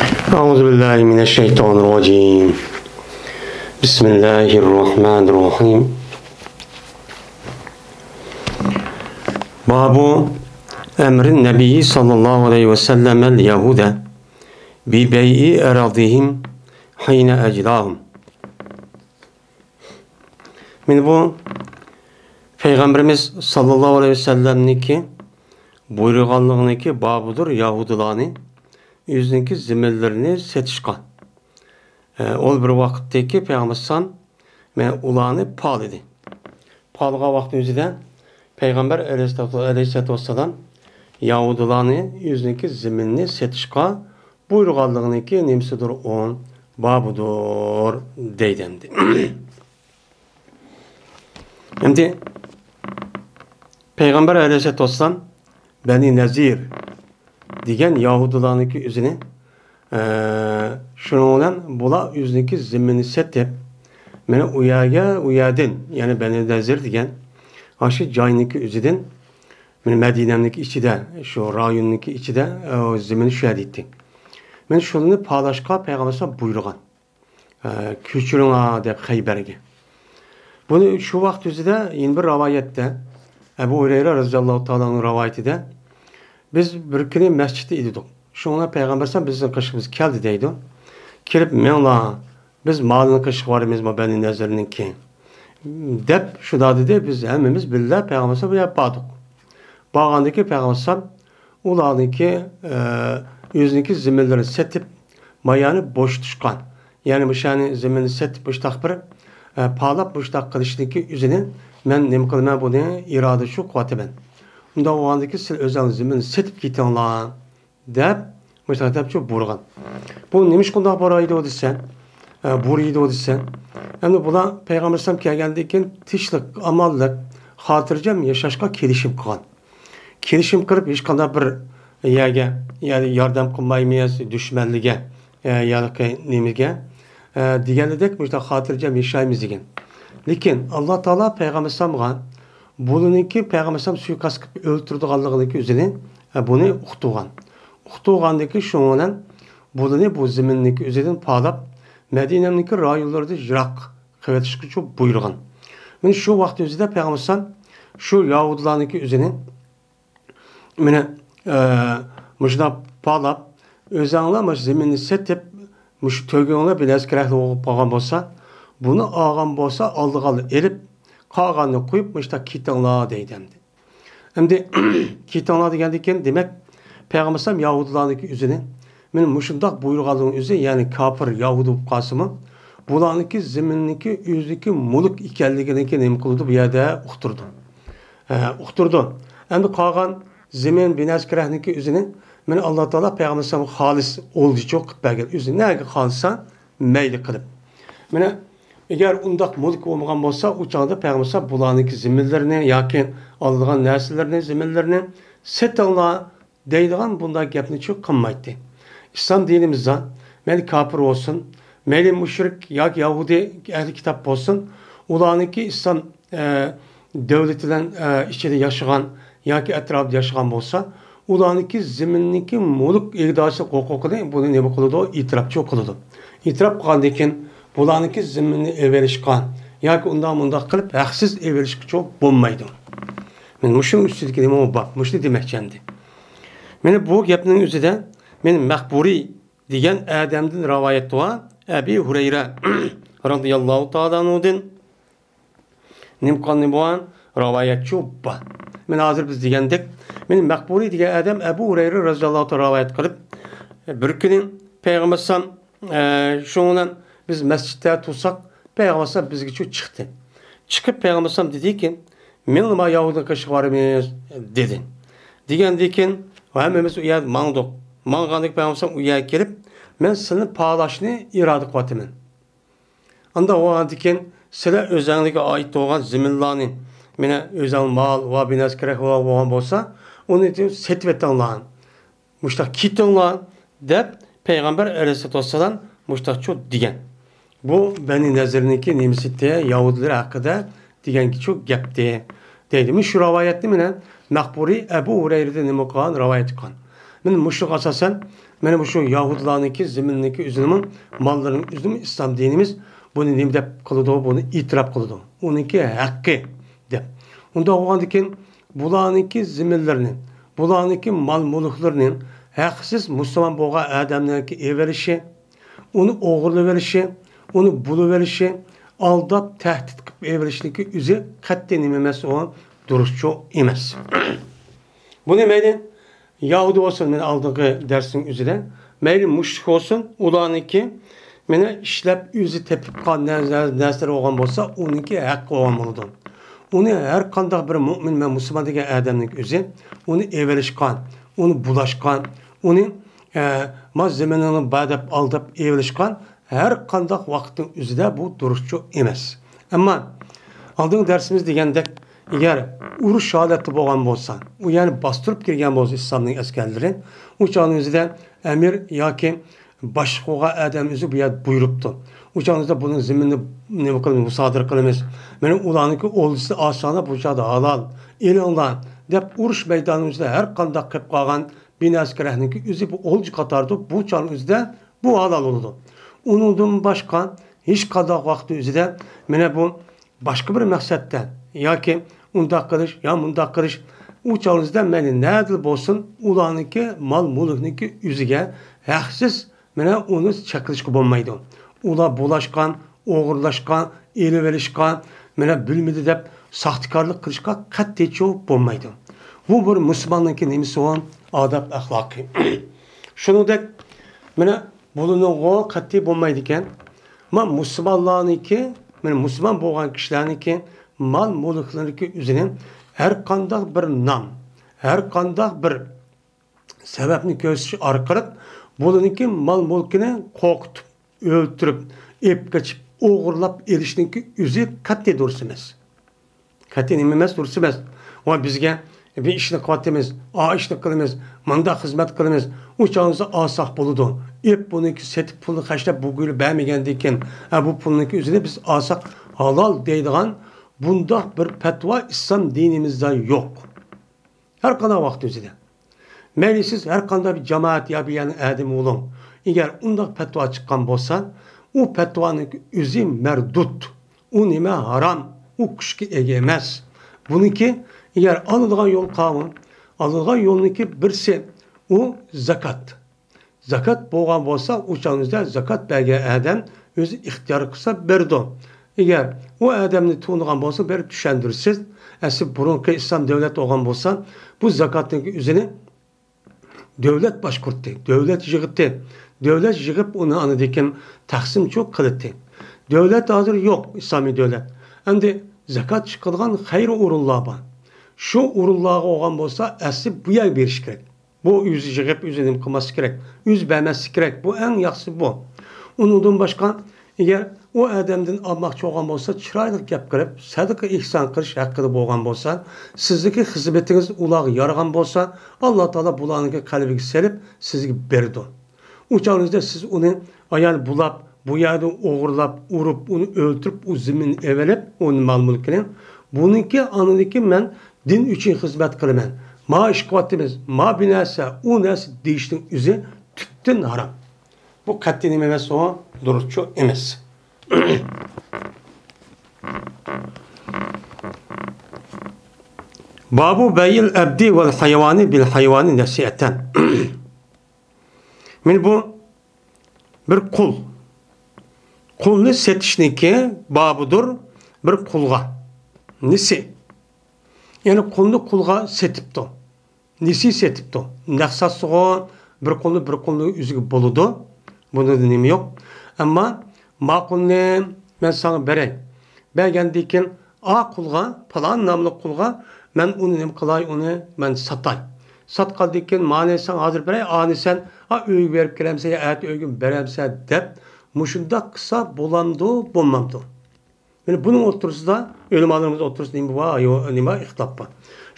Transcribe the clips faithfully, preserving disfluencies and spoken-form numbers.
أعوذ بالله من الشيطان الرجيم. بسم الله الرحمن الرحيم. باب أمر النبي صلى الله عليه وسلم اليهود ببيع أراضيهم حين أجلاهم. مانا بۇ پەيغەمبىرىمىز ساللاللاھۇ ئەلەيھى ۋەسەللەمنىڭكى بۇيرۇغانلىقىنىڭكى بابىدۇر، يەھۇدىيلارنى ئۆزىنىڭكى زېمىنلىرىنى سېتىشقا. ئە، ئۇ بىر ۋاقىتتىكى پەيغەمبەر ئەلەيھىسسالام، مانا، ئۇلارنى پالىدى. پالىغان ۋاقتى ئۆزىدە پەيغەمبەر ئەلەيھىسسالاتۇ، ئەلەيھىسسالاتۇ ۋەسسالام يەھۇدىيلارنى ئۆزىنىڭكى زېمىنىنى سېتىشقا بۇيرۇغانلىقىنىڭكى نېمىسىدۇر ئۇ، بابىدۇر دەيدۇ ئەمدى. ئەمدى پەيغەمبەر ئەلەيھىسسالاتۇ ۋەسسالام بەنى نەزىر دېگەن يەھۇدىيلارنىڭكى ئۆزىنى، ئە، شۇنىڭ بىلەن بۇلار ئۆزىنىڭكى زېمىنىنى سېتىپ، مانا ئۇ يەرگە، ئۇ يەردىن، يەنى بەنى نەزىر دېگەن ئاشۇ جاينىڭكى ئۆزىدىن، مانا مەدىنەنىڭكى ئىچىدە، شۇ رايوننىڭكى ئىچىدە، ئە، زېمىن شۇ يەردە ئىدى. مانا شۇلارنى پالاشقا پەيغەمبەر ئەلەيھىسسالام بۇيرۇغان. ئە، كۆچۈرۈڭلار دەپ خەيبەرگە. بۇنى شۇ ۋاقىت ئۆزىدە يەنە بىر رىۋايەتتە، ئەبۇ ھۇرەيرە رەزىياللاھۇ تائالا ئەنھۇ رىۋايىتىدە، بىز بىر كۈنى مەسچىتتە ئىدۇق. شۇڭا پەيغەمبەر ئەلەيھىسسالام بىزنىڭ قېشىمىزغا كەلدى دەيدۇ. كېلىپ، مېڭلار، بىز مالىنىڭ قېشىغا بارىمىز، ما بەنى نەزىرنىڭكى، دەپ شۇنداق دېدى. بىز ھەممىمىز بىللە پەيغەمبەر ئەلەيھىسسالام بۇ يەرگە باردۇق. بارغاندىكى پەيغەمبەر ئەلەيھىسسالام ئۇلارنىڭكى، ئە، ئۆزىنىڭكى زېمىنلىرىنى سېتىپ، مايانى بوشىتىشقان. يەنى مۇشۇ يەرنى زېمىننى سېتىپ، مۇشۇنداق بىر، ئە، پالاپ مۇشۇنداق قىلىشنىڭكى ئۆزىنى مەن نېمە قىلىمەن، بۇنى ئىرادە شۇ قىلىۋاتىمەن. ئۇنداق بولغاندىكىن سىلەر ئۆزۈڭلار زېمىننى سېتىپ كېتىڭلار دەپ، مۇشۇنداق دەپ شۇ بۇيرۇغان. بۇ نېمىشقا ئۇنداق بۇيرۇيدۇ دېسە، ئە، بۇيرۇيدۇ دېسە، ئەمدى بۇلار پەيغەمبەر ئەلەيھىسسالام كەلگەندىن كېيىن تىنچلىق، ئامانلىق، خاتىرجەم ياشاشقا كېلىشىم قىلغان. كېلىشىم قىلىپ، ھېچقانداق بىر يەرگە، يەنى ياردەم قىلمايمىز دۈشمەنلىرىگە، ئە، ياكى نېمىگە، ئە، دېگەنلىدەك مۇشۇنداق خاتىرجەم ياشايمىز دېگەن. لېكىن ئاللا تائالا پەيغەمبەر ئەلەيھىسسالامغا بۇلىنىڭكى پەيغەمبەر ئەلەيھىسسالام سۇيىقەست قىلىپ ئۆلتۈرىدىغانلىقىنىڭكى ئۆزىنى، ئە، بۇنى ئۇقتۇرغان. ئۇقتۇرغاندىكى شۇنىڭ بىلەن بۇلىنى بۇ زېمىننىڭكى ئۆزىدىن پالاپ، مەدىنەنىڭكى رايونلىرىدىن يىراق قىلىۋېتىشقىچە بۇيرۇغان. مانا شۇ ۋاقىت ئۆزىدە پەيغەمبەر ئەلەيھىسسالام شۇ يەھۇدىيلارنىڭكى ئۆزىنى مانا، ئە، مۇشۇنداق پالاپ، ئۆزەڭلار مۇشۇ زېمىننى سېتىپ، مۇشۇ تۆگىڭلار بىلەن ئەسكەرەكلىك بولۇپ قالغان بولسا، بۇنى ئالغان بولسا، ئالىدىغانلار ئېلىپ، قالغاننى قويۇپ، مۇشۇنداق كېتىڭلار دەيدۇ ئەمدى. ئەمدى كېتىڭلار دېگەندىن كېيىن، دېمەك، پەيغەمبەر ئەلەيھىسسالام يەھۇدىيلارنىڭكى ئۆزىنى مانا مۇشۇنداق بۇيرۇغانلىقىنىڭ ئۆزى، يەنى كاپىر، يەھۇدىي بولۇپ قالسىمۇ، بۇلارنىڭكى زېمىنىنىڭكى ئۆزىنىڭكى مۇلك ئىكەنلىكىنىڭكى نېمە قىلىدۇ، بۇ يەردە ئۇقتۇرىدۇ. ئە، ئۇقتۇرىدۇ. ئەمدى قالغان زېمىن بىنەسكىرەھنىڭكى ئۆزىنى مانا ئاللا تائالا پەيغەمبەر ئەلەيھىسسالامغا خالىس ئولجا قىلىپ بەرگەن. ئۆزى نەگە خالىسا مەيلى قىلىپ. مانا ئەگەر ئۇنداق مۈلكى بولمىغان بولسا، ئۇ چاغدا پەيغەمبەر ئەلەيھىسسالام بۇلارنىڭكى زېمىنلىرىنى ياكى ئالىدىغان نەرسىلىرىنى، زېمىنلىرىنى سېتىڭلار دەيدىغان بۇنداق گەپنىچۇ قىلمايتتى. ئىسلام دىنىمىزدا مەيلى كاپىر بولسۇن، مەيلى مۇشرىك ياكى يەھۇدىي ئەھلى كىتاب بولسۇن، ئۇلارنىڭكى ئىسلام، ئە، دۆلىتى بىلەن، ئە، ئىچىدە ياشىغان ياكى ئەتراپىدا ياشىغان بولسا، ئۇلارنىڭكى زېمىننىڭكى مۈلۈك ئىگىدارچىلىق ھوقۇقىنى بۇنى نېمە قىلىدۇ؟ ئېتىراپچۇ قىلىدۇ. ئېتىراپ قىلغاندىن كېيىن بۇلارنىڭكى زېمىنىنى ئېلىۋېلىشقا ياكى ئۇنداق مۇنداق قىلىپ ھەقسىز ئېلىۋېلىشقىچۇ بولمايدۇ. مانا مۇشۇنىڭ ئۈستىدىكى نېمە بار؟ مۇشۇنى دېمەكچى ئەمدى. مانا بۇ گەپنىڭ ئۆزىدە مانا مەخبۇرى دېگەن ئادەمدىن رىۋايەت بار. ئەبى ھۇرەيرە رازىياللاھۇ تائالا ئەنھۇدىن نېمە قىلغان بار؟ رىۋايەتچۇ بار. مانا ھازىر بىز دېگەندەك، مانا مەخبۇرى دېگەن ئادەم ئەبۇ ھۇرەيرە رازىياللاھۇ تائالا رىۋايەت قىلىپ، بىر كۈنى پەيغەمبەر ئەلەيھىسسالام، ئە، شۇنىڭ بىلەن بىز مەسچىتتە تۇرساق، پەيغەمبەر ئەلەيھىسسالام بىزگىچۇ چىقتى. چىقىپ پەيغەمبەر ئەلەيھىسسالام دېدىكى، مېڭىڭلار يەھۇدىينىڭ قېشىغا بارىمىز دېدى. دېگەندىن كېيىن ھەممىمىز ئۇ يەردە ماڭدۇق. ماڭغاندىن كېيىن پەيغەمبەر ئەلەيھىسسالام ئۇ يەرگە كېلىپ، مەن سىلىنى پالاشنى ئىرادە قىلىۋاتىمەن. ئانداق بولغاندىن كېيىن سىلەر ئۆزەڭلارگە ئائىت بولغان زېمىنلارنى، مانا ئۆزەڭ مال ۋە بىنەسى كېرەك بولغان بولسا، ئۇنى سېتىۋېتىڭلار. مۇشتاق كېتىڭلار دەپ پەيغەمبەر ئەلەيھىسسالاتۇ ۋەسسالام مۇشتاقچۇ دېگەن. بۇ بەنى نەزىرنىڭكى نېمىسى، يەھۇدىيلار ھەققىدە دېگەنچۇ گەپتى دەيدۇ. مۇشۇ رىۋايەتنى مانا مەخبۇرى ئەبۇ ھۇرەيرىدىن نېمە قىلغان؟ رىۋايەت قىلغان. مانا مۇشۇغا ئاساسەن، مانا مۇشۇ يەھۇدىيلارنىڭكى زېمىننىڭكى ئۆزىنىمۇ، ماللىرىنىڭ ئۆزىنىمۇ ئىسلام دىنىمىز بۇنى نېمە دەپ قىلىدۇ؟ بۇنى ئېتىراپ قىلىدۇ. ئۇنىڭكى ھەققى دەپ. ئۇنداق بولغاندىكىن بۇلارنىڭكى زېمىنلىرىنى، بۇلارنىڭكى مال-مۈلۈكلىرىنى ھەقسىز مۇسۇلمان بولغان ئادەمنىڭكى ئېلىۋېلىشى، ئۇنى ئوغرىلىۋېلىشى، ئۇنى بۇلىۋېلىشى، ئالداپ، تەھدىت قىلىپ ئېلىۋېلىشنىڭكى ئۆزى قەتئىي نېمە ئەمەس، ئۇ دۇرۇسچۇ ئەمەس. بۇنى مەيلى يەھۇدىي بولسۇن، مېنىڭ ئالدىنقى دەرسنىڭ ئۆزىدە، مەيلى مۇشرىك بولسۇن، ئۇلارنىڭكى مېنى ئىشلەپ ئۆزى تېپىپ قالغان نەرسىلىرى بولغان بولسا، ئۇنىڭكى ھەققى بولغان بولىدۇ. ئۇنى ھەر قانداق بىر مۇئمىن ۋە مۇسۇلمان دېگەن ئادەمنىڭ ئۆزى ئۇنى ئېلىۋېلىشقان، ئۇنى بۇلاشقان، ئۇنى، ئە، ما زېمىنىڭنى بار دەپ ئالداپ ئېلىۋېلىشقان ھەر قانداق ۋاقىتنىڭ ئۆزىدە بۇ دۇرۇسچۇ ئەمەس. ئەمما ئالدىنقى دەرسىمىز دېگەندەك، ئەگەر ئۇرۇش ھالەتتە بولغان بولسا، ئۇ يەنى باستۇرۇپ كىرگەن بولسا ئىسلامنىڭ ئەسكەرلىرى، ئۇ چاغنىڭ ئۆزىدە ئەمىر ياكى باشلىق بولغان ئادەم ئۆزى بۇ يەردە بۇيرۇپتۇ. ئۇ چاغنىڭ ئۆزىدە بۇنىڭ زېمىنىنى نېمە قىلىمىز، مۇسادىرە قىلىمىز. مانا ئۇلارنىڭكى ئولجىسىنى ئالساڭلار بۇ چاغدا ھالال، ئېلىڭلار دەپ ئۇرۇش مەيدانىنىڭ ئۆزىدە ھەر قانداق قىلىپ قالغان بىناسى كىرەھنىڭكى ئۆزى بۇ ئولجا قاتارىدۇ، بۇ چاغنىڭ ئۆزىدە بۇ ھالال بولىدۇ. ئۇنىڭدىن باشقا ھېچقانداق ۋاقىتنىڭ ئۆزىدە مانا بۇ باشقا بىر مەقسەتتە ياكى ئۇنداق قىلىش يا مۇنداق قىلىش، ئۇ چاغنىڭ ئۆزىدە مەيلى نەدىلا بولسۇن، ئۇلارنىڭكى مال-مۈلۈكنىڭكى ئۆزىگە ھەقسىز مانا ئۇنى چەكلىشكە بولمايدۇ. ئۇلار بۇلاشقان، ئوغرىلاشقان، ئېلىۋېلىشقان، مانا بىلمىدى دەپ ساختىكارلىق قىلىشقا قەتئىيچۇ بولمايدۇ. بۇ بىر مۇسۇلماننىڭكى نېمىسى بۇ؟ ئادەپ ئەخلاقى. شۇنىڭدەك مانا بۇلىنىغۇ قەتئىي بولمايدىكەن. ما مۇسۇلمانلارنىڭكى، مانا مۇسۇلمان بولغان كىشىلەرنىڭكى مال-مۈلۈكلىرىنىڭكى ئۆزىنى ھەر قانداق بىر نام، ھەر قانداق بىر سەۋەبنى كۆرسىتىش ئارقىلىق بۇلىنىڭكى مال-مۈلكىنى قورقۇتۇپ، ئۆلتۈرۈپ، ئېلىپ قېچىپ، ئوغرىلاپ ئېلىشنىڭكى ئۆزى قەتئىي دۇرۇس ئەمەس. قەتئىي نېمە ئەمەس، دۇرۇس ئەمەس. ۋاي بىزگە بىر ئىشنى قىلىۋاتىمىز، ئا ئىشنى قىلىمىز، مۇنداق خىزمەت قىلىمىز، ئۇ چاغىمىزدا ئالساق بولىدۇ. ئېلىپ بۇنىڭكى سېتىپ پۇلنى خەجلەپ بۇ گۈلى بەرمىگەندىكىن، ھە بۇ پۇلنىڭكى ئۆزىنى بىز ئالساق ھالال دەيدىغان بۇنداق بىر پەتىۋا ئىسلام دىنىمىزدا يوق. ھەر قانداق ۋاقىت ئۆزىدە. مەيلى سىز ھەر قانداق بىر جامائەت يا بىر يەرنىڭ ئادىمى بولۇڭ. ئەگەر ئۇنداق پەتىۋا چىققان بولسا، ئۇ پەتىۋانىڭ ئۆزى مەردۇت. ئۇ نېمە ھارام، ئۇ كۈچكە ئىگە ئەمەس. بۇنىڭكى ئەگەر ئالىدىغان يول قاۋۇن، ئالىدىغان يولنىڭكى بىرسى ئۇ زاكات. زاكات بولغان بولسا، ئۇ چاغنىڭىزدا زاكات بەرگەن ئادەم ئۆزى ئىختىيار قىلسا بېرىدۇ. ئەگەر ئۇ ئادەمنى تونۇغان بولسا، بېرىپ چۈشەندۈرىسىز. ئەسلى بۇرۇنقى ئىسلام دۆلەت بولغان بولسا، بۇ زاكاتنىڭ ئۆزىنى دۆلەت باشقۇرتتى، دۆلەت يىغىتتى. دۆلەت يىغىپ ئۇنى ئاندىن كېيىن تەقسىمچۇ قىلاتتى. دۆلەت ھازىر يوق، ئىسلامىي دۆلەت. ئەمدى زاكات چىقىدىغان خەيرى ئورۇنلار بار. شۇ ئورۇنلارغا بولغان بولسا، ئەسلى بۇ يەرگە بېرىش كېرەك. بۇ ئۆزى يىغىپ، ئۆزى نېمە قىلماسلىق كېرەك. ئۆزى بەرمەسلىك كېرەك. بۇ ئەڭ ياخشىسى بۇ. ئۇنىڭدىن باشقا، ئەگەر ئۇ ئادەمدىن ئالماقچى بولغان بولسا، چىرايلىق گەپ قىلىپ، سەدىقە ئېھسان قىلىش ھەققىدە بولغان بولسا، سىزدىكى خىزمىتىڭىز ئۇلارغا يارىغان بولسا، ئاللا تائالا بۇلارنىڭكى قەلبىگە سېلىپ، سىزگە بېرىدۇ. ئۇ چاغىڭىزدا سىز ئۇنى ئايال بۇلاپ، بۇ يەردە ئوغرىلاپ، ئۇرۇپ، ئۇنى ئۆلتۈرۈپ، ئۇ زېمىننى ئېلىۋېلىپ، ئۇنى مال-مۈلكىنى، بۇنىڭكى ئاندىن كېيىن مەن دىن ئۈچۈن خىزمەت قىلىمەن، ما ئىش قىلىۋاتىمىز، ما بىر نەرسە، ئۇ نەرسە دېيىشنىڭ ئۆزى تۈپتىن ھارام. بۇ قەتئىي نېمە ئەمەس، ئۇ دۇرۇسچۇ ئەمەس. بابۇ بەيئىل ئەبدى ۋەل ھايۋانى بىل ھايۋانى نەسىئەتەن. مانا بۇ بىر قۇل. قۇلنى سېتىشنىڭكى بابىدۇر بىر قۇلغا. نېسى. يەنى قۇلنى قۇلغا سېتىپتۇ. نېسى سېتىپتۇ. نەق ساتسىغۇ بىر قۇلنى بىر قۇلنى ئۆزىگە بولىدۇ. بۇنىڭدا نېمە يوق. ئەمما ما قۇلنى مەن ساڭا بېرەي. بەرگەندىن كېيىن، ئا قۇلغا، پالان ناملىق قۇلغا مەن ئۇنى نېمە قىلاي، ئۇنى مەن ساتاي. ساتقاندىن كېيىن، مانى ساڭا ھازىر بېرەي، ئانى سەن، ئا، ئۆيگە بېرىپ كېلەمسەن يا ئەتە ئۆيگە بېرەمسەن دەپ، مۇشۇنداق قىلسا بولامدۇ، بولمامدۇ؟ مانا بۇنىڭ ئوتتۇرىسىدا، ئۆلىمالىرىمىز ئوتتۇرىسىدا نېمە بار؟ ھايۋا-، نېمە بار؟ ئىختىلاپ بار.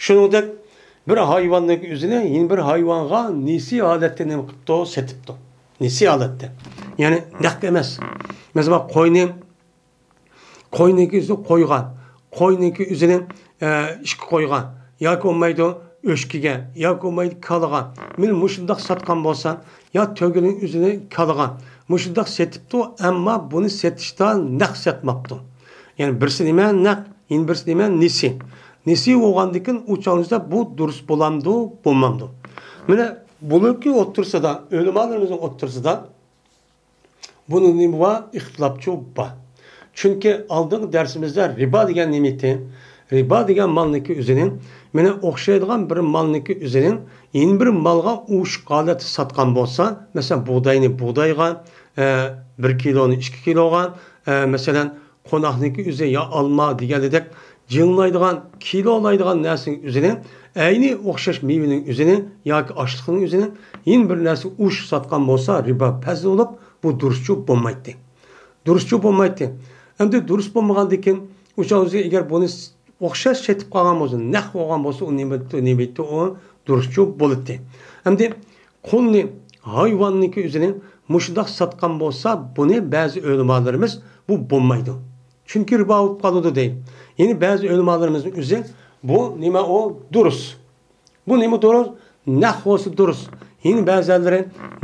شۇنىڭدەك بىر ھايۋاننىڭ ئۆزىنى يەنە بىر ھايۋانغا نېسى ھالەتتە نېمە قىپتۇ؟ سېتىپتۇ. نېسى ھالەتتە. يەنى نەق ئەمەس. مەسىلەن، قوينى، قوينىڭكى ئۆزىنى قويغا، قوينىڭكى ئۆزىنى، ئە، ئىشقا قويغا ياكى بولمايدۇ، ئۆچكىگە ياكى بولمايدۇ كالىغا مانا مۇشۇنداق ساتقان بولسا، يا تۆگىنىڭ ئۆزىنى كالىغا مۇشۇنداق سېتىپتۇ، ئەمما بۇنى سېتىشتا نەق ساتماپتۇ. يەنى بىرسى نېمە؟ نەق، يەنە بىرسى نېمە؟ نېسى. نېسى بولغاندىكىن ئۇ چاغدا بۇ دۇرۇس بولامدۇ، بولمامدۇ؟ مانا بۇنىڭكى ئوتتۇرىسىدا، ئۆلىمالىرىمىزنىڭ ئوتتۇرىسىدا بۇنىڭ نېمە بار؟ ئىختىلاپچۇ بار. چۈنكى ئالدىنقى دەرسىمىزدە رىبا دېگەن نېمە ئىدى؟ رىبا دېگەن مالنىڭكى ئۆزىنى، مانا ئوخشايدىغان بىر مالنىڭكى ئۆزىنى يەنە بىر مالغا ئوخشاش ھالەتتە ساتقان بولسا، مەسىلەن، بۇغداينى بۇغدايغا، ئە، بىر كىلونى ئىككى كىلوغا، ئە، مەسىلەن، قوناقنىڭكى ئۆزى يا ئالما دېگەندەك جىڭلايدىغان، كىلولايدىغان نەرسىنىڭ ئۆزىنى، ئەينى ئوخشاش مېۋىنىڭ ئۆزىنى ياكى ئاشلىقنىڭ ئۆزىنى يەنە بىر نەرسە ئوخشاش ساتقان بولسا، رىبا پەز بولۇپ، بۇ دۇرۇسچۇ بولمايتتى. دۇرۇسچۇ بولمايتتى. ئەمدى دۇرۇس بولمىغاندىكىن، ئۇ چاغ ئۆزى ئەگەر بۇنى ئوخشاش سېتىپ قالغان بولسا، نەق بولغان بولسا، ئۇ نېمە، نېمە ئىدى؟ ئۇ دۇرۇسچۇ بولاتتى. ئەمدى قۇلنى، ھايۋاننىڭكى ئۆزىنى مۇشۇنداق ساتقان بولسا، بۇنى بەزى ئۆلىمالىرىمىز بۇ بولمايدۇ. چۈنكى رىبا بولۇپ قالىدۇ دەيدۇ. يەنە بەزى ئۆلىمالىرىمىزنىڭ ئۆزى بۇ نېمە ئۇ دۇرۇس. بۇ نېمە دۇرۇس؟ نەق بولسا دۇرۇس. يەنە بەزىلىرى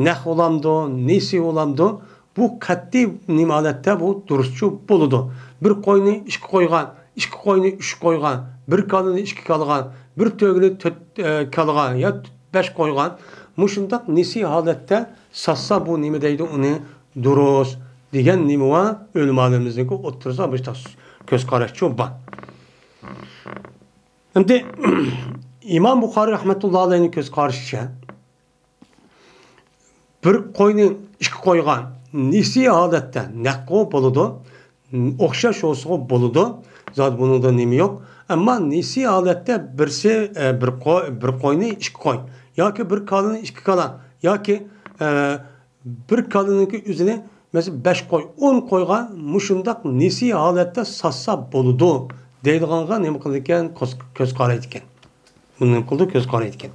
نەق بولامدۇ، نېسى بولامدۇ؟ بۇ قەتئىي نېمە ھالەتتە بۇ دۇرۇسچۇ بولىدۇ. بىر قوينى ئىككى قويغا، ئىككى قوينى ئۈچ قويغا، بىر كالىنى ئىككى كالىغا، بىر تۆگىنى تۆت، ئە، كالىغا يا بەش قويغا مۇشۇنداق نېسى ھالەتتە ساتسا بۇ نېمە دەيدۇ ئۇنى؟ دۇرۇس دېگەن نېمە بار؟ ئۆلىمالىرىمىزنىڭكى ئوتتۇرىسىغا مۇشۇنداق كۆز قاراشچۇ بار. ئەمدى ئىمام بۇخارىي رەھمەتۇللا ئەلەيھنىڭ كۆز قارىشىچە، بىر قوينى ئىككى قويغا نېسى ھالەتتە نەققۇ بولىدۇ، ئوخشاش بولسىغۇ بولىدۇ، زادى بۇنىڭدا نېمە يوق. ئەمما نېسى ھالەتتە بىرسى، ئە، بىر قوي، بىر قوينى ئىككى قوي ياكى بىر كالىنى ئىككى كالا ياكى، ئە، بىر كالىنىڭكى ئۆزىنى، مەسىلەن، بەش قوي، ئون قويغا مۇشۇنداق نېسى ھالەتتە ساتسا بولىدۇ دەيدىغانغا نېمە قىلىدىكەن؟ كۆز، كۆز قارايدىكەن. بۇنى نېمە قىلىدۇ؟ كۆز قارايدىكەن.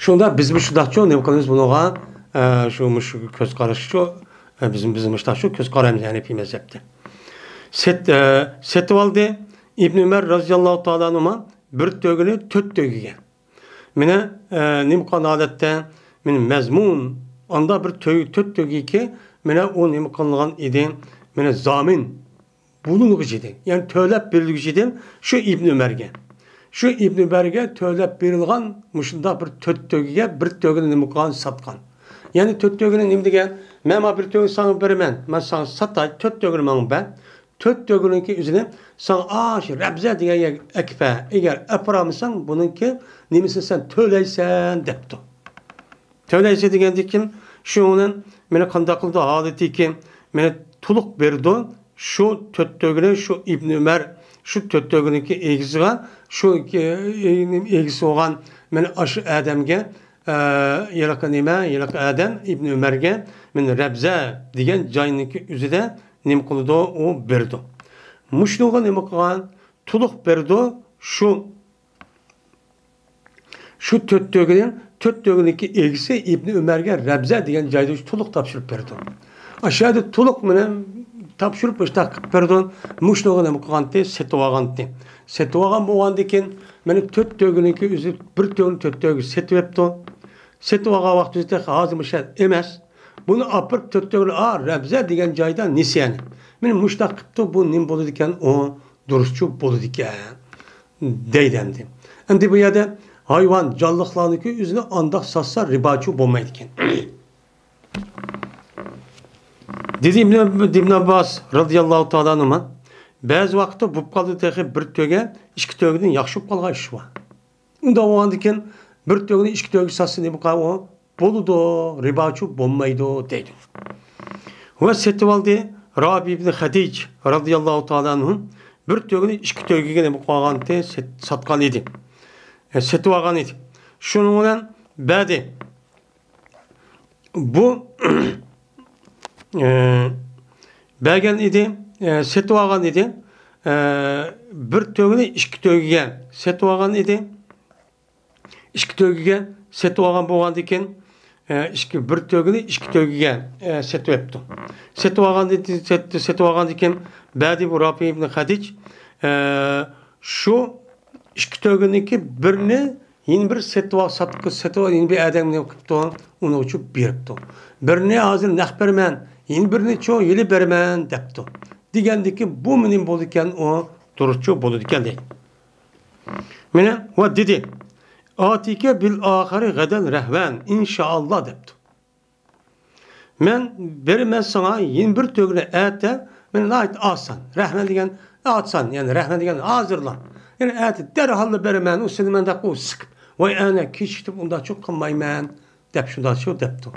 شۇندا بىز مۇشۇنداقچۇ نېمە قىلىمىز بۇنىڭغا؟ ئە، شۇ، مۇشۇ كۆز قاراشچۇ، ئە، بىز، بىز مۇشۇنداقچۇ كۆز قارايمىز ھەنەفىي مەزھەپتە. سېت-، ئە، سېتىۋالدى. ئىبن ئۆمەر رازىياللاھۇ تائالا ئەنھۇما بىر تۆگىنى تۆت تۆگىگە. مانا، ئە، نېمە قىلغان ھالەتتە، مانا مەزمۇن، ئاندا بىر تۆ-، تۆت تۆگىكى، مانا ئۇ نېمە قىلغان ئىدى، مانا زامىن بولۇنغۇچى ئىدى. يەنى تۆلەپ بېرىلگۈچى ئىدى شۇ ئىبن ئۆمەرگە. شۇ ئىبن ئۆمەرگە تۆلەپ بېرىلغان مۇشۇنداق بىر تۆت تۆگىگە بىر تۆگىنى نېمە قىلغان؟ ساتقان. يەنى تۆت تۆگىنى نېمە دېگەن؟ مەن مانا بىر تۆگىنى ساڭا بېرىمەن، مەن ساڭا ساتاي، تۆت تۆگىنى ماڭا بەر. تۆت تۆگىنىڭكى ئۆزىنى ساڭا ئاشۇ رەبزە دېگەن يەرگە ئەكىپە. ئەگەر ئەپىرالمىساڭ، بۇنىڭكى نېمىسىنى سەن تۆلەيسەن، دەپتۇ. تۆلەيسەن دېگەندىكىن، شۇنىڭ بىلەن مېنى قانداق قىلىدۇ؟ ھالىتىكى مېنى تولۇق بېرىدۇ. شۇ تۆت تۆگىنى شۇ ئىبن ئۆمەر، شۇ تۆت تۆگىنىڭكى ئىگىسىگە، شۇ ئىگىسى بولغان مېنى ئاشۇ ئادەمگە، ئە، ھېلىقى نېمە، ھېلىقى ئادەم ئىبن ئۆمەرگە مېنى رەبزە دېگەن جاينىڭكى ئۆزىدە نېمە قىلىدۇ؟ ئۇ بېرىدۇ. مۇشۇنىڭغا نېمە قىلغان؟ تولۇق بېرىدۇ. شۇ، شۇ تۆت تۆگىنىڭ، تۆت تۆگىنىڭكى ئىگىسى ئىبن ئۆمەرگە رەبزە دېگەن جايدا تولۇق تاپشۇرۇپ بېرىدۇ. ئاشۇ يەردە تولۇق مېنى تاپشۇرۇپ مۇشۇنداق قىلىپ بېرىدۇ. مۇشۇنىڭغا نېمە قىلغانتى؟ سېتىۋالغانتى. سېتىۋالغان بولغاندىكىن، مېنى تۆت تۆگىنىڭكى ئۆزى بىر تۆگىنى تۆت تۆگە سېتىۋەپتۇ. سېتىۋالغان ۋاقتى تېخى ھازىر مۇشۇ ئەمەس. بۇنى ئاپىرىپ تۆت تۆگىنى، ئا، رەبزە دېگەن جايدا نېسى يەنى. مېنى مۇشۇنداق قىپتۇ، بۇ نېمە بولىدىكەن؟ ئۇ دۇرۇسچۇ بولىدىكەن، دەيدۇ ئەمدى. ئەمدى بۇ يەردە ھايۋان، جانلىقلارنىڭكى ئۆزىنى ئانداق ساتسا رىباچۇ بولمايدىكەن. دېدى ئىبن، ئىبن ئابباس رازىياللاھۇ تائالا ئەنھۇما، بەزى ۋاقىتتا بولۇپ قالىدۇ تېخى بىر تۆگە ئىككى تۆگىدىن ياخشى بولۇپ قالغان ئىش بار. ئۇنداق بولغاندىكىن بىر تۆگىنى ئىككى تۆگە ساتسا نېمە قىلار ئۇ؟ بولىدۇ، رىباچۇ بولمايدۇ دەيدۇ. ۋە سېتىۋالدى رابىي ئىبن خەدىج رازىياللاھۇ تائالا ئەنھۇ بىر تۆگىنى ئىككى تۆگىگە نېمە قىلغانتى؟ سېت-، ساتقان ئىدى. ئە، سېتىۋالغان ئىدى. شۇنىڭ بىلەن بەردى. بۇ، ئە، بەرگەن ئىدى، ئە، سېتىۋالغان ئىدى. ئە، بىر تۆگىنى ئىككى تۆگىگە سېتىۋالغان ئىدى. ئىككى تۆگىگە سېتىۋالغان بولغاندىكىن، ئە، ئىككى، بىر تۆگىنى ئىككى تۆگىگە، ئە، سېتىۋەپتۇ. سېتىۋالغاندىن، سېت-، سېتىۋالغاندىكىن بەردى بۇ رافى ئىبن خەدىج، ئە، شۇ ئىككى تۆگىنىڭكى بىرنى يەنە بىر سېتىۋال-، ساتقا-، سېتىۋال-، يەنە بىر ئادەمگە نېمە قىپتۇ؟ ئۇنىڭ ئۈچۈن بېرىپتۇ. بىرنى ھازىر نەق بېرىمەن، يەنە بىرنى چۇ يىلى بېرىمەن دەپتۇ. دېگەندىكىن بۇمۇ نېمە بولىدىكەن؟ ئۇ دۇرۇسچۇ بولىدىكەن دەيدۇ. مانا ۋە دېدى، ئاتىكە بىل ئاخىرى غەدەن رەھۋەن، ئىنشائاللا دەپتۇ. مەن بېرىمەن ساڭا يەنە بىر تۆگىنى ئەتە، مەن ناھايىتى ئاسان. رەھمەن دېگەن ئاسان، يەنى رەھمەن دېگەن ھازىرلا. يەنى ئەتە دەرھاللا بېرىمەن، ئۇ سېنى مەندەك ئۇ سىقىپ، ۋاي ئەنە كېچىكتۈرۈپ ئۇنداقچۇ قىلمايمەن، دەپ شۇنداقچۇ دەپتۇ.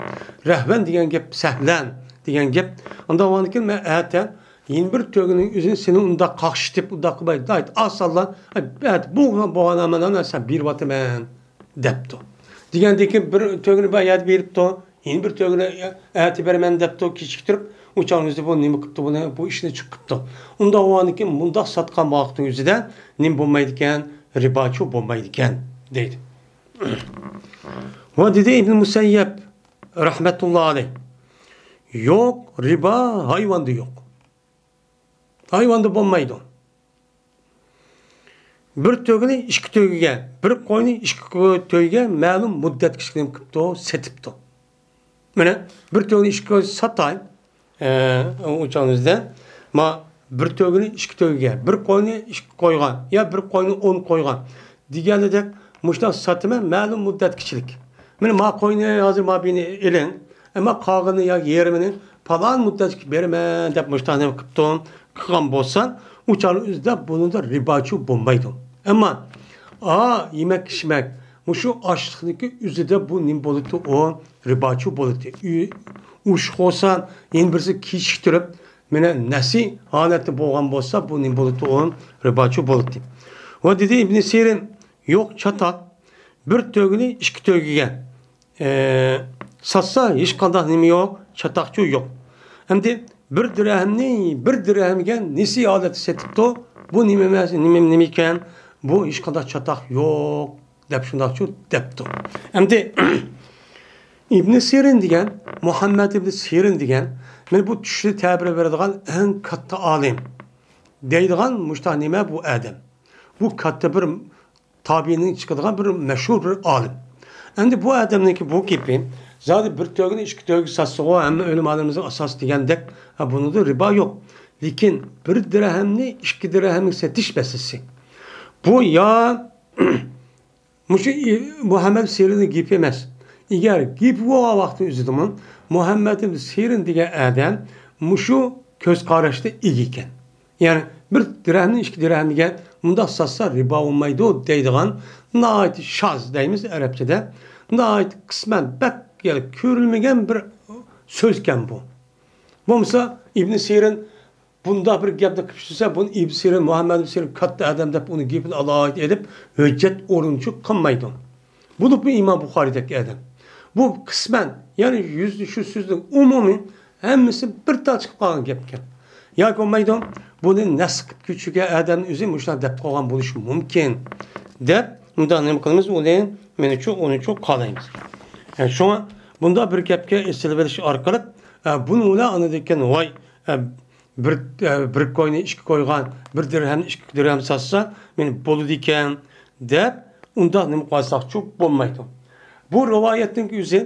رەھۋەن دېگەن گەپ سەھلەن دېگەن گەپ. ئاندىن كېيىن مەن ئەتە يەنە بىر تۆگىنىڭ ئۆزىنى سېنى ئۇنداق قاقشىتىپ، ئۇنداق قىلماي، ناھايىتى ئاسانلا، ئەتە بۇ بوغانا مەن سەن بېرىۋاتىمەن. دەپتۇ. دېگەندىن كېيىن بىر تۆگىنى بۇ يەردە بېرىپتۇ، يەنە بىر تۆگىنى ئەتە بېرىمەن دەپتۇ، كېچىكتۈرۈپ، ئۇ چاغنىڭ ئۆزىدە بۇ نېمە قىپتۇ، بۇنى، بۇ ئىشنى چىقىپتۇ. ئۇنداق بولغاندىن كېيىن مۇنداق ساتقان ۋاقىتنىڭ ئۆزىدە نېمە بولمايدىكەن؟ رىباچۇ بولمايدىكەن، دەيدۇ. ۋە دېدى ئىبن مۇسەييەب رەھمەتۇللا ئەلەيھ، يوق، رىبا ھايۋاندا يوق. ھايۋاندا بولمايدۇ. بىر تۆگىنى ئىككى تۆگىگە، بىر قوينى ئىككى تۆگىگە مەلۇم مۇددەتكىچە نېمە قىپتۇ، سېتىپتۇ. مانا بىر تۆگىنى ئىككى تۆگىگە ساتاي، ئە، ئۇ چاغنىڭىزدا، ما بىر تۆگىنى ئىككى تۆگىگە، بىر قوينى ئىككى قويغا، يا بىر قوينى ئون قويغا دېگەندەك مۇشۇنداق ساتىمەن مەلۇم مۇددەتكىچىلىك. مانا ما قوينى ھازىر ما بىنى ئېلىڭ، ئەمما قالغىنى يا يېرىمىنى پالان مۇددەتكە بېرىمەن دەپ مۇشۇنداق نېمە قىپتۇ، قىلغان بولسا، ئۇ چاغنىڭ ئۆزىدە بۇنىڭدا رىباچۇ بولمايدۇ. ئەمما ئا، يېمەك ئىچمەك، مۇشۇ ئاشلىقنىڭكى ئۆزىدە بۇ نېمە بولىدۇ، ئۇ رىباچۇ بولىدۇ. ئۇ-، ئۇششۇق بولسا، يەنە بىرسى كېچىكتۈرۈپ، مانا نەسى ھالەتتە بولغان بولسا، بۇ نېمە بولىدۇ، ئۇ رىباچۇ بولىدۇ. ۋە دېدى ئىبنى سىرىن، يوق، چاتاق، بىر تۆگىنى ئىككى تۆگىگە ئى، ساتسا ھېچقانداق نېمە يوق، چاتاقچۇ يوق. ئەمدى بىر دىرھەمنى بىر دىرھەمگە نېسى ھالەتتە سېتىپتۇ. بۇ نېمە ئەمەس، نېمە، نېمە ئىكەن؟ بۇ ھېچقانداق چاتاق يوق، دەپ شۇنداقچۇ دەپتۇ. ئەمدى ئىبنى سىرىن دېگەن، مۇھەممەد ئىبنى سىرىن دېگەن، مانا بۇ چۈشنى تەبىر بېرىدىغان ئەڭ كاتتا ئالىم دەيدىغان مۇشۇنداق نېمە بۇ ئادەم. بۇ كاتتا بىر تابىئىنىڭ چىقىدىغان بىر مەشھۇر بىر ئالىم. ئەمدى بۇ ئادەمنىڭكى بۇ گېپى، زادى بىر تۆگىنى ئىككى تۆگىگە ساتسىغۇ، ھەممە ئۆلىمالىرىمىزنىڭ ئاساسى دېگەندەك، ھە، بۇنىڭدا رىبا يوق. لېكىن بىر دىرھەمنى ئىككى دىرھەمگە سېتىش مەسىلىسى. بۇ يا مۇشۇ ئى-، مۇھەممەد سىرىننىڭ گېپى ئەمەس. ئەگەر گېپى بولغان ۋاقىتنىڭ ئۆزىدىمۇ مۇھەممەد سىرىن دېگەن ئادەم مۇشۇ كۆز قاراشتا ئىگە ئىكەن. يەنى بىر دىرھەمنى ئىككى دىرھەمگە مۇنداق ساتسا رىبا بولمايدۇ دەيدىغان ناھايىتى شاز دەيمىز ئەرەبچىدە. ناھايىتى قىسمەن بەك، يەنى كۆرۈلمىگەن بىر سۆزكەن بۇ. بولمىسا ئىبنى سىرىن بۇنداق بىر گەپنى قىلىپ چۈشۈرسە، بۇنى ئىبنى سىرىن، مۇھەممەد ئىبنى سىرىن كاتتا ئادەم دەپ ئۇنىڭ گېپىنى ئالاھىدە ئېلىپ ھۆججەت ئورۇنچۇ قىلمايدۇ. بولۇپمۇ ئىمام بۇخارىدەك ئادەم. بۇ قىسمەن، يەنى يۈز-، شۇ سۆزنىڭ ئومۇمىي ھەممىسى بىر تال چىقىپ قالغان گەپكەن. ياكى بولمايدۇ، بۇنى نەس قىلىپ كۆچۈرگەن ئادەمنىڭ ئۆزى مۇشۇنداق دەپ قويغان بولۇشى مۇمكىن، دەپ مۇنداق نېمە قىلىمىز، ئۇنى مېنىچۇ، ئۇنىچۇ قالايمىز. يەنى شۇڭا بۇنداق بىر گەپكە ئېسىلىۋېلىش ئارقىلىق، ئە، بۇنىڭ بىلەن ئاندىن كېيىن، ۋاي، ئە، بىر، ئە، بىر كوينى ئىككى كويغا، بىر دىرھەمنى ئىككى دىرھەم ساتسا، مېنى بولىدىكەن، دەپ ئۇنداق نېمە قىلساقچۇ بولمايدۇ. بۇ رىۋايەتنىڭ ئۆزى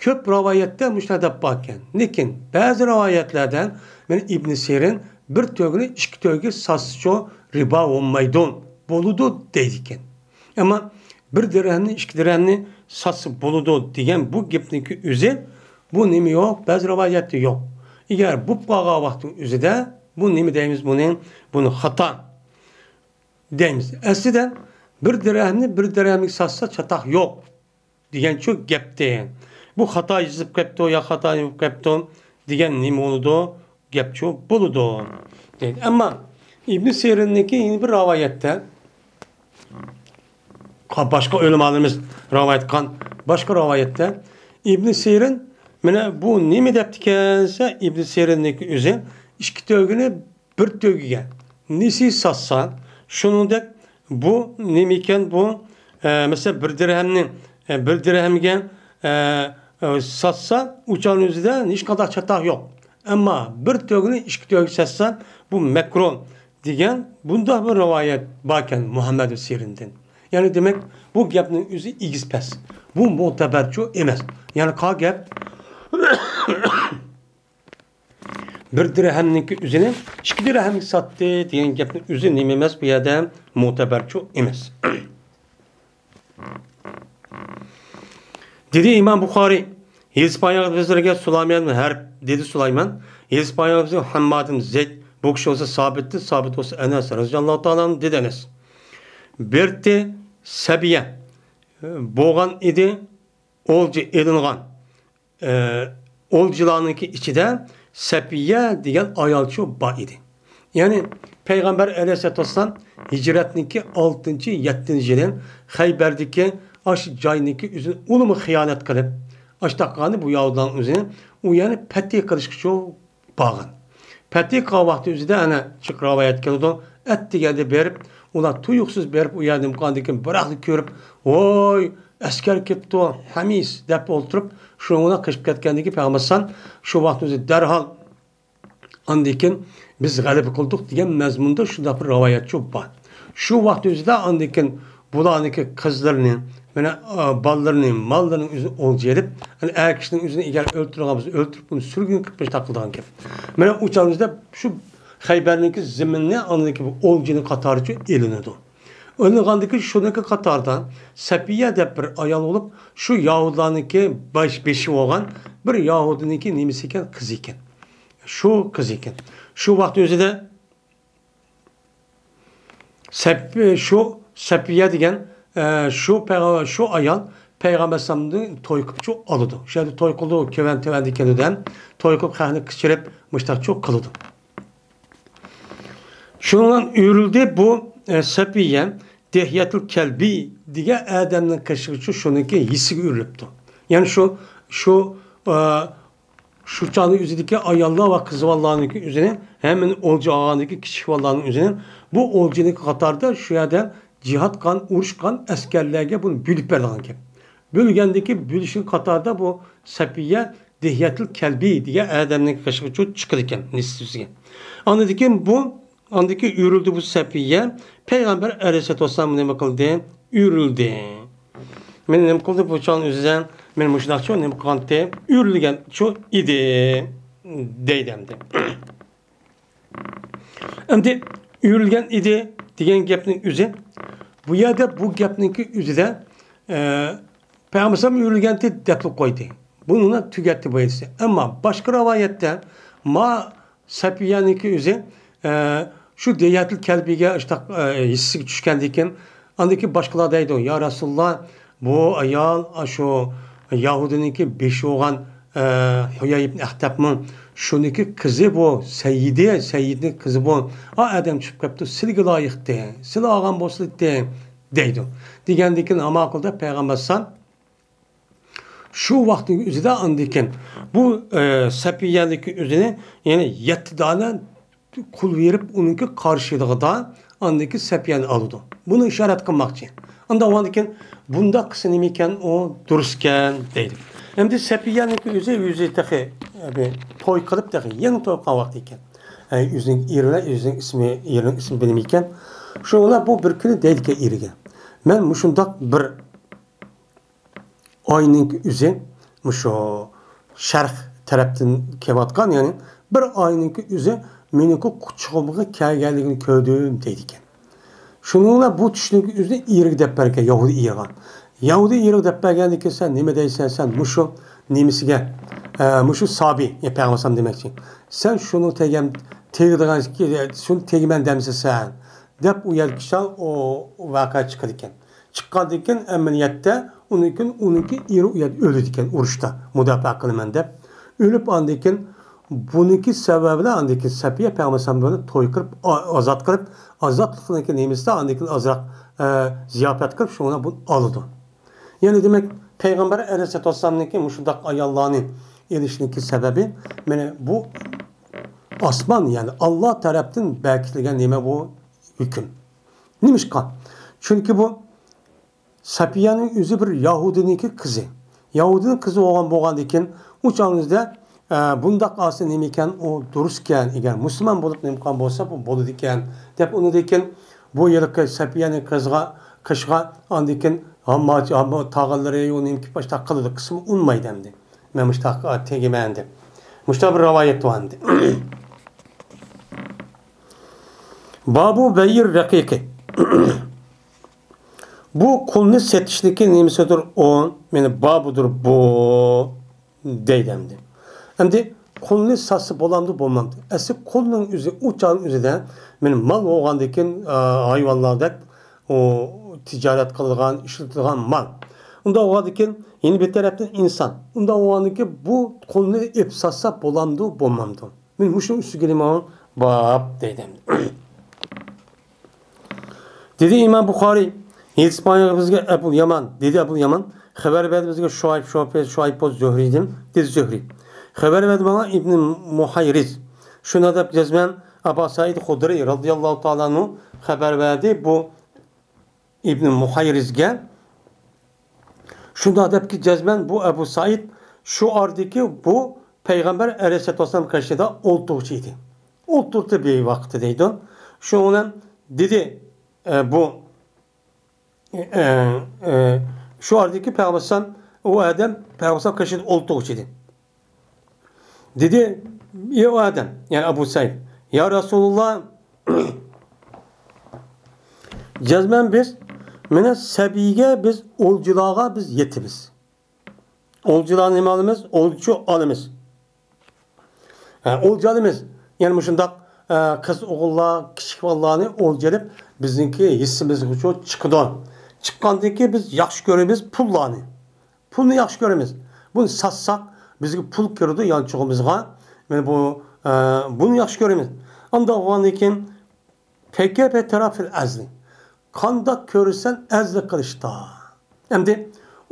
كۆپ رىۋايەتتە مۇشۇنداق دەپ باركەن. لېكىن بەزى رىۋايەتلەردە مانا ئىبنى سىرىن بىر تۆگىنى ئىككى تۆگىگە ساتسىچۇ رىبا بولمايدۇ، بولىدۇ دەيدىكەن. ئەمما بىر دىرھەمنى، ئىككى دىرھەمنى ساتسا بولىدۇ دېگەن بۇ گەپنىڭكى ئۆزى، بۇ نېمە يوق؟ بەزى رىۋايەتتە يوق. ئەگەر بولۇپ قالغان ۋاقىتنىڭ ئۆزىدە بۇ نېمە دەيمىز بۇنى؟ بۇنى خاتا دەيمىز. ئەسلىدە بىر دىرھەمنى بىر دىرھەمگە ساتسا چاتاق يوق دېگەنچۇ گەپتى. بۇ خاتا يېزىپ كەپتۇ يا خاتا يېزىپ كەپتۇ دېگەن نېمە بولىدۇ؟ گەپچۇ بولىدۇ، دەيدۇ. ئەمما ئىبنى سىرىننىڭكى يەنە بىر رىۋايەتتە، باشقا ئۆلىمالىرىمىز رىۋايەت قىلغان باشقا رىۋايەتتە ئىبنى سىرىن، مانا بۇ نېمە دەپتىكەن دېسە، ئىبنى سىرىننىڭكى ئۆزى ئىككى تۆگىنى بىر تۆگىگە نېسى ساتسا، شۇنىڭدەك بۇ نېمىكەن بۇ، ئە، مەسىلەن، بىر دىرھەمنى، ئە، بىر دىرھەمگە، ئە، ئە، ساتسا، ئۇ چاغنىڭ ئۆزىدە ھېچقانداق چاتاق يوق. ئەمما بىر تۆگىنى ئىككى تۆگىگە ساتسا، بۇ مەكرۇھ دېگەن بۇنداق بىر رىۋايەت باركەن مۇھەممەد سىرىندىن. يەنى دېمەك، بۇ گەپنىڭ ئۆزى ئېگىز پەس. بۇ مۆتىبەرچۇ ئەمەس. يەنى قا گەپ بىر دىرھەمنىڭكى ئۆزىنى ئىككى دىرھەمگە ساتتى دېگەن گەپنىڭ ئۆزى نېمە ئەمەس، بۇ يەردە مۆتىبەرچۇ ئەمەس. دېدى ئىمام بۇخارىي، يېزىپ ئاياغ بىزلەرگە سۇلايمان ھەرب، دېدى سۇلايمان. يېزىپ ئاياغ بىزلەرگە ھەممادىن زەيد، بۇ كىشى بولسا سابىتتىن، سابىت بولسا ئەنەس رەزىياللاھۇ تائالا ئەنھۇ دېدى ئەنەس. بىرتى سەبىيە بولغان ئىدى، ئولجا ئېلىنغان. ئە، ئولجىلارنىڭكى ئىچىدە سەپىيە دېگەن ئايالچۇ بار ئىدى. يەنى پەيغەمبەر ئەلەيھىسسالاتۇ ۋەسسالام ھىجرەتنىڭكى ئالتىنچى، يەتتىنچى يىلى خەيبەردىكى ئاشۇ جاينىڭكى ئۆزىنى ئۇلىمۇ خىيانەت قىلىپ، ئاشتاققانى بۇ يەھۇدىيلارنىڭ ئۆزىنى ئۇ يەرنى پەتھى قىلىشقىچۇ بارغان. پەتھى قىلغان ۋاقتى ئۆزىدە ئەنە جىق رىۋايەت كېلىدۇ. ئەتىگەندە بېرىپ، ئۇلار تۇيۇقسىز بېرىپ، ئۇ يەردە نېمە قىلغاندىكىن بىراقلا كۆرۈپ، ۋوي، ئەسكەر كېپتۇ، ھەمىس دەپ ئولتۇرۇپ، شۇنىڭ بىلەن قېچىپ كەتكەندىكىن پەيغەمبەر ئەلەيھىسسالام شۇ ۋاقىت ئۆزى دەرھال ئاندىن كېيىن بىز غەلىبە قىلدۇق دېگەن مەزمۇندا شۇنداق بىر رىۋايەتچۇ بار. شۇ ۋاقىت ئۆزىدە ئاندىن كېيىن بۇلارنىڭكى قىزلىرىنى، مانا، ئا، بالىلىرىنى، ماللىرىنى ئۆزىنى ئولجا ئېلىپ، يەنى ئەر كىشىنىڭ ئۆزىنى ئەگەر ئۆلتۈرىدىغان بولسا ئۆلتۈرۈپ، ئۇنى سۈرگۈن قىلىپ مۇشۇنداق قىلىدىغان گەپ. مانا ئۇ چاغدا شۇ خەيبەرنىڭكى زېمىنىنى ئاندىن كېيىن بۇ ئولجىنىڭ قاتارىچۇ ئېلىنىدۇ. ئېلىنغاندىن كېيىن شۇنىڭكى قاتارىدا سەپىيە دەپ بىر ئايال بولۇپ، شۇ يەھۇدىيلارنىڭكى باش، بېشى بولغان بىر يەھۇدىينىڭكى نېمىسى ئىكەن، قىزى ئىكەن. شۇ قىز ئىكەن. شۇ ۋاقىت ئۆزىدە سەپ-، شۇ سەپىيە دېگەن، ئە، شۇ پەيغە-، شۇ ئايال پەيغەمبەر ئەلەيھىسسالامنى توي قىلىپچۇ ئالىدۇ. شۇ يەردە توي قىلىدۇ، كۆۋەن تۆۋەندە كېلىدۇ ھەم توي قىلىپ خەقنى قىچىرىپ مۇشتاقچۇ قىلىدۇ. شۇنىڭ بىلەن ئۆرۈلدى بۇ، ئە، سەپىيە دىھيەتۇل كەلبى دېگەن ئادەمنىڭ قېشىغىچۇ شۇنىڭكى ھېسسىگە ئۆرۈلۈپتۇ. يەنى شۇ، شۇ، ئە، شۇ چاغنىڭ ئۆزىدىكى ئاياللار ۋە قىز بالىلارنىڭكى ئۆزىنى، ھەممىنى ئولجا ئالغاندىكى كىچىك بالىلارنىڭ ئۆزىنى، بۇ ئولجىنىڭكى قاتارىدا شۇ يەردە جىھاد قىلغان، ئۇرۇش قىلغان ئەسكەرلەرگە بۇنى بۆلۈپ بېرىدىغان گەپ. بۆلگەندىكى بۆلۈشنىڭ قاتارىدا بۇ سەپىيە دىھيەتىل كەلبى دېگەن ئادەمنىڭ قېشىغىچۇ چىقىدىكەن، نېسىۋىسىگە. ئاندىن كېيىن بۇ ئاندىن كېيىن ئۆرۈلدى بۇ سەپىيە. پەيغەمبەر ئەلەيھىسسالاتۇ ۋەسسالام نېمە قىلدى؟ ئۆرۈلدى. مېنى نېمە قىلدى بۇ چاغنىڭ ئۆزىدە؟ مېنى مۇشۇنداقچۇ نېمە قىلغانتى؟ ئۆرۈلگەنچۇ ئىدى. دەيدۇ ئەمدى. ئەمدى ئۆرۈلگەن ئىدى دېگەن گەپنىڭ ئۆزى، بۇ يەردە بۇ گەپنىڭكى ئۆزىدە، ئە، پەيغەمبەر ئەلەيھىسسالام ئۆرۈلگەنتى دەپلا قويدى. بۇنى تۈگەتتى بۇ ھەدىسى. ئەمما باشقا رىۋايەتتە ما سەپىيەنىڭكى ئۆزى، ئە، شۇ دىھيەتۇل كەلبىگە ئىشتاق، ئە، ھېسسىگە چۈشكەندىكىن، ئاندىن كېيىن باشقىلار دەيدۇ، يا رەسۇلاللا، بۇ ئايال ئاشۇ يەھۇدىينىڭكى بېشى بولغان، ئە، ھۇيەي ئىبن ئەختەپمۇ، شۇنىڭكى قىزى بۇ، سەييىدى، سەييىدنىڭ قىزى بۇ. ئا، ئادەم چۈشۈپ قاپتۇ، سىلىگە لايىقتى، سىلى ئالغان بولسىدى، دەيدۇ. دېگەندىكىن، ئاما قىلدا پەيغەمبەر ئەلەيھىسسالام شۇ ۋاقىتنىڭ ئۆزىدە ئاندىن كېيىن بۇ، ئە، سەپىيەنىڭكى ئۆزىنى، يەنى يەتتە دانە قۇل بېرىپ، ئۇنىڭكى قارشىلىقىدا ئاندىن كېيىن سەپىيەنى ئالىدۇ. بۇنى ئىشارەت قىلماقچى. ئاندىن كېيىن بۇنداق قىلسا نېمىكەن، ئۇ دۇرۇسكەن دەيدۇ. ئەمدى سەپىيەنىڭكى ئۆزى، ئۆزى تېخى، ئە، بىر توي قىلىپ، تېخى يېڭى توي قىلغان ۋاقتى ئىكەن. ئە، ئۆزىنىڭ ئېرى بىلەن ئۆزىنىڭ ئىسمى، ئېرىنىڭ ئىسمى بىلمەيكەن. شۇڭا بۇ بىر كۈنى دەيدىكەن ئېرىگە، مەن مۇشۇنداق بىر ئاينىڭكى ئۆزى مۇشۇ شەرق تەرەپتىن كېلىۋاتقان، يەنى بىر ئاينىڭكى ئۆزى مېنىڭكى قۇچىقىمغا كەلگەنلىكىنى كۆردۈم دەيدىكەن. شۇنىڭ بىلەن بۇ چۈشنىڭكى ئۆزىنى ئېرىگە دەپ بەرگەن، يەھۇدىي ئېرىغا. يەھۇدىي ئېرىغا دەپ بەرگەندىن كېيىن، سەن نېمە دەيسەن، سەن مۇشۇ نېمىسىگە، ئە، مۇشۇ سابىي، يا پەيغەمبەر دېمەكچى، سەن شۇنىڭ تېگەم-، تېگىدىغان، شۇنى تېگىمەن دەمسە سەن، دەپ ئۇ يەردىكى ئۇ ۋەقە چىقىدىكەن. چىققاندىن كېيىن ئەمەلىيەتتە ئۇنىڭ كېيىن ئۇنىڭكى ئېرى ئۇ يەردە ئۆلىدىكەن، ئۇرۇشتا مۇداپىئە قىلىمەن دەپ. ئۆلۈپ ئاندىن كېيىن بۇنىڭكى سەۋەبى بىلەن ئاندىن كېيىن سەپىيە پەيغەمبەر ئەلەيھىسسالام بىلەن توي قىلىپ، ئا-، ئازاد قىلىپ، ئازادلىقنىڭكى نېمىسىدە ئاندىن كېيىن ئازراق، ئە، زىياپەت قىلىپ، شۇڭا بۇنى ئالىدۇ. يەنى دېمەك، پەيغەمبەر ئەلەيھىسسالاتۇ ۋەسسالامنىڭكى مۇشۇنداق ئاياللارنى ئېلىشنىڭكى سەۋەبى، مانا بۇ ئاسمان، يەنى ئاللا تەرەپتىن بەكىتىلگەن نېمە بۇ؟ ھۆكۈم. نېمىشقا؟ چۈنكى بۇ سەپىيەنىڭ ئۆزى بىر يەھۇدىينىڭكى قىزى. يەھۇدىينىڭ قىزى بولغان، بولغاندىكىن، ئۇ چاغنىڭدا ئە، بۇنداق ئالسا نېمىكەن، ئۇ دۇرۇسكەن، ئەگەر مۇسۇلمان بولۇپ نېمە قىلغان بولسا، بۇ بولىدىكەن، دەپ، ئۇنىڭدىن كېيىن بۇ ھېلىقى سەپىيەنى قىزغا، قىشقا، ئاندىن كېيىن ھامما، ھامما تاغىلىرى، ئۇ نېمە كېلىپ باشلاپ قىلىدۇ، قىسمى ئۇنمايدۇ ئەمدى. مەن مۇشتاق تېگىمەن دەپ. مۇشتاق بىر رىۋايەت بار ئەمدى. بابۇ بەيئىر رەقىقى. بۇ قۇلنى سېتىشنىكى نېمىسىدۇر ئۇ، مېنى بابۇدۇر بۇ، دەيدۇ ئەمدى. ئەمدى قۇلنى ساتسا بولامدۇ، بولمامدۇ؟ ئەسلى قۇلنىڭ ئۆزى، ئۇ چاغنىڭ ئۆزىدە مېنى مال بولغاندىكىن، ئا، ھايۋانلاردەك ئۇ تىجارەت قىلىدىغان، ئىشلىتىدىغان مال. ئۇنداق بولغاندىكىن يەنە بىر تەرەپتىن ئىنسان. ئۇنداق بولغاندىكىن بۇ قۇلنى ئېلىپ ساتسا بولامدۇ، بولمامدۇ؟ مەن مۇشۇنىڭ ئۈستىگە باب دەيدۇ ئەمدى. دېدى ئىمام بۇخارىي، ھېدىس بايان بىزگە ئەبۇل يامان، دېدى ئەبۇل يامان، خەۋەر بەردى بىزگە شۇئەيب، شۇئەيب، شۇئەيب بولسا زۆھرىيدىن، دېدى زۆھرىي. خەۋەر بەردى ماڭا ئىبنى مۇھەيرىز. شۇنداق دەپ جەزمەن ئەبا سەئىد خۇدرىي رەزىياللاھۇ تائالا ئەنھۇ خەۋەر بەردى بۇ ئىبنى مۇھەيرىزگە. شۇنداق دەپكى جەزمەن بۇ ئەبۇ سەئىد شۇ ئارىدىكى بۇ پەيغەمبەر ئەلەيھىسسالاتۇ ۋەسسالام قېشىدا ئولتۇرغۇچى ئىدى. ئولتۇردى بىر ۋاقىتتا دەيدۇ. شۇنىڭ بىلەن دېدى، ئە، بۇ، ئە، ئە، شۇ ئارىدىكى پەيغەمبەر ئەلەيھىسسالام، ئۇ ئادەم پەيغەمبەر ئەلەيھىسسالام قېشىدا ئولتۇرغۇچى ئىدى. دېدى، ئى ئۇ ئادەم، يەنى ئەبۇ سەئىد، يا رەسۇلۇللا، جەزمەن بىز، مانا سەبىيگە بىز ئولجىلارغا بىز يېتىمىز. ئولجىلارنى نېمە ئالىمىز؟ ئولجىچۇ ئالىمىز. ھە، ئولجا ئالىمىز. يەنى مۇشۇنداق، ئە، قىز ئوغۇللار، كىچىك بالىلارنى ئولجا ئېلىپ، بىزنىڭكى ھېسسىمىزغىچۇ چىقىدۇ. چىققاندىن كېيىن بىز ياخشى كۆرىمىز پۇللارنى. پۇلنى ياخشى كۆرىمىز. بۇنى ساتساق، بىزگە پۇل كىرىدۇ يانچۇقىمىزغا. مانا بۇ، ئە، بۇنى ياخشى كۆرىمىز. ئانداق بولغاندىن كېيىن، فەكەيفە تەرا فىل ئەزلى. قانداق كۆرىسەن ئەزلى قىلىشتا؟ ئەمدى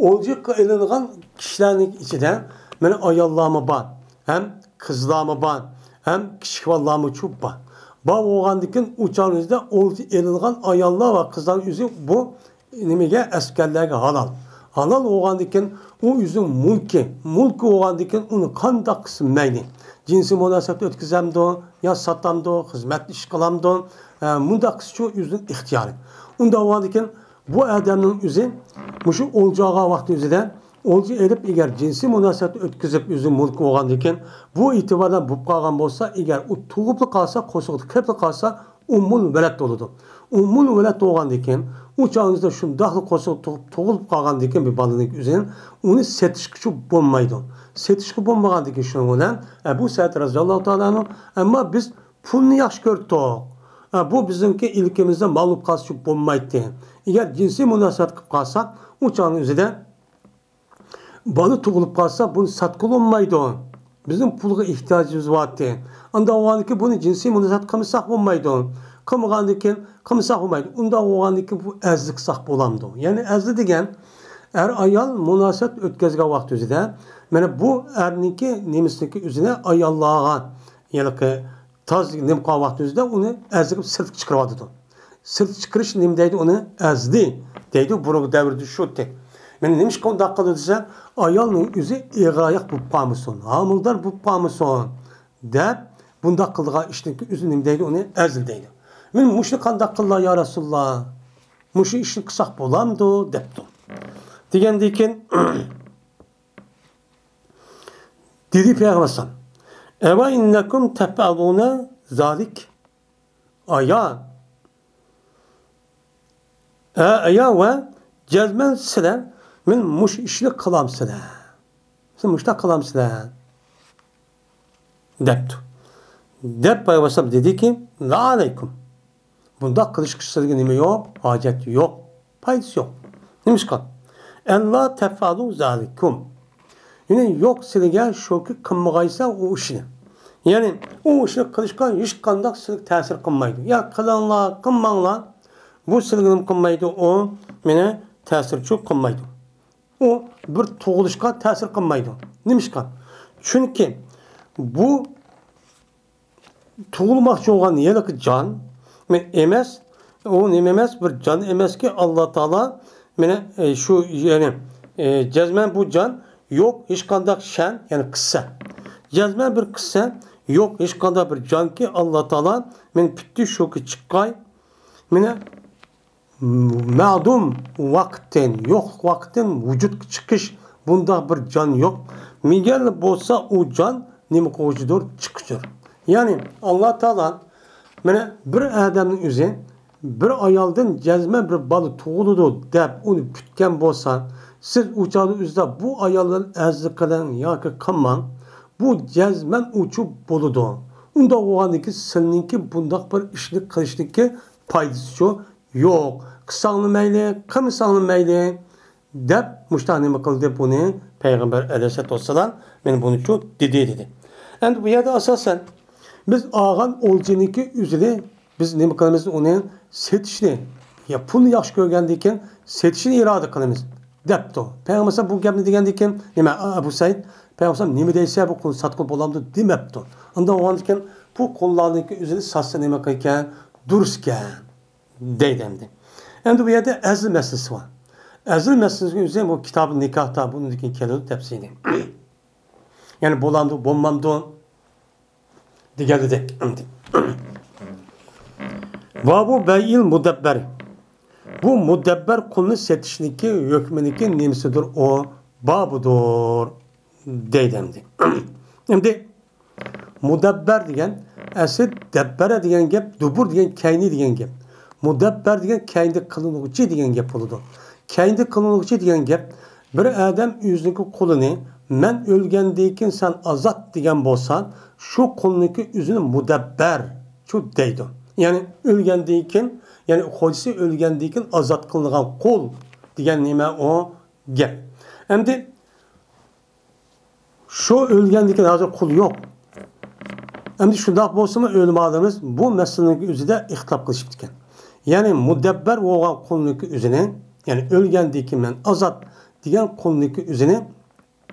ئولجىغا ئېلىنغان كىشىلەرنىڭ ئىچىدە مانا ئاياللارمۇ بار، ھەم قىزلارمۇ بار، ھەم كىچىك بالىلارمۇچۇ بار. بار بولغاندىكىن ئۇ چاغنىڭ ئۆزىدە ئولجا ئېلىنغان ئاياللار ۋە قىزلارنىڭ ئۆزى بۇ نېمىگە، ئەسكەرلەرگە ھالال. ھالال بولغاندىكىن ئۇ ئۆزىنىڭ مۇلكى، مۇلكى بولغاندىكىن ئۇنى قانداق قىلسا مەيلى. جىنسىي مۇناسىۋەت ئۆتكۈزەمدۇ، يا ساتامدۇ، خىزمەت ئىش قىلامدۇ، ئە، مۇنداق قىلسىچۇ ئۆزىنىڭ ئىختىيارى. ئۇنداق بولغاندىكىن بۇ ئادەمنىڭ ئۆزى مۇشۇ ئولجا ئالغان ۋاقتى ئۆزىدە ئولجا ئېلىپ، ئەگەر جىنسىي مۇناسىۋەت ئۆتكۈزۈپ ئۆزىنىڭ مۇلكى بولغاندىكىن، بۇ ئېتىباردا بولۇپ قالغان بولسا، ئەگەر ئۇ تۇغۇپلا قالسا، قورسىقىدا قېلىپلا قالسا، ئۇممۇل ۋەلەد بولىدۇ. ئۇممۇل ۋەلەد بولغاندىكىن، ئۇ چاغىڭىزدا شۇنداقلا قورسىقى تۇغۇپ، تۇغۇلۇپ قالغاندىكىن بىر بالىنىڭ ئۆزىنى، ئۇنى سېتىشقىچۇ بولمايدۇ. سېتىشقا بولمىغاندىكىن شۇنىڭ بىلەن ئەبۇ سەئىد رەزىياللاھۇ تائالا ئەنھۇ، ئەمما بىز پۇلنى ياخشى كۆرۈپتۇق. ئە، بۇ بىزنىڭكى ئىلكىمىزدە مال بولۇپ قالسىچۇ بولمايتتى. ئەگەر جىنسىي مۇناسىۋەت قىلىپ قالساق، ئۇ چاغنىڭ ئۆزىدە بالا تۇغۇلۇپ قالسا، بۇنى ساتقىلى بولمايدۇ. بىزنىڭ پۇلغا ئېھتىياجىمىز بارتى. ئانداق بولغاندىكىن بۇنى جىنسىي مۇناسىۋەت قىلمىساق بولمايدۇ. قىلمىغاندىكىن، قىلمىساق بولمايدۇ. ئۇنداق بولغاندىكىن بۇ ئەزلىك قىلساق بولامدۇ؟ يەنى ئەزلى دېگەن، ئەر-ئايال مۇناسىۋەت ئۆتكۈزگەن ۋاقتى ئۆزىدە، مانا بۇ ئەرنىڭكى نېمىسىنىڭكى ئۆزىنى ئاياللارغا، يەنى تاز نېمە قىلغان ۋاقتى ئۆزىدە ئۇنى ئەزلىك قىلىپ سىرتقا چىقىرىۋاتىدۇ. سىرتقا چىقىرىش نېمە دەيدۇ ئۇنى؟ ئەزلى دەيدۇ، بۇرۇنقى دەۋردە شۇتى. مانا نېمىشقا ئۇنداق قىلىدۇ دېسە، ئايالنىڭ ئۆزى ئېغىر ئاياق بولۇپ قالمىسۇن، ھامىلىدار بولۇپ قالمىسۇن دەپ، بۇنداق قىلىدىغان ئىشنىڭكى ئۆزى نېمە دەيدۇ ئۇنى؟ ئەزلى دەيدۇ. مانا مۇشۇنى قانداق قىلىلا يا رەسۇلاللا؟ مۇشۇ ئىشنى قىلساق بولامدۇ؟ دەپتۇ. دېگەندىن كېيىن، دېدى پەيغەمبەر ئەلەيھىسسالام، ئەۋە ئىننەكۇم تەپئەلۇنە زالىك. ئايا. ئە، ئايا ۋە جەزمەن سىلەر مەن مۇشۇ ئىشنى قىلامسىلەر؟ سىز مۇشۇنداق قىلامسىلەر؟ دەپتۇ. دەپ پەيغەمبەر ئەلەيھىسسالام دېدىكى، لا ئەلەيكۇم. بۇنداق قىلىشقا سىلىگە نېمە يوق؟ ھاجەت يوق. پايدىسى يوق. نېمىشقا؟ ئەللا تەپئەلۇ زالىكۇم. يەنى يوق سىلىگە شۇكى قىلمىغايسا ئۇ ئىشنى. يەنى ئۇ ئىشنى قىلىشقا ھېچقانداق سىلىگە تەسىر قىلمايدۇ. يا قىلىڭلار، قىلماڭلار. بۇ سىلىگە نېمە قىلمايدۇ؟ ئۇ مېنى تەسىرچۇ قىلمايدۇ. ئۇ بىر تۇغۇلۇشقا تەسىر قىلمايدۇ. نېمىشقا؟ چۈنكى بۇ تۇغۇلماقچى بولغان ھېلىقى جان ئەمەس، ئۇ نېمە ئەمەس، بىر جان ئەمەسكى، ئاللا تائالا مانا، ئە، شۇ، يەنى، ئە، جەزمەن بۇ جان يوق، ھېچقانداق شەن، يەنى قىسسە. جەزمەن بىر قىسسە يوق، ھېچقانداق بىر جانكى، ئاللا تائالا مېنى پۈتتى شۇكى چىققاي، مېنى مەدۇم ۋاقىتتىن، يوقلۇق ۋاقىتتىن ۋۇجۇدقا چىقىش، بۇنداق بىر جان يوق. مېگەرلا بولسا ئۇ جان نېمە قىلغۇچىدۇر؟ چىققۇچىدۇر. يەنى ئاللا تائالا مانا بىر ئادەمنىڭ ئۆزى بىر ئايالدىن جەزمەن بىر بالا تۇغۇلىدۇ دەپ ئۇنى پۈتكەن بولسا، سىز ئۇ چاغدا ئۆزىدە بۇ ئايالدىن ئەزىز قىلىڭ ياكى قىلماڭ، بۇ جەزمەن ئۇچۇپ بولىدۇ. ئۇنداق بولغاندىكىن سىلنىڭكى بۇنداق بىر ئىشنى قىلىشنىڭكى پايدىسىچۇ يوق. قىلساڭلا مەيلى، قىلمىساڭلا مەيلى، دەپ مۇشۇنداق نېمە قىلدى بۇنى پەيغەمبەر ئەلەيھىسسالاتۇ ۋەسسالام، مېنى بۇنىچۇ دېدى، دېدى. ئەمدى بۇ يەردە ئاساسەن بىز ئالغان ئولجىنىڭكى ئۆزىنى بىز نېمە قىلىمىز؟ ئۇنى سېتىشنى، يا پۇلنى ياخشى كۆرگەندىن كېيىن سېتىشنى ئىرادە قىلىمىز، دەپتۇ. پەيغەمبەر بۇ گەپنى دېگەندىن كېيىن، نېمە، ئەبۇ سەئىد، پەيغەمبەر نېمە دەيسە، بۇ قۇلنى ساتقىلى بولامدۇ؟ دېمەپتۇ. ئۇنداق بولغاندىن كېيىن بۇ قۇللارنىڭكى ئۆزىنى ساتسا نېمە قىلىكەن؟ دۇرۇسكەن. دەيدۇ ئەمدى. ئەمدى بۇ يەردە ئەزىل مەسىلىسى بار. ئەزىل مەسىلىسىنىڭ ئۆزى بۇ كىتابى نىكاھتا بۇنىڭدىن كېيىن كېلىدۇ تەپسىلىي. يەنى بولامدۇ، بولمامدۇ دېگەنلىدى ئەمدى. بابۇ بەيئىل مۇدەببەر. بۇ مۇدەببەر قۇلنى سېتىشنىكى ھۆكمىنىكى نېمىسىدۇر ئۇ؟ بابىدۇر. دەيدۇ ئەمدى. ئەمدى مۇدەببەر دېگەن، ئەسلى دەببەرە دېگەن گەپ، دۇبۇر دېگەن كەينى دېگەن گەپ. مۇدەببەر دېگەن كەينىدە قىلىنغۇچى دېگەن گەپ بولىدۇ. كەينىدە قىلىنغۇچى دېگەن گەپ، بىر ئادەم ئۆزىنىڭكى قۇلىنى، مەن ئۆلگەندىن كېيىن سەن ئازاد دېگەن بولسا، شۇ قۇلنىڭكى ئۆزىنى مۇدەببەر شۇ دەيدۇ. يەنى ئۆلگەندىن كېيىن، يەنى خوجىسى ئۆلگەندىن كېيىن ئازاد قىلىنغان قۇل دېگەن نېمە ئۇ؟ گەپ. ئەمدى شۇ ئۆلگەندىن كېيىن ھازىر قۇل يوق. ئەمدى شۇنداق بولسىمۇ، ئۆلىمالىرىمىز بۇ مەسىلىنىڭ ئۆزىدە ئىختىلاپ قىلىشىپتىكەن. يەنى مۇدەببەر بولغان قۇلنىڭكى ئۆزىنى، يەنى ئۆلگەندىن كېيىن مەن ئازاد دېگەن قۇلنىڭكى ئۆزىنى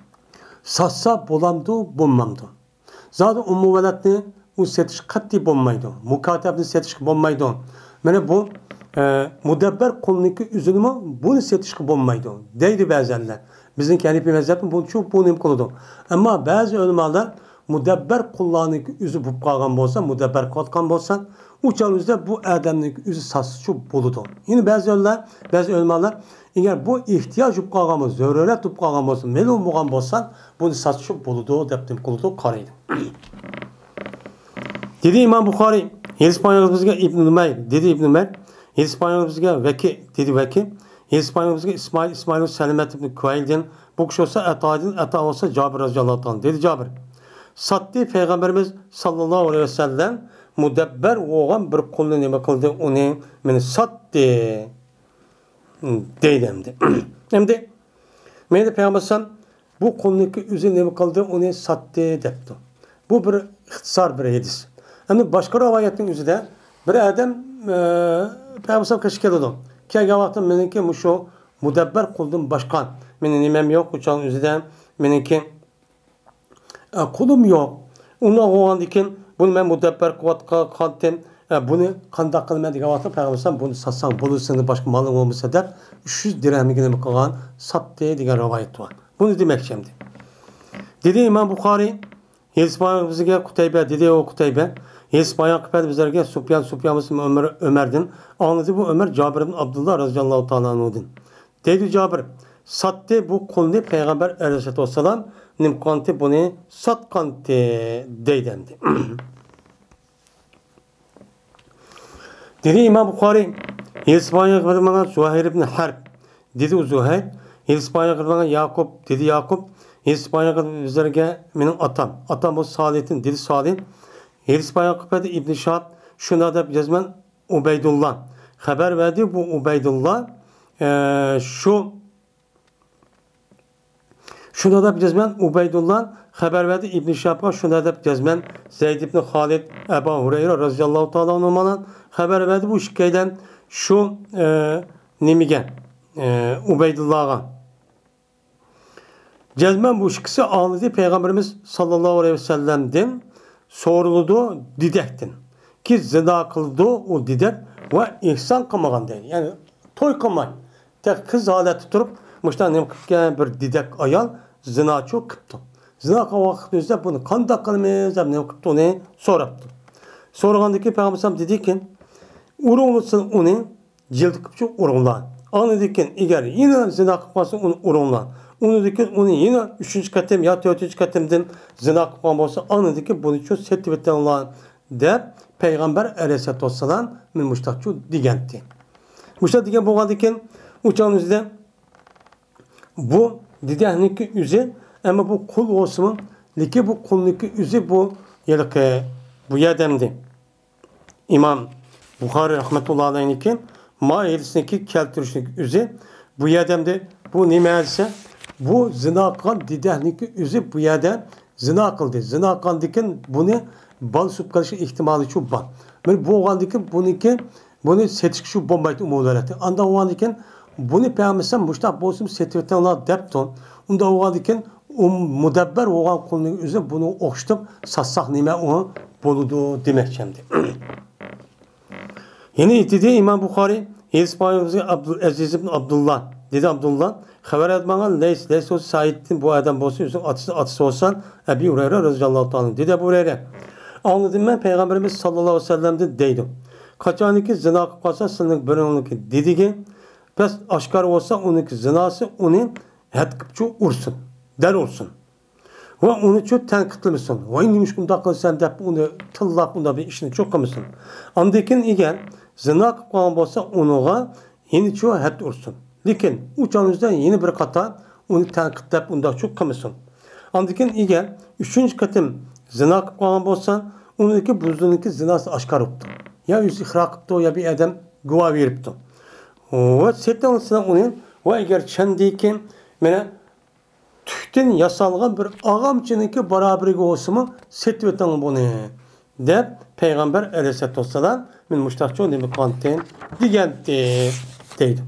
ساتسا بولامدۇ، بولمامدۇ؟ زادى ئۇممۇ ۋەلەدنى ئۇ سېتىشقا قەتئىي بولمايدۇ. مۇكاتەبنى سېتىشقا بولمايدۇ. مانا بۇ، ئە، مۇدەببەر قۇلنىڭكى ئۆزىنىمۇ بۇنى سېتىشقا بولمايدۇ، دەيدۇ بەزىلەر. بىزنىڭكى ھەنىپىي مەزھەپمۇ بۇنى شۇ، بۇنى نېمە قىلىدۇ. ئەمما بەزى ئۆلىمالار مۇدەببەر قۇللارنىڭكى ئۆزى بولۇپ قالغان بولسا، مۇدەببەر قىلىۋاتقان بولسا، ئۇ چاغ ئۆزىدە بۇ ئادەمنىڭكى ئۆزى ساتسىچۇ بولىدۇ. يەنە بەزى ئۆلىمالار، بەزى ئۆلىمالار ئەگەر بۇ ئېھتىياج بولۇپ قالغان بولسا، زۆرۈرەت بولۇپ قالغان بولسا، مەلۇم بولغان بولسا، بۇنى ساتسا بولىدۇ دەپ نېمە قىلىدۇ، قارايدۇ. دېدى ئىمام بۇخارىي، ھېلىسپايىڭىز بىزگە ئىبن نۇمەير، دېدى ئىبن نۇمەير، ھېلىسپايىڭىز بىزگە ۋەكى، دېدى ۋەكى، ھېلىسپايىڭىز بىزگە ئىسمائىل، ئىسمائىل سەلەمەت ئىبن كۇۋەيلدىن، بۇ كىشى بولسا ئەتادىن، ئەتا بولسا جابىر رەزىياللاھۇ تائالا، دېدى جابىر. ساتتى پەيغەمبىرىمىز ساللاللاھۇ ئەلەيھى ۋەسەللەم مۇدەببەر بولغان بىر قۇلنى نېمە قىلدى، ئۇنى مېنى ساتتى. دەيدۇ ئەمدى. ئەمدى مەيلى پەيغەمبەر ئەلەيھىسسالام بۇ قۇلنىڭكى ئۆزى نېمە قىلدى، ئۇنى ساتتى دەپتۇ. بۇ بىر ئىختىسار بىر ھەدىس. ئەمدى باشقا رىۋايەتنىڭ ئۆزىدە بىر ئادەم، ئە، پەيغەمبەر ئەلەيھىسسالام قېشىغا كېلىدۇ. كەلگەن ۋاقتىدا مېنىڭكى مۇشۇ مۇدەببەر قۇلدىن باشقا مېنىڭ نېمەم يوق، ئۇ چاغنىڭ ئۆزىدە مېنىڭكى ئە، قۇلۇم يوق. ئۇنداق بولغاندىكىن بۇنى مەن مۇدەببەر قىلىۋاتقانتىم. ئە، بۇنى قانداق قىلىمەن دېگەن ۋاقىتتا پەيغەمبەر ئەلەيھىسسالام بۇنى ساتساڭ بولىدۇ، سېنىڭ باشقا مالىڭ بولمىسا دەپ ئۈچ يۈز دىرھەمگە نېمە قىلغان؟ ساتتى دېگەن رىۋايەت بار. بۇنى دېمەكچى ئەمدى. دېدى ئىمام بۇخارىي، ھېلىسپاياق بىزگە قۇتەيبە، دېدى ئۇ قۇتەيبە. ھېلىسپاياق قىپەدە بىزلەرگە سۇپيان، سۇپيان بولسا ئۆمەر، ئۆمەردىن ئاڭلىدى، بۇ ئۆمەر جابىر ئىبن ئابدۇللا رەزىياللاھۇ تائالا ئەنھۇدىن. دەيدۇ جابىر، ساتتى بۇ قۇلنى پەيغەمبەر ئەلەيھىسسالاتۇ ۋەسسالام، نېمە قىلغانتى، بۇنى ساتقانتى دەيدۇ ئەمدى. دېدى ئىمام بۇخارىي، ھېلىسپاياق ماڭا زۇھەير ئىبن ھەرب، دېدى ئۇ زۇھەير، ھېلىسپاياق ماڭا ياقۇب، دېدى ياقۇب، ھېلىسپاياق بىزلەرگە مېنىڭ ئاتام، ئاتام بولسا سالىھتىن، دېدى سالىھ، ھېلىسپاياق قىپەدە ئىبن شىھاب، شۇنداق دەپ يازىمەن، ئۇبەيدۇللا خەۋەر بەردى. بۇ ئۇبەيدۇللا، ئە، شۇ، شۇنداق دەپ يازىمەن، ئۇبەيدۇللا خەۋەر بەردى ئىبن شىھابقا، شۇنداق دەپ يازىمەن، زەيد ئىبن خالىد، ئەبا ھۇرەيرە رەزىياللاھۇ تائالا ئەنھۇمادىن خەۋەر بەردى. بۇ ئىككىيلەن شۇ، ئە، نېمىگە، ئە، ئۇبەيدۇللاغا. جەزمەن بۇ ئىككىسى ئاڭلىدى پەيغەمبىرىمىز ساللاللاھۇ ئەلەيھى ۋەسەللەمدىن سورىلىدۇ دېدەكتىن. كى زىنا قىلىدۇ ئۇ دېدەك ۋە ئېھسان قىلمىغان دەيدۇ. يەنى توي قىلماي، تېخى قىز ھالەتتە تۇرۇپ، مۇشۇنداق نېمە قىپتىكەن، بىر دېدەك ئايال زىناچۇ قىپتۇ. زىنا قىلغان ۋاقىتنى ئۆزلەپ بۇنى قانداق قىلىمىز دەپ نېمە قىپتۇ ئۇنى سوراپتۇ. سورىغاندىن كېيىن پەيغەمبەر ئەلەيھىسسالام دېدىكى، ئۇرۇڭلىسىن ئۇنى جىلدە قىپچۇ ئۇرۇڭلار. ئاندىن كېيىن ئەگەر يەنە زىنا قىلىپ قالسا ئۇنى ئۇرۇڭلار. ئۇنىڭدىن كېيىن ئۇنى يەنە ئۈچىنچى قېتىم يا تۆتىنچى قېتىمدىن زىنا قىلىپ قالغان بولسا ئاندىن كېيىن بۇنى شۇ سېتىۋېتىڭلار دەپ پەيغەمبەر ئەلەيھىسسالاتۇ ۋەسسالام مانا مۇشتاقچۇ دېگەنتى. مۇشتاق دېگەن بولغاندىن كېيىن ئۇ چاغنىڭ ئۆزىدە بۇ دېدەكنىڭكى ئۆزى، ئەمما بۇ قۇل بولسىمۇ، لېكىن بۇ قۇلنىڭكى ئۆزى بۇ ھېلىقى بۇ يەردە ئەمدى ئىمام بۇخارىي رەھمەتۇللا ئەلەيھنىڭكى ما ھەدىسنىڭكى كەلتۈرۈشنىڭكى ئۆزى بۇ يەردە ئەمدى بۇ نېمە دېسە، بۇ زىنا قىلغان دېدەكنىڭكى ئۆزى بۇ يەردە زىنا قىلدى. زىنا قىلغاندىكىن بۇنى بالا سۈت قىلىش ئېھتىمالى شۇ بار. مانا بولغاندىكىن بۇنىڭكى بۇنى سېتىشقا شۇ بولمايدۇ ئومۇمىي ھالەتتە. ئانداق بولغاندىكىن بۇنى پەيغەمبەر مۇشتاق بولسىمۇ سېتىۋېتىڭلار دەپتۇ. ئۇنداق بولغاندىكىن ئۇ مۇدەببەر بولغان قۇلنىڭ ئۆزى بۇنى ئوخشىتىپ ساتساق نېمە ئۇ بولىدۇ دېمەكچى ئەمدى. يەنە ئېيتتى ئىمام بۇخارىي، ھەدىس بايىمىزغا ئابدۇل ئەزىز ئىبن ئابدۇللا، دېدى ئابدۇللا، خەۋەر ئەلەپ ماڭا لەيس، لەيس بولسا سائىدتىن بۇ ئادەم بولسا ئۆزىنىڭ ئاتىسى، ئاتىسى بولسا ئەبى ھۇرەيرە رەزىياللاھۇ تائالا، دېدى ئەبۇ ھۇرەيرە. ئاڭلىدىم مەن پەيغەمبىرىمىز ساللاللاھۇ ئەلەيھى ۋەسەللەمدىن دەيدۇ، قاچانكى زىنا قىلىپ قالسا سىلىنىڭ بىرىڭلىكى دېدىكى پەس ئاشكارا بولسا ئۇنىڭكى زىناسى ئۇنى ھەد قىپچۇ ئۇرسۇن، دەل ئۇرسۇن. ۋە ئۇنىچۇ تەنقىدلىمىسۇن. ۋاي نېمىشقا ئۇنداق قىلىسەن دەپ ئۇنى تىللاپ ئۇنداق بىر ئىشنى چۇ قىلمىسۇن. ئاندىن كېيىن ئەگەر زىنا قىلىپ قالغان بولسا ئۇنىڭغا يەنىچۇ ھەد ئۇرسۇن. لېكىن ئۇ چاغنىڭ ئۆزىدە يەنە بىر قاتار ئۇنى تەنقىدلەپ ئۇنداق چۇ قىلمىسۇن. ئاندىن كېيىن ئەگەر ئۈچىنچى قېتىم زىنا قىلىپ قالغان بولسا ئۇنىڭكى بۇزۇلنىڭكى زىناسى ئاشكارا بوپتۇ. يا ئۆزى ئىقرار قىپتۇ يا بىر ئادەم گۇۋاھ بېرىپتۇ. ۋە سېتىڭ سىلەر ئۇنى ۋە ئەگەر چەندىكى مانا تۈكتىن ياسالغان بىر ئاغامچىنىڭكى بارابىرىگە بولسىمۇ سېتىۋېتىڭ بۇنى، دەپ پەيغەمبەر ئەلەيھىسسالاتۇ ۋەسسالام مېنى مۇشتاقچۇ نېمە قىلغانتىم دېگەنتى، دەيدۇ.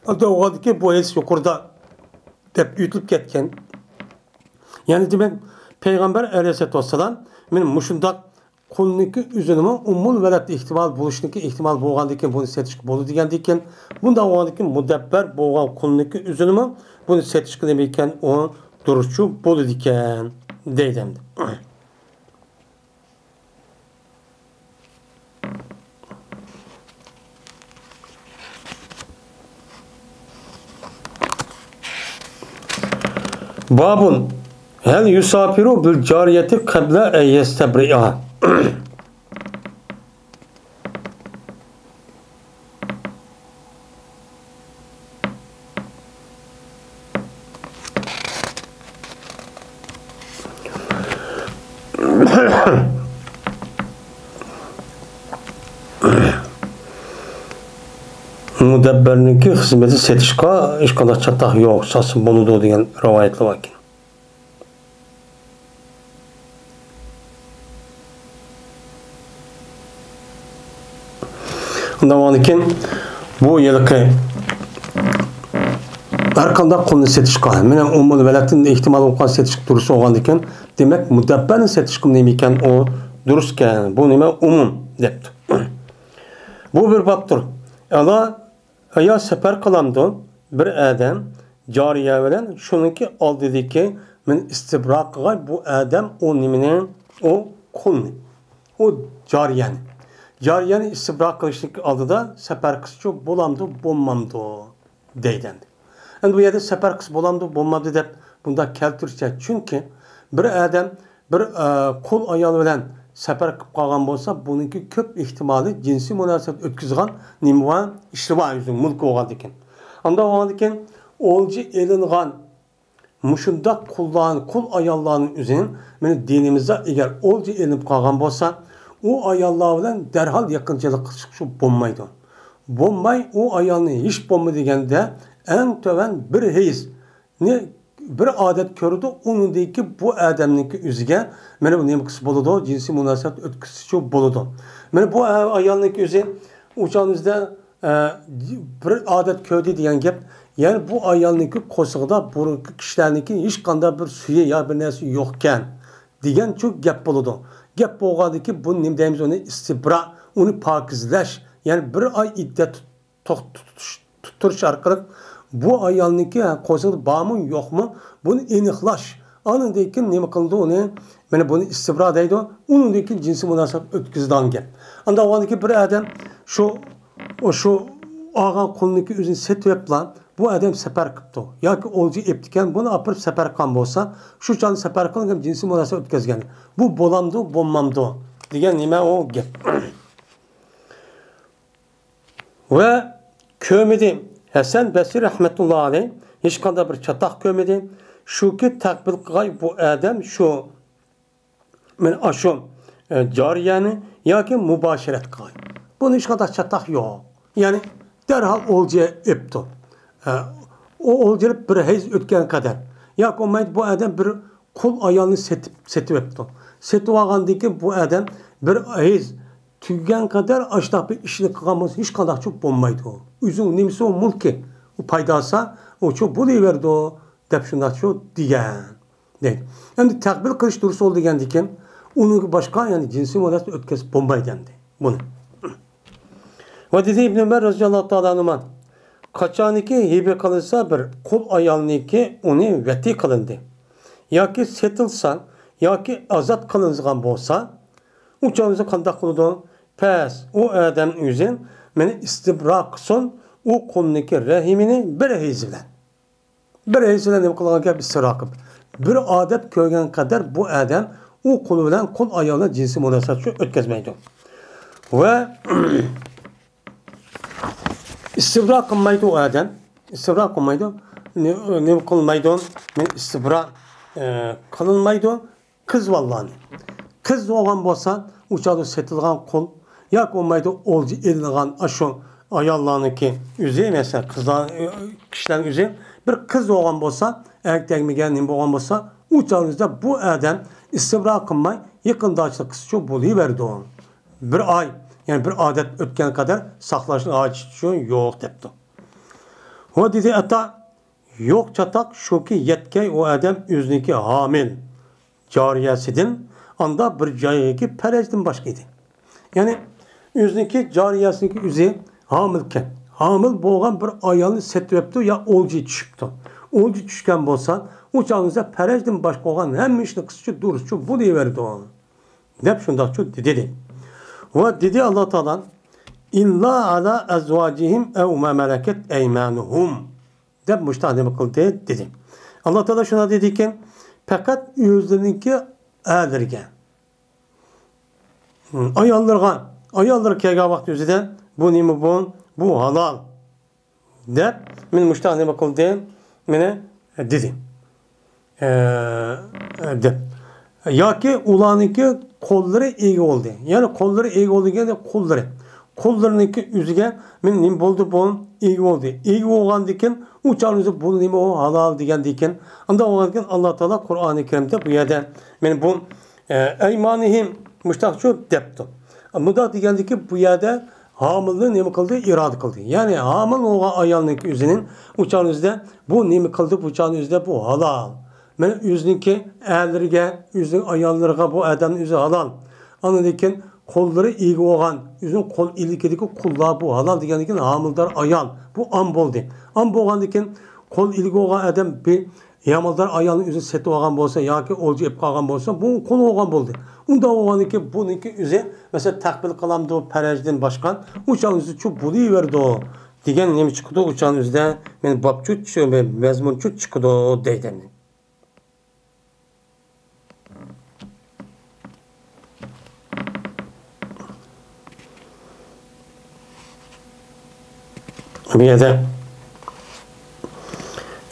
ئاندىن بۇ ھەدىس يۇقىرىدا دەپ ئۆتۈلۈپ كەتكەن. يەنى دېمەك، پەيغەمبەر ئەلەيھىسسالاتۇ ۋەسسالام مېنى مۇشۇنداق قۇلنىڭكى ئۆزىنىمۇ ئۇممۇل ۋەلەد ئېھتىمال بولۇشنىڭكى ئېھتىمال بولغاندىكىن بۇنى سېتىشقا بولىدىكەن. بۇنداق بولغاندىكىن مۇدەببەر بولغان قۇلنىڭكى ئۆزىنىمۇ بۇنى سېتىشقا نېمە ئىكەن ئۇ دۇرۇسچۇ بولىدىكەن دەيدۇ ئەمدى. بابۇن، ھەل يۇسافىرۇ بىل جارىيەتى قەبلە ئەن يەستەبرىئا. مۇدەببەرنىڭكى خىزمىتى سېتىشقا ھېچقانداق چاتاق يوق، ساتسا بولىدۇ دېگەن رىۋايەتلەر باركەن. ئۇنداق بولغاندىكىن بۇ ھېلىقى ھەر قانداق قۇلنى سېتىشقا، مېنىڭ ئۇممۇل ۋەلەدتىن ئېھتىمال بولغان سېتىشقا دۇرۇس بولغاندىكىن، دېمەك، مۇدەببەرنى سېتىشقا نېمە ئىكەن ئۇ دۇرۇسكەن. بۇ نېمە؟ ئومۇم دەپتۇ. بۇ بىر بابتۇر. ئەلا ئايا سەپەر قىلامدۇ بىر ئادەم جارىيە بىلەن شۇنىڭكى ئالدىدىكى مېنى ئىستىبرا قىلغاي بۇ ئادەم ئۇ نېمىنى، ئۇ قۇلنى، ئۇ جارىيەنى. جارىيەنى ئىستىبرا قىلىشنىڭكى ئالدىدا سەپەر قىلسىچۇ بولامدۇ، بولمامدۇ دەيدۇ ئەمدى. ئەمدى بۇ يەردە سەپەر قىلسا بولامدۇ، بولمامدۇ دەپ بۇنداق كەلتۈرۈشچە. چۈنكى بىر ئادەم بىر، ئە، قۇل ئايال بىلەن سەپەر قىلىپ قالغان بولسا، بۇنىڭكى كۆپ ئېھتىمالى جىنسىي مۇناسىۋەت ئۆتكۈزىدىغان نېمە بار، ئىشلىرى بار ئۆزىنىڭ مۇلكى بولغاندىكىن. ئانداق بولغاندىكىن ئولجا ئېلىنغان مۇشۇنداق قۇللارنى، قۇل ئاياللارنىڭ ئۆزىنى مېنى دىنىمىزدا ئەگەر ئولجا ئېلىنىپ قالغان بولسا، ئۇ ئاياللار بىلەن دەرھال يېقىنچىلىق قىلىشقا شۇ بولمايدۇ. بولماي، ئۇ ئايالنى ھېچ بولما دېگەندە ئەڭ تۆۋەن بىر ھەيز نى بىر ئادەت كۆرىدۇ، ئۇنىڭدىن كېيىن بۇ ئادەمنىڭكى ئۆزىگە مانا بۇ نېمە قىلسا بولىدۇ، جىنسىي مۇناسىۋەت ئۆتكۈزسىچۇ بولىدۇ. مانا بۇ ئايالنىڭكى ئۆزى ئۇ چاغنىڭ ئۆزىدە، ئە، بىر ئادەت كۆردى دېگەن گەپ. يەنى بۇ ئايالنىڭكى قورسىقىدا بۇرۇنقى كىشىلەرنىڭكى ھېچقانداق بىر سۈيى يا بىر نەرسە يوقكەن دېگەنچۇ گەپ بولىدۇ. گەپ بولغاندىن كېيىن بۇنى نېمە دەيمىز، ئۇنى ئىستىبرا، ئۇنى پاكىزلەش، يەنى بىر ئاي ئىددەت توختىتىش، تۇتتۇرۇش ئارقىلىق بۇ ئايالنىڭكى قورسىقىدا بارمۇ، يوقمۇ، بۇنى ئېنىقلاش ئاندىن كېيىن نېمە قىلىدۇ ئۇنى؟ مانا بۇنى ئىستىبرا دەيدۇ. ئۇنىڭدىن كېيىن جىنسىي مۇناسىۋەت ئۆتكۈزىدىغان گەپ. ئانداق بولغاندىكىن بىر ئادەم شۇ، شۇ ئالغان قۇلنىڭكى ئۆزىنى سېتىۋېپلا، بۇ ئادەم سەپەر قىپتۇ ياكى ئولجا ئېپتىكەن، بۇنى ئاپىرىپ سەپەر قىلغان بولسا، شۇ چاغدا سەپەر قىلغان جىنسىي مۇناسىۋەت ئۆتكۈزگەن. بۇ بولامدۇ، بولمامدۇ دېگەن نېمە ئۇ گەپ. ۋە كۆرمىدى. ھەسەن بەسرى رەھمەتۇللا ئەلەيھ ھېچقانداق بىر چاتاق كۆرمىدى. شۇكى تەقبىل قىلغاي بۇ ئادەم شۇ، مانا ئاشۇ، ئە، جارىيەنى ياكى مۇباشىرەت قىلغاي. بۇنى ھېچقانداق چاتاق يوق. يەنى دەرھال ئولجا ئېپتۇ. ئە، ئۇ ئولجا ئېلىپ بىر ھەيز ئۆتكەن قەدەر. ياكى بولمايدۇ بۇ ئادەم بىر قۇل ئايالنى سېتىپ، سېتىۋېپتۇ. سېتىۋالغاندىن كېيىن بۇ ئادەم بىر ھەيز تۈگىگەن قەدەر ئاشۇنداق بىر ئىشنى قىلغان بولسا، ھېچقانداقچۇ بولمايدۇ. ئۆزىنىڭ نېمىسى ئۇ مۇلكى، ئۇ پايدا ئالسا، ئۇچۇ بولۇۋېرىدۇ، دەپ شۇنداقچۇ دېگەن. دەيدۇ. ئەمدى تەقبىل قىلىش دۇرۇس بولدى دېگەندىكىن، ئۇنىڭ باشقا، يەنى جىنسىي مۇناسىۋەت ئۆتكۈزۈپ بولمايدۇ ئەمدى بۇنى. ۋە دېدى ئىبن ئۆمەر رەزىياللاھۇ تائالا ئەنھۇما، قاچانكى ھىبە قىلىنسا بىر قۇل ئايالنىڭكى ئۇنى ۋەتى قىلىندى ياكى سېتىلسا ياكى ئازاد قىلىنغان بولسا، ئۇ چاغدا قانداق قىلىدۇ؟ پەس، ئۇ ئادەم ئۆزى مېنى ئىستىبرا قىلسۇن، ئۇ قۇلنىڭكى رەھىمىنى بىر ھەيز بىلەن. بىر ھەيز بىلەن نېمە قىلغان گەپ ئىستىبرا قىلىپ. بىر ئادەت كۆرگەن قەدەر بۇ ئادەم ئۇ قۇل بىلەن قۇل ئايالنى جىنسىي مۇناسىۋەت ئۆتكۈزمەيدۇ. ۋە ئىستىبرا قىلمايدۇ ئۇ ئادەم. ئىستىبرا قىلمايدۇ. نېمە قىلمايدۇ؟ مېنى ئىستىبرا، ئە، قىلىنمايدۇ. قىز بالىلارنى. قىز بولغان بولسا، ئۇ چاغدا سېتىلغان قۇل ياكى بولمايدۇ، ئولجا ئېلىنغان ئاشۇ ئاياللارنىڭكى ئۆزى، مەسىلەن، قىزلار، كىشىلەرنىڭ ئۆزى بىر قىز بولغان بولسا، ئەركە تەگمىگەن نېمە بولغان بولسا، ئۇ چاغدا بۇ ئادەم ئىستىبرا قىلماي، يېقىنداشلىق قىلسىچۇ بولۇۋېرىدۇ. بىر ئاي، يەنى بىر ئادەت ئۆتكەن قەدەر ساقلاشنىڭ ھاجىتى يوق دەپتۇ. ۋە دېدى ئاتا، يوق چاتاق شۇكى، يەتكەي ئۇ ئادەم ئۆزىنىڭكى ھامىل جارىيەسىدىن، ئاندا بىر جايغىكى پەرەجدىن باشقا ئىدى. يەنى ئۆزىنىڭكى جارىيەسىنىڭكى ئۆزى ھامىلكەن. ھامىل بولغان بىر ئايالنى سېتىۋەپتۇ يا ئولجا چۈشۈپتۇ. ئولجا چۈشكەن بولسا، ئۇ چاغدا پەرەجدىن باشقا بولغان ھەممە ئىشنى قىلسىچۇ، دۇرۇسچۇ بولۇۋېرىدۇ. دەپ شۇنداقچۇ دېدى. ۋە دېدى ئاللا تائالا، ئىللا ئالا ئەزۋاجىھىم ئەۋ ما مەلەكەت ئەيمانۇھۇم. دەپ مۇشۇنداق نېمە قىلدى، دېدى. ئاللا تائالا شۇنداق دېدىكى، پەقەت ئۆزلىرىنىڭكى ئەرلىرىگە، ئاياللىرىغا، ئاياللىرى كەلگەن ۋاقىت ئۆزىدە، بۇ نېمە بۇ؟ بۇ ھالال. دەپ، مېنى مۇشۇنداق نېمە قىلدى، مېنى دېدى. ئە، دەپ. ياكى ئۇلارنىڭكى قوللىرى ئىگە بولدى. يەنى قوللىرى ئىگە بولدى دېگەندە قوللىرى. قوللىرىنىڭكى ئۆزىگە مېنى نېمە بولدى بۇ؟ ئىگە بولدى. ئىگە بولغاندىكىن ئۇ چاغدا بۇ نېمە ئۇ ھالال دېگەندىكىن. ئانداق بولغاندىكىن ئاللا تائالا قۇرئانى كەرىمدە بۇ يەردە مېنى بۇ، ئە، ئەيمانىھىم مۇشتاقچۇ دەپتۇ. مۇنداق دېگەندىكى بۇ يەردە ھامىلنى نېمە قىلدى؟ ئىرادە قىلدى. يەنى ھامىل بولغان ئايالنىڭكى ئۆزىنىڭ ئۇ چاغنىڭ ئۆزىدە بۇ نېمە قىلدى؟ بۇ چاغنىڭ ئۆزىدە بۇ ھالال. مانا ئۆزىنىڭكى ئەرلىرىگە، ئۆزىنىڭ ئاياللىرىغا بۇ ئادەمنىڭ ئۆزى ھالال. ئاندىن كېيىن قوللىرى ئىگە بولغان، ئۆزىنىڭ قول ئىلكىدىكى قۇللار بۇ ھالال دېگەندىن كېيىن ھامىلىدار ئايال بۇ ئام بولدى. ئام بولغاندىن كېيىن قول ئىلكىدە بولغان ئادەم بىر ھامىلىدار ئايالنى ئۆزى سېتىۋالغان بولسا ياكى ئولجا ئېلىپ قالغان بولسا، بۇ قۇل بولغان بولدى. ئۇنداق بولغاندىن كېيىن بۇنىڭكى ئۆزى، مەسىلەن، تەقبىل قىلامدۇ پەرەجدىن باشقا، ئۇ چاغ ئۆزىچۇ بولۇۋېرىدۇ دېگەن نېمە چىقىدۇ، ئۇ چاغ ئۆزىدە مەن بابچۇ، مەزمۇنچۇ چىقىدۇ دەيدۇ. بۇ يەردە،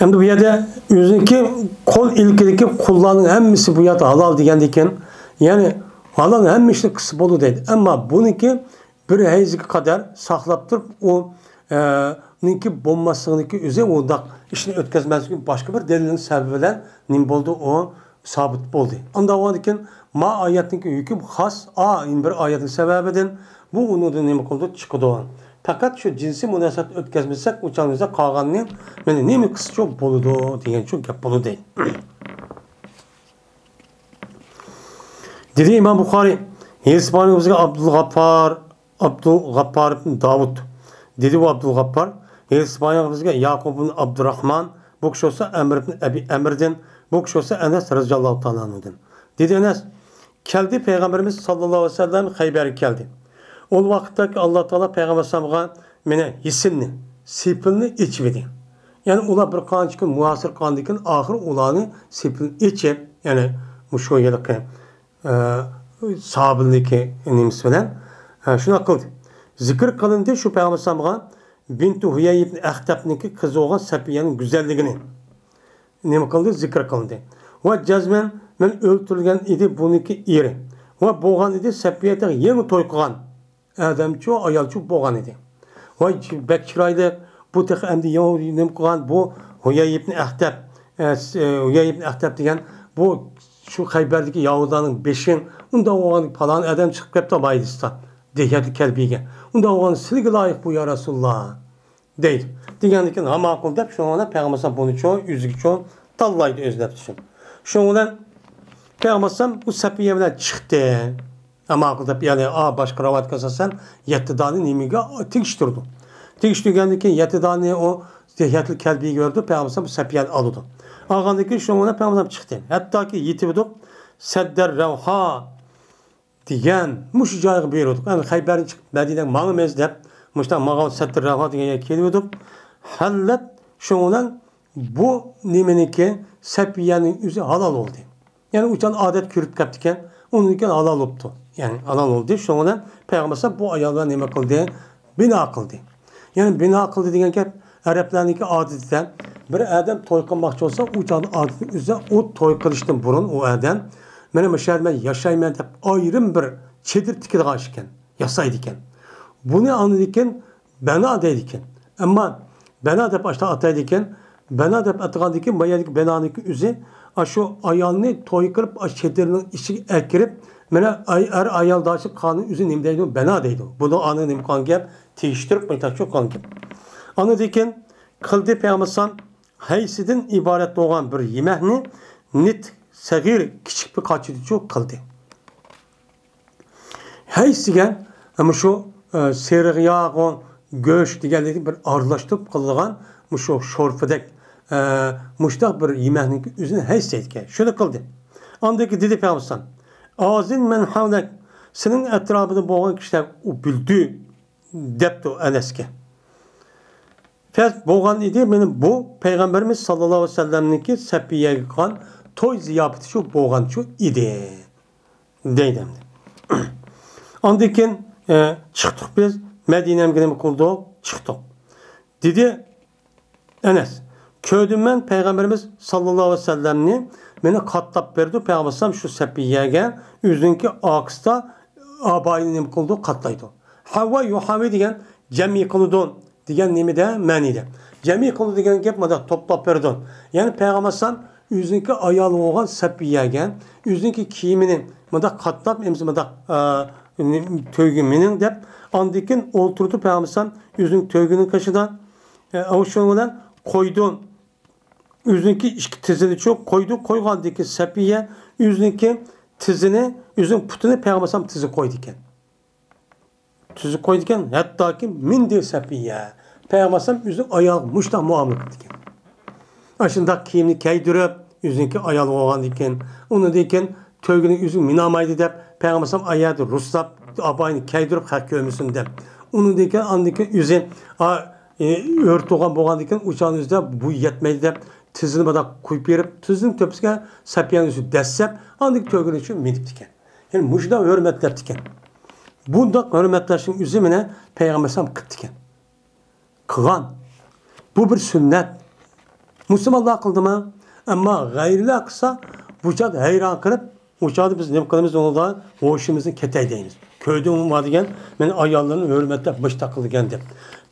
ئەمدى بۇ يەردە ئۆزىنىڭكى قول ئىلكىدىكى قۇللارنىڭ ھەممىسى بۇ يەردە ھالال دېگەندىكىن، يەنى ھالال ھەممە ئىشنى قىلسا بولىدۇ دەيدۇ. ئەمما بۇنىڭكى بىر ھەيزگە قەدەر ساقلاپ تۇرۇپ، ئۇ، ئە، نىڭكى بولماسلىقىنىڭكى ئۆزى ئۇنداق ئىشنى ئۆتكۈزمەسلىكى باشقا بىر دەلىلنىڭ سەۋەبى بىلەن نېمە بولدى؟ ئۇ سابىت بولدى. ئانداق بولغاندىكىن، ما ئايەتنىڭكى ھۆكۈم خاس، ئا، بىر ئايەتنىڭ سەۋەبىدىن بۇ ئۇنىڭدىن نېمە قىلىدۇ؟ چىقىدۇ. پەقەت شۇ جىنسىي مۇناسىۋەت ئۆتكۈزمىسەك، ئۇ چاغدا قالغاننى مانا نېمە قىلسىچۇ بولىدۇ دېگەنچۇ گەپ بولىدۇ. دېدى ئىمام بۇخارىي، ھەدىس بايانىغا بىزگە ئابدۇلغاپپار، ئابدۇلغاپپار ئىبن داۋۇد. دېدى ئۇ ئابدۇلغاپپار، ھەدىس بايانىغا بىزگە ياقۇب ئىبن ئابدۇراخمان، بۇ كىشى بولسا ئەمر ئىبن ئەبى ئەمردىن، بۇ كىشى بولسا ئەنەس رەزىياللاھۇ تائالا ئەنھۇدىن. دېدى ئەنەس، كەلدى پەيغەمبىرىمىز ساللاللاھۇ ئەلەيھى ۋەسەللەم خەيبەرگە كەلدى. ئۇ ۋاقىتتاكى ئاللا تائالا پەيغەمبەر ئەلەيھىسسالامغا مېنى ھېسىننى، سېپىلنى ئېچىۋىدى. يەنى ئۇلار بىر قانچە كۈن مۇھاسىرە قىلغاندىن كېيىن ئاخىرى ئۇلارنى سېپىلنى ئېچىپ، يەنى مۇشۇ ھېلىقى، ئە، سابىلنىكى نېمىسى بىلەن، ئە، شۇنداق قىلدى. زىكىر قىلىندى شۇ پەيغەمبەر ئەلەيھىسسالامغا بىنتۇ ھۇيەي ئىبن ئەختەبنىڭكى قىزى بولغان سەپىيەنىڭ گۈزەللىكىنى. نېمە قىلدى؟ زىكىر قىلدى. ۋە جەزمەن مەن ئۆلتۈرۈلگەن ئىدى بۇنىڭكى ئېرى. ۋە بولغان ئىدى سەپىيە تېخى يېڭى توي قىلغان ئادەمچۇ، ئايالچۇ بولغان ئىدى. ۋاي، بەك چىرايلىق، بۇ تېخى ئەمدى يېڭى نېمە قىلغان، بۇ ھۇيەي ئىبن ئەختەب، ئە، س-، ئە، ھۇيەي ئىبن ئەختەب دېگەن، بۇ شۇ خەيبەردىكى ياھۇدىلارنىڭ بېشى، ئۇنداق بولغان پالان ئادەم چىقىپ كەپتۇ مايدىستا، دەھشەتلىك كەلبىگە. ئۇنداق بولغان سىلىگە لايىق بۇ، يا رەسۇلاللا. دەيدۇ. دېگەندىن كېيىن، ھا، ماقۇل دەپ، شۇنىڭ بىلەن پەيغەمبەر ئەلەيھىسسالام بۇنىچۇ، ئۆزىگىچۇ تاللايدۇ ئۆزى دەپ تۇرسۇن. شۇنىڭ بىلەن پەيغەمبەر ئەلەيھىسسالام بۇ سەپىيە بىلەن چىقتى. ھا، ماقۇل دەپ، يەنى، ئا، باشقا رىۋايەتكە ئاساسەن، يەتتە دانە نېمىگە تېگىشتۈرىدۇ. تېگىشتۈرگەندىن كېيىن يەتتە دانە ئۇ دەھشەتلىك كەلبىگە بېرىدۇ، پەيغەمبەر ئەلەيھىسسالام بۇ سەپىيەنى ئالىدۇ. ئالغاندىن كېيىن شۇنىڭ بىلەن پەيغەمبەر ئەلەيھىسسالام چىقتى. ھەتتاكى يېتىۋىدۇق سەددەر رەۋھا دېگەن مۇشۇ جايغا بېرىۋاتىدۇ. يەنى خەيبەردىن چىقىپ مەدىنەگە ماڭىمىز دەپ، مۇشۇنداق ماڭغان سەددەر رەۋھا دېگەن يەرگە كېلىۋاتىدۇ. ھەللەت شۇنىڭ بىلەن بۇ نېمىنىڭكى، سەپىيەنىڭ ئۆزى ھالال بولدى. يەنى ئۇ چاغدا ئادەت كۆرۈپ كەپتىكەن، ئۇنىڭدىن كېيىن ھالال بوپتۇ. يەنى ھالال بولدى. شۇنىڭ بىلەن پەيغەمبەر ئەلەيھىسسالام بۇ ئايال بىلەن نېمە قىلدى؟ بىنا قىلدى. يەنى بىنا قىلدى دېگەن گەپ ئەرەبلەرنىڭكى ئادىتىدە، بىر ئادەم توي قىلماقچى بولسا، ئۇ چاغدا ئادىتى ئۆزى ئۇ توي قىلىشتىن بۇرۇن ئۇ ئادەم، مانا مۇشۇ يەردە مەن ياشايمەن دەپ ئايرىم بىر چېدىر تىكىدىغان ئىكەن، ياسايدىكەن. بۇنى ئاندىن كېيىن بەنا دەيدىكەن. ئەمما بەنا دەپ ئاشۇنداق ئاتايدىكەن. بەنا دەپ ئاتىغاندىن كېيىن، ما يەردىكى بەنانىڭكى ئۆزى ئاشۇ ئايالنى توي قىلىپ، ئاشۇ چېدىرنىڭ ئىچىگە ئەكىرىپ، مانا ئاي-، ئەر ئايال داشى قانۇن ئۆزى نېمە دەيدۇ؟ بەنا دەيدۇ. بۇنى ئانا نېمە قىلغان گەپ؟ تېگىشتۈرۈپ مانا شۇ قىلغان گەپ. ئاندىن كېيىن قىلدى پەيغەمبەر ئەلەيھىسسالام ھەيسىدىن ئىبارەت بولغان بىر يېمەكنى نىت سەغىر كىچىك بىر قاچىدىچۇ قىلدى. ھەيس دېگەن، ئە، مۇشۇ، ئە، سېرىق ياغ، گۆش دېگەنلىكنى بىر ئارىلاشتۇرۇپ قىلىدىغان مۇشۇ شورپىدەك، ئە، مۇشۇنداق بىر يېمەكنىڭكى ئۆزىنى ھەيس دەيدىكەن. شۇنى قىلدى. ئاندىن كېيىن دېدى پەيغەمبەر ئەلەيھىسسالام، «ئازىن مەن ھەۋلەك، سېنىڭ ئەتراپىڭدا بولغان كىشىلەر ئۇ بىلدى» دەپتۇ ئەنەسكە. پەس بولغان ئىدى، مانا بۇ پەيغەمبىرىمىز ساللاللاھۇ ئەلەيھى ۋەسەللەمنىڭكى سەپىيەگە قىلغان توي زىياپىتى شۇ بولغانچۇ ئىدى. دەيدۇ ئەمدى. ئاندىن كېيىن، ئە، چىقتۇق بىز. مەدىنەمگە نېمە قىلدۇق؟ چىقتۇق. دېدى ئەنەس، كۆردۈم مەن پەيغەمبىرىمىز ساللاللاھۇ ئەلەيھى ۋەسەللەمنى مېنى قاتلاپ بېرىدۇ. پەيغەمبەر ئەلەيھىسسالام شۇ سەپىيەگە ئۆزىنىڭكى ئاكىسىدا ئابايىنى نېمە قىلىدۇ؟ قاتلايدۇ. ھەۋا يۇھاۋى دېگەن جەمئىي قىلىدۇ. دېگەن نېمىدە؟ مەنىدە. جەمئىي قىلىدۇ دېگەن گەپ مۇنداق توپلاپ بېرىدۇ. يەنى پەيغەمبەر ئەلەيھىسسالام ئۆزىنىڭكى ئايالى بولغان سەپىيەگە ئۆزىنىڭكى كىيىمىنى مۇنداق قاتلاپ، ئەمىسە مۇنداق، ئا، تۆگە مېنىڭ دەپ، ئاندىن كېيىن ئولتۇرىدۇ پەيغەمبەر ئەلەيھىسسالام ئۆزىنىڭ تۆگىنىڭ قېشىدا. ئە، ئۇ شۇنىڭ بىلەن قويىدۇ. ئۆزىنىڭكى ئىككى تىزىنىچۇ قويدى، قويغاندىن كېيىن سەپىيە ئۆزىنىڭكى تىزىنى، ئۆزىنىڭ پۇتىنى پەيغەمبەر ئەلەيھىسسالام تىزىگە قويىدىكەن. تۈزۈپ قويىدىكەن، ھەتتاكى مىندى سەپىيە. پەيغەمبەر ئەلەيھىسسالام ئۆزى ئايالغا مۇشۇنداق مۇئامىلە قىپتىكەن. ئاشۇنداق كىيىمنى كىيدۈرۈپ، ئۆزىنىڭكى ئايالى بولغاندىكىن، ئۇنىڭدىن كېيىن تۆگىنى ئۆزى مىنالمايدۇ دەپ، پەيغەمبەر ئەلەيھىسسالام ئايەردە رۇخسەت، ئابايىنى كىيدۈرۈپ خەق كۆرمىسۇن دەپ. ئۇنىڭدىن كېيىن، ئاندىن كېيىن ئۆزى، ئا، ئۆرە تۇرغان بولغاندىن كېيىن، ئۇ چاغنىڭ ئۆزىدە بويى يەتمەيدۇ دەپ، تىزىنى مۇنداق قويۇپ بېرىپ، تىزىنىڭ تۆپىسىگە سەپىيەنى ئۆزى دەسسەپ، ئاندىن كېيىن تۆگىنى شۇ مىنىپتىكەن. يەنى مۇشۇنداق ھۆرمەتلەپتىكەن. بۇنداق ھۆرمەتلەشنىڭ ئۆزى مانا پەيغەمبەر ئەلەيھىسسالام قىپتىكەن. قىلغان. بۇ بىر سۈننەت. مۇسۇلمانلار قىلدىمۇ؟ ئەمما غەيرىلەر قىلسا، بۇ چاغدا ھەيران قېلىپ، ئۇ چاغدا بىز نېمە قىلىمىز؟ ئۇنىڭدا ھوشىمىزدىن كېتەي دەيمىز. كۆردۈڭمۇ دېگەن، مېنىڭ ئاياللىرىم ھۆرمەتلەپ مۇشۇنداق قىلغان دەپ.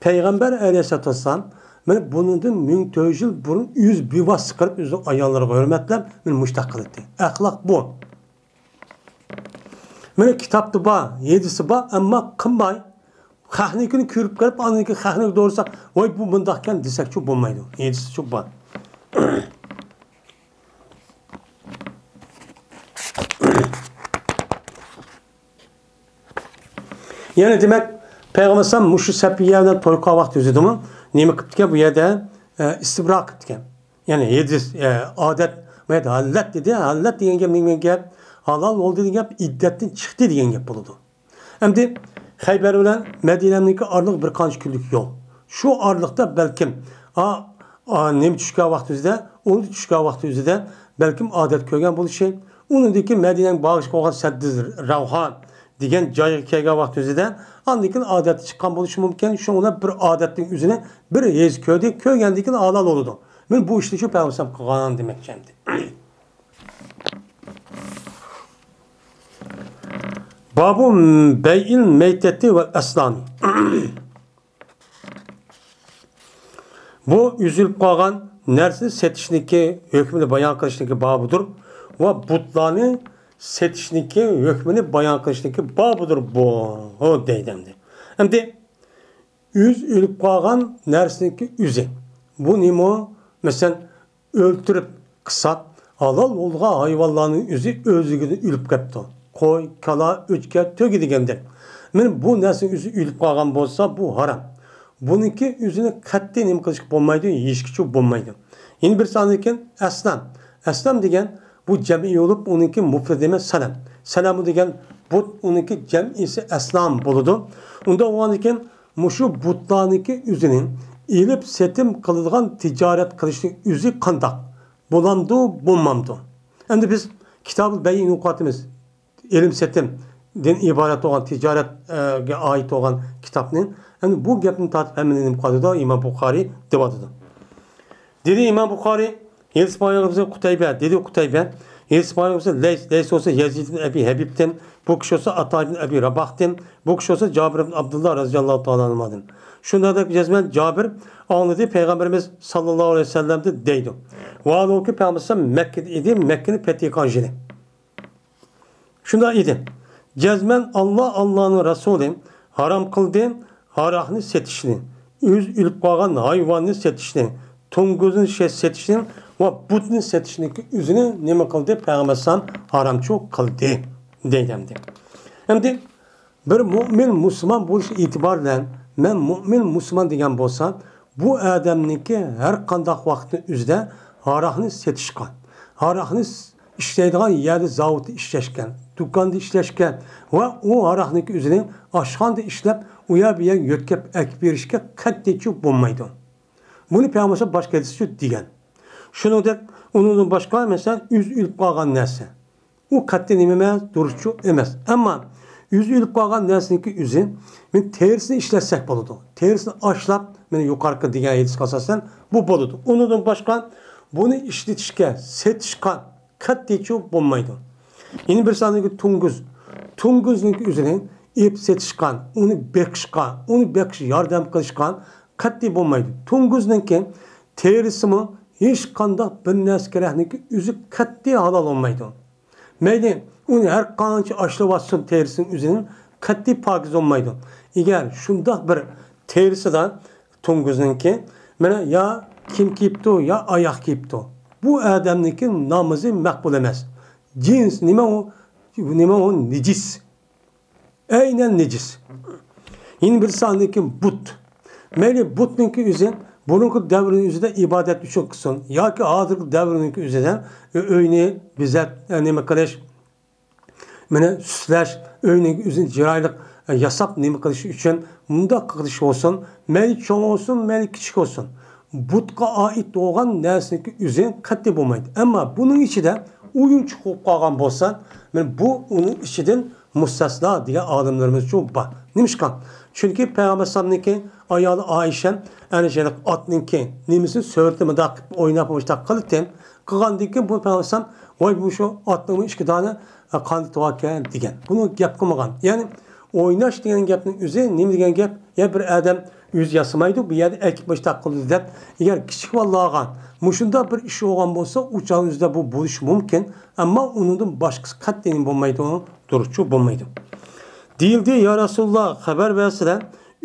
پەيغەمبەر ئەلەيھىسسالاتۇ ۋەسسالام مانا بۇنىڭدىن مىڭ تۆت يۈز يىل بۇرۇن ئۆزى بىۋاسىتە قىلىپ، ئۆزىنىڭ ئاياللىرىغا ھۆرمەتلەپ، مانا مۇشۇنداق قىلاتتى. ئەخلاق بۇ. مانا كىتابتا بار، ھەدىستە بار، ئەمما قىلماي، خەقنىڭكىنى كۆرۈپ قېلىپ، ئاندىن كېيىن خەقنىڭكى دورىسا، ۋاي، بۇ مۇنداقكەن دېسەكچۇ بولمايدۇ. ھەدىستىچۇ بار. يەنى دېمەك، پەيغەمبەر ئەلەيھىسسالام مۇشۇ سەپىيە بىلەن توي قىلغان ۋاقتى ئۆزىدىمۇ نېمە قىپتىكەن؟ بۇ يەردە، ئە، ئىستىبرا قىپتىكەن. يەنى ھەدىس، ئە، ئادەت مەيت ھاللەت دېدى. ھاللەت دېگەن گەپ نېمە گەپ؟ ھالال بولدى دېگەن گەپ، ئىددەتتىن چىقتى دېگەن گەپ بولىدۇ. ئەمدى خەيبەر بىلەن مەدىنەنىڭكى ئارىلىقى بىر قانچە كۈنلۈك يول. شۇ ئارىلىقتا بەلكىم، ئا، ئا، نېمە چۈشكەن ۋاقتى ئۆزىدە، ئۇنى چۈشكەن ۋاقتى ئۆزىدە بەلكىم ئادەت كۆرگەن بولۇشى، ئۇنىڭدىن كېيىن مەدىنەنىڭ باغىشىغا بولغان سەددىز راۋھا دېگەن جايغا كەلگەن ۋاقتى ئۆزىدە، ئاندىن كېيىن ئادەتتىن چىققان بولۇشى مۇمكىن. شۇڭا بىر ئادەتنىڭ ئۆزىنى بىر ھېس كۆردى، كۆرگەندىن كېيىن ھالال بولىدۇ. مەن بۇ ئىشنى شۇ پەيغەمبەر قىلغان دېمەكچى ئەمدى. بابۇ بەيئىل مەيتەتى ۋەل ئەسنامى. بۇ ئۈزۈلۈپ قالغان نەرسىنى سېتىشنىڭكى ھۆكمىنى بايان قىلىشنىڭكى بابىدۇر ۋە بۇتلارنى سېتىشنىڭكى ھۆكمىنى بايان قىلىشنىڭكى بابىدۇر بۇ، دەيدۇ ئەمدى. ئەمدى ئۆزى ئۆلۈپ قالغان نەرسىنىڭكى ئۆزى. بۇ نېمە؟ مەسىلەن، ئۆلتۈرۈپ قىساپ، ھالال بولغان ھايۋانلارنىڭ ئۆزى ئۆزلۈكىدىن ئۆلۈپ قاپتۇ. قوي، كالا، ئۆچكە، تۆگە دېگەندەك. مانا بۇ نەرسىنىڭ ئۆزى ئۆلۈپ قالغان بولسا، بۇ ھارام. بۇنىڭكى ئۆزىنى قەتئىي نېمە قىلىشقا بولمايدۇ، يېيىشكىچۇ بولمايدۇ. يەنە بىرسى ئاندىن كېيىن ئەسنام. ئەسنام دېگەن بۇ جەمئىي بولۇپ، ئۇنىڭكى مۇپرىدى ئەمەس، سەنەم. سەنەمۇ دېگەن بۇت، ئۇنىڭكى جەمئىيسى ئەسنام بولىدۇ. ئۇنداق بولغاندىن كېيىن مۇشۇ بۇتلارنىڭكى ئۆزىنى ئېلىپ سېتىم قىلىدىغان تىجارەت قىلىشنىڭ ئۆزى قانداق؟ بولامدۇ، بولمامدۇ؟ ئەمدى بىز كىتابۇل بەيئنى ئوقۇۋاتىمىز. ئېلىم سېتىمدىن ئىبارەت بولغان تىجارەتكە ئائىت بولغان كىتابنى. ئەمدى بۇ گەپنى تارتىپ ھەممە نېمە قىلىدۇ؟ ئىمام بۇخارىي دەۋاتىدۇ. دېدى ئىمام بۇخارىي، ھېلىسى بايىغىمىز قۇتەيبە، دېدى قۇتەيبە. ھېلىسى بايىغىمىز لەيس، لەيس بولسا يەزىد ئىبن ئەبى ھەبىبتىن، بۇ كىشى بولسا ئاتا ئىبن ئەبى راباھتىن، بۇ كىشى بولسا جابىر ئىبن ئابدۇللا رەزىياللاھۇ تائالا ئانھۇدىن. شۇنداق دەپ جەزمەن جابىر ئاڭلىدى، پەيغەمبىرىمىز ساللاللاھۇ ئەلەيھى ۋەسەللەمدىن دەيدۇ. ۋاھالۇكى پەيغەمبەر مەككىدە ئىدى، مەككىنى پەتھى قىلغان يىلى. شۇنداق ئىدى. جەزمەن ئاللا، ئاللانىڭ رەسۇلى ھارام قىلدى ھاراقنى سېتىشنى، ئۆزى ئۆلۈپ قالغان ھايۋاننى سېتىشنى، توڭگۇزنى شې-، سېتىشنى ۋە بۇتنى سېتىشنى ئۆزىنى نېمە قىلدى؟ پەيغەمبەر ئەلەيھىسسالام ھارامچۇ قىلدى، دەيدۇ ئەمدى. ئەمدى بىر مۆمىن مۇسۇلمان بولۇش ئېتىبارى بىلەن، مەن مۆمىن مۇسۇلمان دېگەن بولسا، بۇ ئادەمنىڭكى ھەر قانداق ۋاقىتنىڭ ئۆزىدە ھاراقنى سېتىشقا، ھاراقنى ئىشلەيدىغان يەردە زاۋۇتتا ئىشلەشكە، دۇكاندا ئىشلەشكە ۋە ئۇ ھاراقنىڭكى ئۆزىنى ئاشخانىدا ئىشلەپ، ئۇ يەر بۇ يەرگە يۆتكەپ ئەكىپ بېرىشكە قەتئىيچۇ بولمايدۇ. بۇنى پەيغەمبەر باشقا ھەدىستىچۇ دېگەن. شۇنىڭدەك ئۇنىڭدىن باشقا، مەسىلەن، ئۆزى ئۆلۈپ قالغان نەرسە. ئۇ قەتئىي نېمە ئەمەس، دۇرۇسچۇ ئەمەس. ئەمما ئۆزى ئۆلۈپ قالغان نەرسىنىڭكى ئۆزى، مەن تېرىسىنى ئىشلەتسەك بولىدۇ. تېرىسىنى ئاشلاپ، مەن يۇقىرىقى دېگەن ھەدىسكە ئاساسەن، بۇ بولىدۇ. ئۇنىڭدىن باشقا، بۇنى ئىشلىتىشكە، سېتىشقا قەتئىيچۇ بولمايدۇ. يەنە بىر ساندىكى توڭگۇز. توڭگۇزنىڭكى ئۆزىنى ئېلىپ سېتىشقا، ئۇنى بېقىشقا، ئۇنى بېقىش ياردەم قىلىشقا قەتئىي بولمايدۇ. توڭگۇزنىڭكى تېرىسىمۇ ھېچقانداق بىر نەرسە كېرەكنىڭكى ئۆزى قەتئىي ھالال بولمايدۇ. مەيلى، ئۇنى ھەر قانچە ئاشلىۋاتسۇن تېرىسىنىڭ ئۆزىنى قەتئىي پاكىز بولمايدۇ. ئەگەر شۇنداق بىر تېرىسىدا توڭگۇزنىڭكى، مانا يا كىيىم كىيىپتۇ، يا ئاياغ كىيىپتۇ. بۇ ئادەمنىڭكى نامىزى مەقبۇل ئەمەس. جىنس نېمە ئۇ؟ نېمە ئۇ؟ نىجىس. ئەينەن نىجىس. يەنە بىر ساندىكى بۇت. مەيلى بۇتنىڭكى ئۆزى بۇرۇنقى دەۋرنىڭ ئۆزىدە ئىبادەت ئۈچۈن قىلسۇن ياكى ھازىرقى دەۋرنىڭكى ئۆزىدە ئۆينى بېزەپ، نېمە قىلىش، مانا سۈسلەش، ئۆينىڭ ئۆزىنى چىرايلىق ياساپ نېمە قىلىش ئۈچۈن مۇنداق قىلىش بولسۇن، مەيلى چوڭ بولسۇن، مەيلى كىچىك بولسۇن. بۇتقا ئائىت بولغان نەرسىنىڭكى ئۆزى قەتئىي بولمايدۇ. ئەمما بۇنىڭ ئىچىدە ئويۇنچۇق بولۇپ قالغان بولسا، مانا بۇ ئۇنىڭ ئىچىدىن مۇستەسنا دېگەن ئالىملىرىمىزچۇ بار. نېمىشقا؟ چۈنكى پەيغەمبەر ئەلەيھىسسالامنىڭكى ئايالى ئائىشە، ئەنە شۇنداق ئاتنىڭكى نېمىسىنى سۈرىتىنى مۇنداق قىلىپ ئويناپ مۇشۇنداق قىلىتتى. قىلغاندىن كېيىن بۇ پەيغەمبەر ئەلەيھىسسالام، ۋاي، بۇ شۇ ئاتنىڭمۇ ئىككى دانە قانىتى باركەن دېگەن. بۇنى گەپ قىلمىغان. يەنى ئويناش دېگەن گەپنىڭ ئۆزى نېمە دېگەن گەپ؟ يا بىر ئادەم ئۆزى ياسىمايدۇ، بۇ يەردە ئەكىپ مۇشۇنداق قىلدى دەپ، ئەگەر كىچىك بالىلارغا مۇشۇنداق بىر ئىش بولغان بولسا، ئۇ چاغ ئۆزىدە بۇ بولۇشى مۇمكىن، ئەمما ئۇنىڭدىن باشقىسى قەتئىي بولمايدۇ، دۇرۇسچۇ بولمايدۇ. دېيىلدى، يا رەسۇلاللا، خەۋەر بەرسىلە،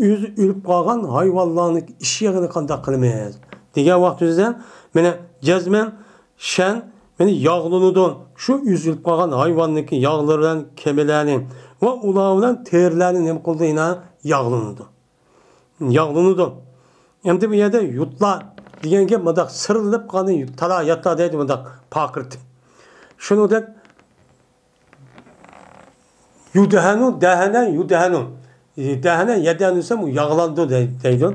ئۆزى ئۆلۈپ قالغان ھايۋانلارنىڭ ئىششىقىنى قانداق قىلىمىز؟ دېگەن ۋاقتىمىزدا، مانا جەزمەن شەن، مانا ياغلىنىدۇ. شۇ ئۆزى ئۆلۈپ قالغان ھايۋاننىڭكى ياغلىرى بىلەن كېمىلەرنى ۋە ئۇلار بىلەن تېرىلەرنى نېمە قىلىدۇ؟ يەنە ياغلىنىدۇ. ياغلىنىدۇ. ئەمدى بۇ يەردە يۇتلار، دېگەن گەپ مۇنداق سىرلىنىپ قالغان تالا ياتلا دەيدۇ مۇنداق پارقىرىتىپ. شۇنىڭدەك يۇدھەنۇ، دەھەنە، يۇدھەنۇ. دەھەنە، يەدەنۇ دېسەم، ئۇ ياغلىنىدۇ دەي-، دەيدۇ.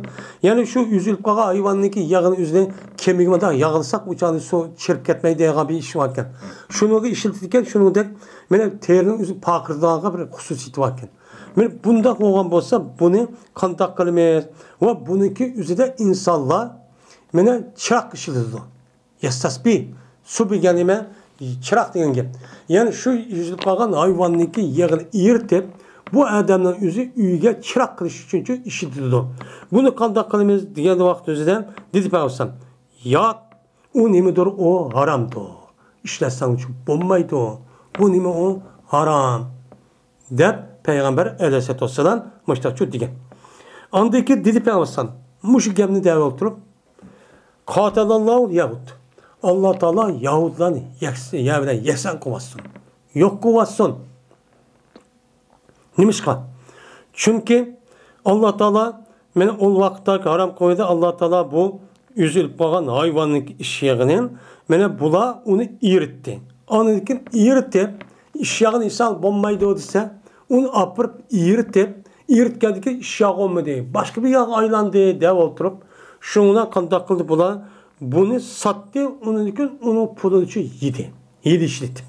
يەنى شۇ ئۈزۈلۈپ قالغان ھايۋاننىڭكى يېغىنى ئۆزىنىڭ كېمىگە مۇنداق ياغلىساق، ئۇ چاغدا سۇ چىرىپ كەتمەيدۇ دەيدىغان بىر ئىش باركەن. شۇنىڭغا ئىشلىتىدىكەن، شۇنىڭدەك مانا تېرىنىڭ ئۆزىنى پارقىرىتىدىغان بىر خۇسۇسىيىتى باركەن. مانا بۇنداق بولغان بولسا، بۇنى قانداق قىلىمىز؟ ۋە بۇنىڭكى ئۆزىدە ئىنسانلار مانا چىراغ ئىشلىتىدۇ. يەستەسبى، سۇ دېگەن نېمە؟ چىراغ دېگەن گەپ. يەنى شۇ ئۈزۈلۈپ قالغان ھايۋاننىڭكى يېغىنى ئېرىتىپ، بۇ ئادەمنىڭ ئۆزى ئۆيىگە چىراغ قىلىش ئۈچۈنچۇ ئىشلىتىدۇ. بۇنى قانداق قىلىمىز دېگەن ۋاقىت ئۆزىدە دېدى پەيغەمبەر، ياق، ئۇ نېمىدۇر، ئۇ ھارامدۇر. ئىشلەتسەڭچۇ بولمايدۇ. بۇ نېمە ئۇ؟ ھارام. دەپ پەيغەمبەر ئەلەيھىسسالاتۇ ۋەسسالام مۇشتاقچۇ دېگەن. ئاندىن كېيىن دېدى پەيغەمبەر، مۇشۇ گەپنى دەپ ئولتۇرۇپ، قاتەلەللاھۇل يەھۇد. ئاللا تائالا يەھۇدلارنى يەكس-، يەر بىلەن يەكسان قىلىۋاتسۇن. يوق قىلىۋاتسۇن. نېمىشقا؟ چۈنكى ئاللا تائالا مانا ئۇ ۋاقىتتا ھارام قىلىۋىدى. ئاللا تائالا بۇ ئۈزۈلۈپ قالغان ھايۋاننىڭ ئىششىيىغىنى، مانا بۇلار ئۇنى ئېرىتتى. ئاندىن كېيىن ئېرىتىپ، ئىششىيىغىنى يېسەڭ بولمايدۇ دېسە، ئۇنى ئاپىرىپ ئېرىتىپ، ئېرىتكەندىن كېيىن ئىششىيىغا بولمىدى، باشقا بىر ياغقا ئايلاندى دەپ ئولتۇرۇپ، شۇڭا قانداق قىلدى بۇلار؟ بۇنى ساتتى، ئۇنىڭدىن كېيىن ئۇنىڭ پۇلىنىچۇ يېدى. يېدى ئىشلىتىپ.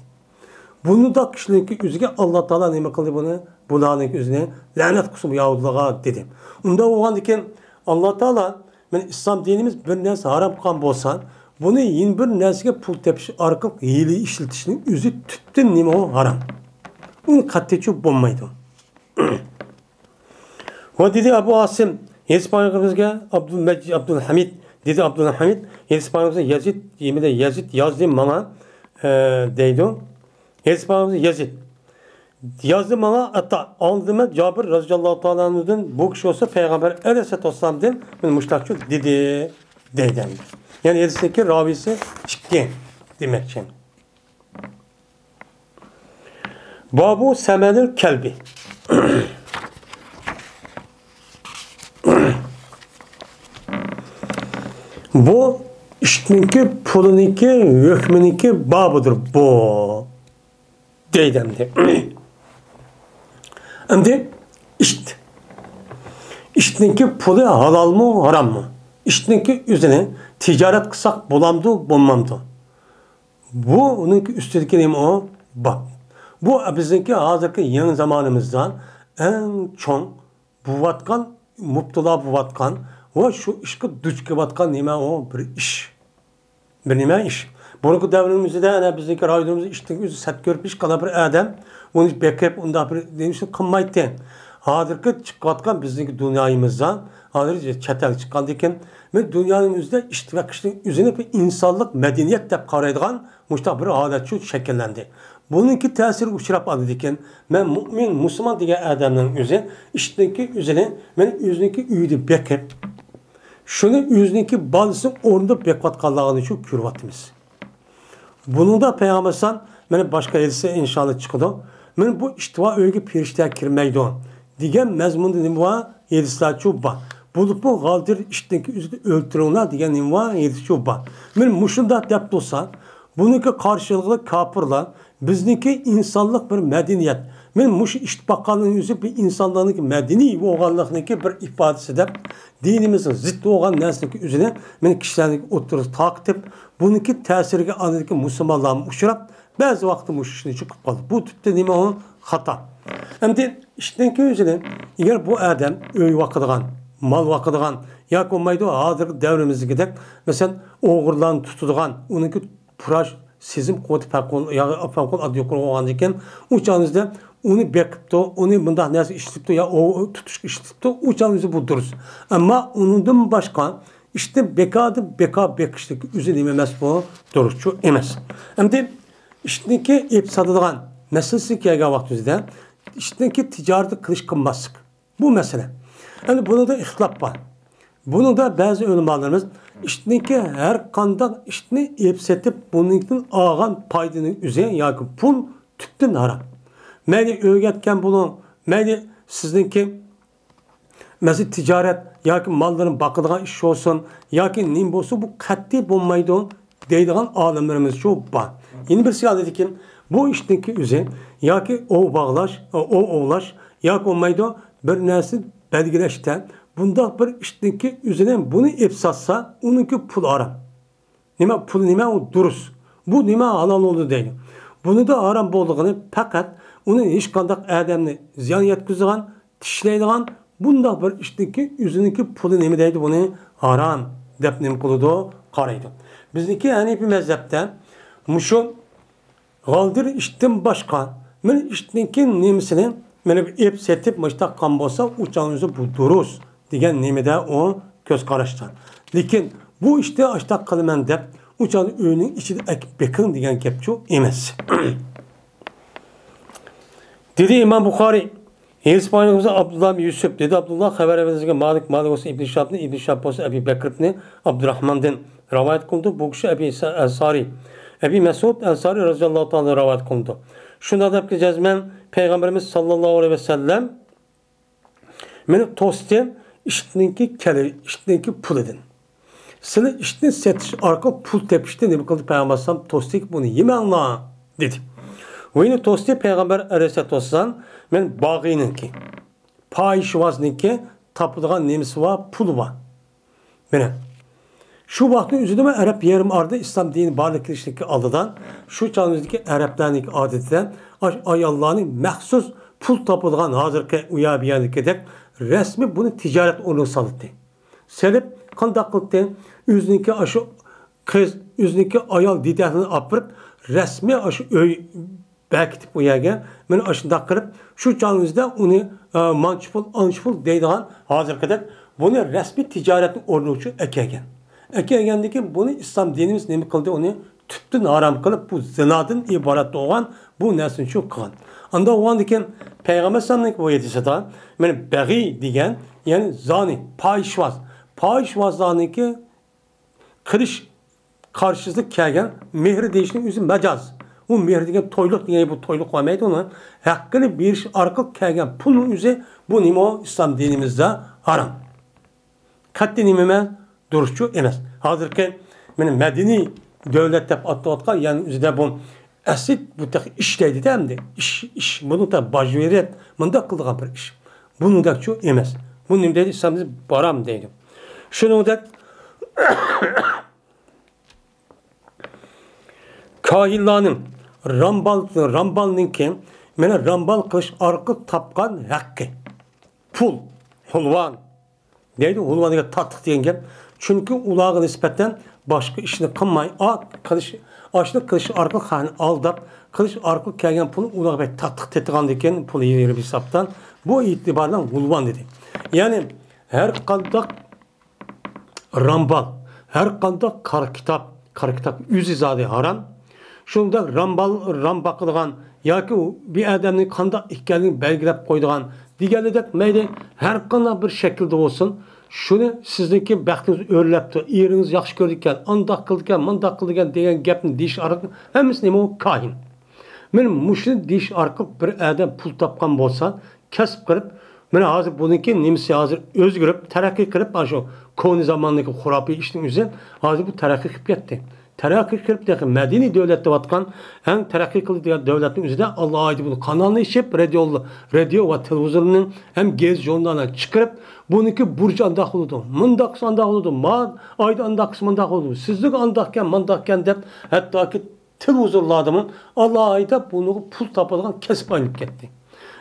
بۇنداق كىشىنىڭكى ئۆزىگە ئاللا تائالا نېمە قىلدى بۇنى؟ بۇلارنىڭكى ئۆزىنى لەنەت قىلسۇن بۇ يەھۇدىيلارغا دېدى. ئۇنداق بولغاندىكىن ئاللا تائالا، مانا ئىسلام دىنىمىز بىر نەرسە ھارام قىلغان بولسا، بۇنى يەنە بىر نەرسىگە پۇل تېپىش ئارقىلىق ھىيلە ئىشلىتىشنىڭ ئۆزى تۈپتىن نېمە ئۇ؟ ھارام. ئۇنى قەتئىيچۇ بولمايدۇ. ۋە دېدى ئەبۇ ئاسىم، ھېلىقى پەيغەمبىرىمىزگە ئابدۇلمەج-، ئابدۇلھەمىد، دېدى ئابدۇلھەمىد، ھېلىقى پەيغەمبىرىمىز يەزىد، يېمىدە يەزىد يازدى ماڭا، ئە، دەيدۇ. ھېلىقى پەيغەمبىرىمىز يەزىد يازدى ماڭا، ئاتا، ئاڭلىدىم مەن جابىر رەزىياللاھۇ تائالا ئەنھۇدىن، بۇ كىشى بولسا پەيغەمبەر ئەلەيھىسسالاتۇ ۋەسسالامدىن مانا مۇشۇنداقچۇ دېدى، دەيدۇ. يەنى ھەدىستىكى راۋىسى ئىككى دېمەكچى. بابۇ سەمەنىل كەلبى. بۇ ئىتنىڭكى پۇلىنىڭكى ھۆكمىنىڭكى بابىدۇر بۇ. دەيدۇ ئەمدى. ئەمدى ئىت. ئىتنىڭكى پۇلى ھالالمۇ، ھاراممۇ؟ ئىتنىڭكى ئۆزىنى تىجارەت قىلساق بولامدۇ، بولمامدۇ؟ بۇ ئۇنىڭكى ئۈستىدىكى نېمە ئۇ؟ باب. بۇ بىزنىڭكى ھازىرقى يېڭى زامانىمىزدا ئەڭ چوڭ بوۋاتقان، مۇپتىلا بوۋاتقان ۋە شۇ ئىشقا دۇچ كېلىۋاتقان نېمە ئۇ؟ بىر ئىش. بىر نېمە ئىش. بۇرۇنقى دەۋرنىڭ ئۆزىدە ئەنە بىزنىڭكى رايونىمىزدا ئىتنىڭ ئۆزى سەت كۆرۈپ ئىش قىلغان بىر ئادەم ئۇنى بېقىپ، ئۇنداق بىر نېمىسىنى قىلمايتتى. ھازىرقى چىقىۋاتقان بىزنىڭكى دۇنيايىمىزدا، ھازىر چەت ئەلگە چىققاندىن كېيىن، بىر دۇنيانىڭ ئۆزىدە ئىت بېقىشنىڭ ئۆزىنى بىر ئىنسانلىق مەدەنىيەت دەپ قارايدىغان مۇشۇنداق بىر ھالەت شۇ شەكىللەندى. بۇنىڭكى تەسىرىگە ئۇچراپ ئاندىن كېيىن، مەن مۇئمىن، مۇسۇلمان دېگەن ئادەمنىڭ ئۆزى ئىتنىڭكى ئۆزىنى، مەن ئۆزىنىڭكى ئۆيىدە بېقىپ، شۇنى ئۆزىنىڭكى بالىسىنىڭ ئورنىدا بېقىۋاتقانلارنى شۇ كۆرۈۋاتىمىز. بۇنىڭدا پەيغەمبەر ئەلەيھىسسالام، مانا باشقا ھەدىستە ئىنشائاللا چىقىدۇ. مانا بۇ ئىت بار ئۆيگە پەرىشتە كىرمەيدۇ دېگەن مەزمۇندا نېمە بار؟ ھەدىسلەرچۇ بار. بولۇپمۇ غالدىر ئىتنىڭكى ئۆزىنى ئۆلتۈرۈڭلار دېگەن نېمە بار؟ ھەدىسچۇ بار. مانا مۇشۇنداق دەپ تۇرسا، بۇنىڭكى قارشىلىقىدا كاپىرلار بىزنىڭكى ئىنسانلىق بىر مەدەنىيەت. مانا مۇشۇ ئىت باققاننىڭ ئۆزى بىر ئىنسانلارنىڭكى مەدەنىي بولغانلىقنىڭكى بىر ئىپادىسى دەپ، دىنىمىزنىڭ زىت بولغان نەرسىنىڭكى ئۆزىنى مانا كىشىلەرنىڭ ئوتتۇرىسىغا تارقىتىپ، بۇنىڭكى تەسىرىگە ئاندىن كېيىن مۇسۇلمانلارمۇ ئۇچراپ، بەزى ۋاقىتتا مۇشۇ ئىشنى چىقىپ قالدى. بۇ تۈپتە نېمە ئۇ؟ خاتا. ئەمدى ئىتنىڭكى ئۆزىنى، ئەگەر بۇ ئادەم ئۆي باقىدىغان، مال باقىدىغان ياكى بولمايدۇ، ھازىرقى دەۋرىمىزدىكىدەك، مەسىلەن، ئوغرىلارنى تۇتىدىغان، ئۇنىڭكى پۇراش سېزىم قۇۋۋىتى پەۋقۇل-، يا-، پەۋقۇلئاددە يۇقىرى بولغاندىكىن، ئۇ چاغىمىزدا ئۇنى بېقىپتۇ، ئۇنى مۇنداق نەرسە ئىشلىتىپتۇ يا ئۇ تۇتۇشقا ئىشلىتىپتۇ، ئۇ چاغىمىزدا بۇ دۇرۇس. ئەمما ئۇنىڭدىن باشقا ئىتنى بىكاردىن بىكار بېقىشلىق ئۆزى نېمە ئەمەس بۇ؟ دۇرۇسچۇ ئەمەس. ئەمدى ئىتنىڭكى ئېلىپ ساتىدىغان مەسىلىسىگە كەلگەن ۋاقتىمىزدا، ئىتنىڭكى تىجارىتى قىلىش قىلماسلىق. بۇ مەسىلە. ئەمدى بۇنىڭدا ئىختىلاپ بار. بۇنىڭدا بەزى ئۆلىمالىرىمىز ئىتنىڭكى ھەر قانداق ئىتنى ئېلىپ سېتىپ، بۇنىڭدىن ئالغان پايدىنىڭ ئۆزى ياكى پۇل تۈپتىن ھارام. مەيلى ئۆگەتكەن بولۇڭ، مەيلى سىزنىڭكى مەسىلەن، تىجارەت ياكى ماللىرىنى باقىدىغان ئىش بولسۇن، ياكى نېمە بولسۇن، بۇ قەتئىي بولمايدۇ دەيدىغان ئالىملىرىمىزچۇ بار. يەنە بىرسى ئېيتىدىكى، بۇ ئىشنىڭكى ئۆزى ياكى ئوۋ باغلاش، ئوۋ ئوۋلاش ياكى بولمايدۇ، بىر نەرسە بەلگىلەشتە بۇنداق بىر ئىشنىڭكى ئۆزىنى بۇنى ئېلىپ ساتسا، ئۇنىڭكى پۇلى ھارام. نېمە پۇل، نېمە ئۇ دۇرۇس. بۇ نېمە ھالال بولدى دەيدۇ. بۇنىدا ھارام بولىدىغىنى پەقەت ئۇنى ھېچقانداق ئادەمنى زىيان يەتكۈزىدىغان، تىشلەيدىغان بۇنداق بىر ئىشنىڭكى ئۆزىنىڭكى پۇلى نېمە دەيدۇ، بۇنى ھارام دەپ نېمە قىلىدۇ، قارايدۇ. بىزنىڭكى ھەنىپىي مەزھەپتە مۇشۇ غالدىر ئىشتىن باشقا، مەن ئىشتىنكى نېمىسىنى مەن ئېلىپ سېتىپ مۇشتاق قىلغان بولسا، ئۇ چاغنىڭ ئۆزى بۇ دۇرۇس دېگەن نېمىدە ئۇ كۆز قاراشتا. لېكىن بۇ ئىشتا ئاشتاق قىلىمەن دەپ، ئۇ چاغدا ئۆينىڭ ئىچىدە ئەكىپ بېقىڭ دېگەن گەپچۇ ئەمەس. دېدى ئىمام بۇخارىي، ھېلىسى پايغىمىز ئابدۇللا بىن يۈسۈپ، دېدى ئابدۇللا، خەۋەر ئەۋەزىگە مالىك، مالىك بولسا ئىبن شىھابتىن، ئىبن شىھاب بولسا ئەبى بەكر ئىبنى ئابدۇراھماندىن رىۋايەت قىلىدۇ. بۇ كىشى ئەبى سا-، ئەنسارى، ئەبى مەسئۇد ئەنسارى رەزىياللاھۇ تائالا رىۋايەت قىلىدۇ. شۇنداق دەپكى جەزمەن پەيغەمبىرىمىز ساللاللاھۇ ئەلەيھى ۋەسەللەم مېنى توستى ئىشتنىڭكى كەلى، ئىشتنىڭكى پۇلىدىن. سىلى ئىشتنى سېتىش ئارقىلىق پۇل تېپىشنى نېمە قىلدى پەيغەمبەر ئەلەيھىسسالام؟ توستى، بۇنى يېمەڭلار دېدى. ۋە يەنە توستى پەيغەمبەر ئەلەيھىسسالام، مەن باغىينىڭكى، پاھىشۋازنىڭكى تاپىدىغان نېمىسى بار، پۇلى بار. مانا شۇ ۋاقىتنىڭ ئۆزىدىمۇ ئەرەب يېرىم ئارىدا ئىسلام دىنى بارلىققا كېلىشلىككە ئالدىدا، شۇ چاغنىڭ ئۆزىدىكى ئەرەبلەرنىڭ ئادىتىدە ئاش-، ئاياللارنى مەخسۇس پۇل تاپىدىغان ھازىرقى ئۇيا بۇيادىكىدەك رەسمىي بۇنى تىجارەت ئورنىغا سالاتتى. سېلىپ قانداق قىلاتتى؟ ئۆزىنىڭكى ئاشۇ قىز، ئۆزىنىڭكى ئايال دېتەكلىرىنى ئاپىرىپ، رەسمىي ئاشۇ ئۆي بەركىتىپ ئۇ يەرگە، مانا ئاشۇنداق قىلىپ، شۇ چاغنىڭ ئۆزىدە ئۇنى، ئە، مانچە پۇل، ئانچە پۇل دەيدىغان ھازىرقىدەك بۇنى رەسمىي تىجارەتنىڭ ئورنى ئۈچۈن ئەكەلگەن. ئەكەلگەندىن كېيىن بۇنى ئىسلام دىنىمىز نېمە قىلدى؟ ئۇنى تۈپتىن ھارام قىلىپ، بۇ زىنادىن ئىبارەت بولغان بۇ نەرسىنى شۇ قىلغان. ئاندىن ئۇنىڭدىن كېيىن پەيغەمبەر ئەلەيھىسسالامنىڭ بۇ ھەدىسىدە، مانا بەغىي دېگەن، يەنى زانى، پاھىشۋاز، پاھىشۋازلارنىڭكى قىلىش قارشىسىدا كەلگەن مېھرى دېيىشنىڭ ئۆزى مەجاز. ئۇ مېھرى دېگەن تويلۇق دېگەن، بۇ تويلۇق قىلمايدۇ ئۇنى. ھەققىنى بېرىش ئارقىلىق كەلگەن پۇلنىڭ ئۆزى، بۇ نېمە ئۇ؟ ئىسلام دىنىمىزدا ھارام. قەتئىي نېمە ئەمەس؟ دۇرۇسچۇ ئەمەس. ھازىرقى مانا مەدەنىي دۆلەت دەپ ئاتىلىۋاتقان، يەنى ئۆزىدە بۇ ئەسلى بۇ تېخى ئىش دەيدىدە ئەمدى. ئىش، ئىش. بۇنى باج بېرىپ مۇنداق قىلىدىغان بىر ئىش. بۇنىڭدەكچۇ ئەمەس. بۇ نېمە دەيدۇ؟ ئىسلام دىنى بارام دەيدۇ. شۇنىڭدەك كاھىنلارنىڭ، رامبال، رامبالنىڭكى، مانا رامبال قىلىش ئارقىلىق تاپقان ھەققى. پۇل، ھۇلۋان دەيدۇ، ھۇلۋان دېگەن تاتلىق دېگەن گەپ. چۈنكى ئۇلارغا نىسبەتەن باشقا ئىشنى قىلماي، ئا، قىلىش، ئاشۇنى قىلىش ئارقىلىق خەقنى ئالداپ، قىلىش ئارقىلىق كەلگەن پۇل ئۇلارغا بەك تاتلىق تېتىغاندىكىن، پۇل يېرىپ ھېسابتا. بۇ ئېتىبار بىلەن ھۇلۋان دېدى. يەنى ھەر قانداق رامبال، ھەر قانداق قارا كىتاب، قارا كىتاب ئۆزى زادى ھارام. شۇنداق رامبال، رام باقىدىغان ياكى بىر ئادەمنىڭ قانداق ئىكەنلىكىنى بەلگىلەپ قويىدىغان دېگەنلىدەك، مەيلى ھەر قانداق بىر شەكىلدە بولسۇن، شۇنى سىزنىڭكى بەختىڭىز ئۆرلەپتۇ، ئېرىڭىز ياخشى كۆرىدىكەن، ئانداق قىلىدىكەن، مانداق قىلىدىكەن دېگەن گەپنى دېيىش ئارقىلىق ھەممىسى نېمە ئۇ؟ كاھىن. مانا مۇشۇنى دېيىش ئارقىلىق بىر ئادەم پۇل تاپقان بولسا، كەسىپ قىلىپ، مانا ھازىر بۇنىڭكى نېمىسى ھازىر ئۆزگىرىپ، تەرەققىي قىلىپ، ئاشۇ كونا زاماندىكى خۇراپىي ئىشنىڭ ئۆزى ھازىر بۇ تەرەققىي قىلىپ كەتتى. تەرەققىي قىلىپ، تېخى مەدەنىي دۆلەت دەۋاتقان، ئەڭ تەرەققىي قىلدى دېگەن دۆلەتنىڭ ئۆزىدە ئالاھىدە بۇنى قانالنى ئېچىپ، رادىيو، رادىيو ۋە تېلېۋىزورنىڭ ھەم گېزىت ژۇرناللارنى چىقىرىپ، بۇنىڭكى بۇرجى ئانداق بولىدۇ، مۇنداق قىلسا ئانداق بولىدۇ، ما ئايدا ئانداق قىلسا مۇنداق بولىدۇ، سىزدىكى ئانداقكەن، مانداقكەن دەپ، ھەتتاكى تېلېۋىزورلاردىمۇ ئالاھىدە بۇنىڭغا پۇل تاپىدىغان كەسىپ ئايلىنىپ كەتتى.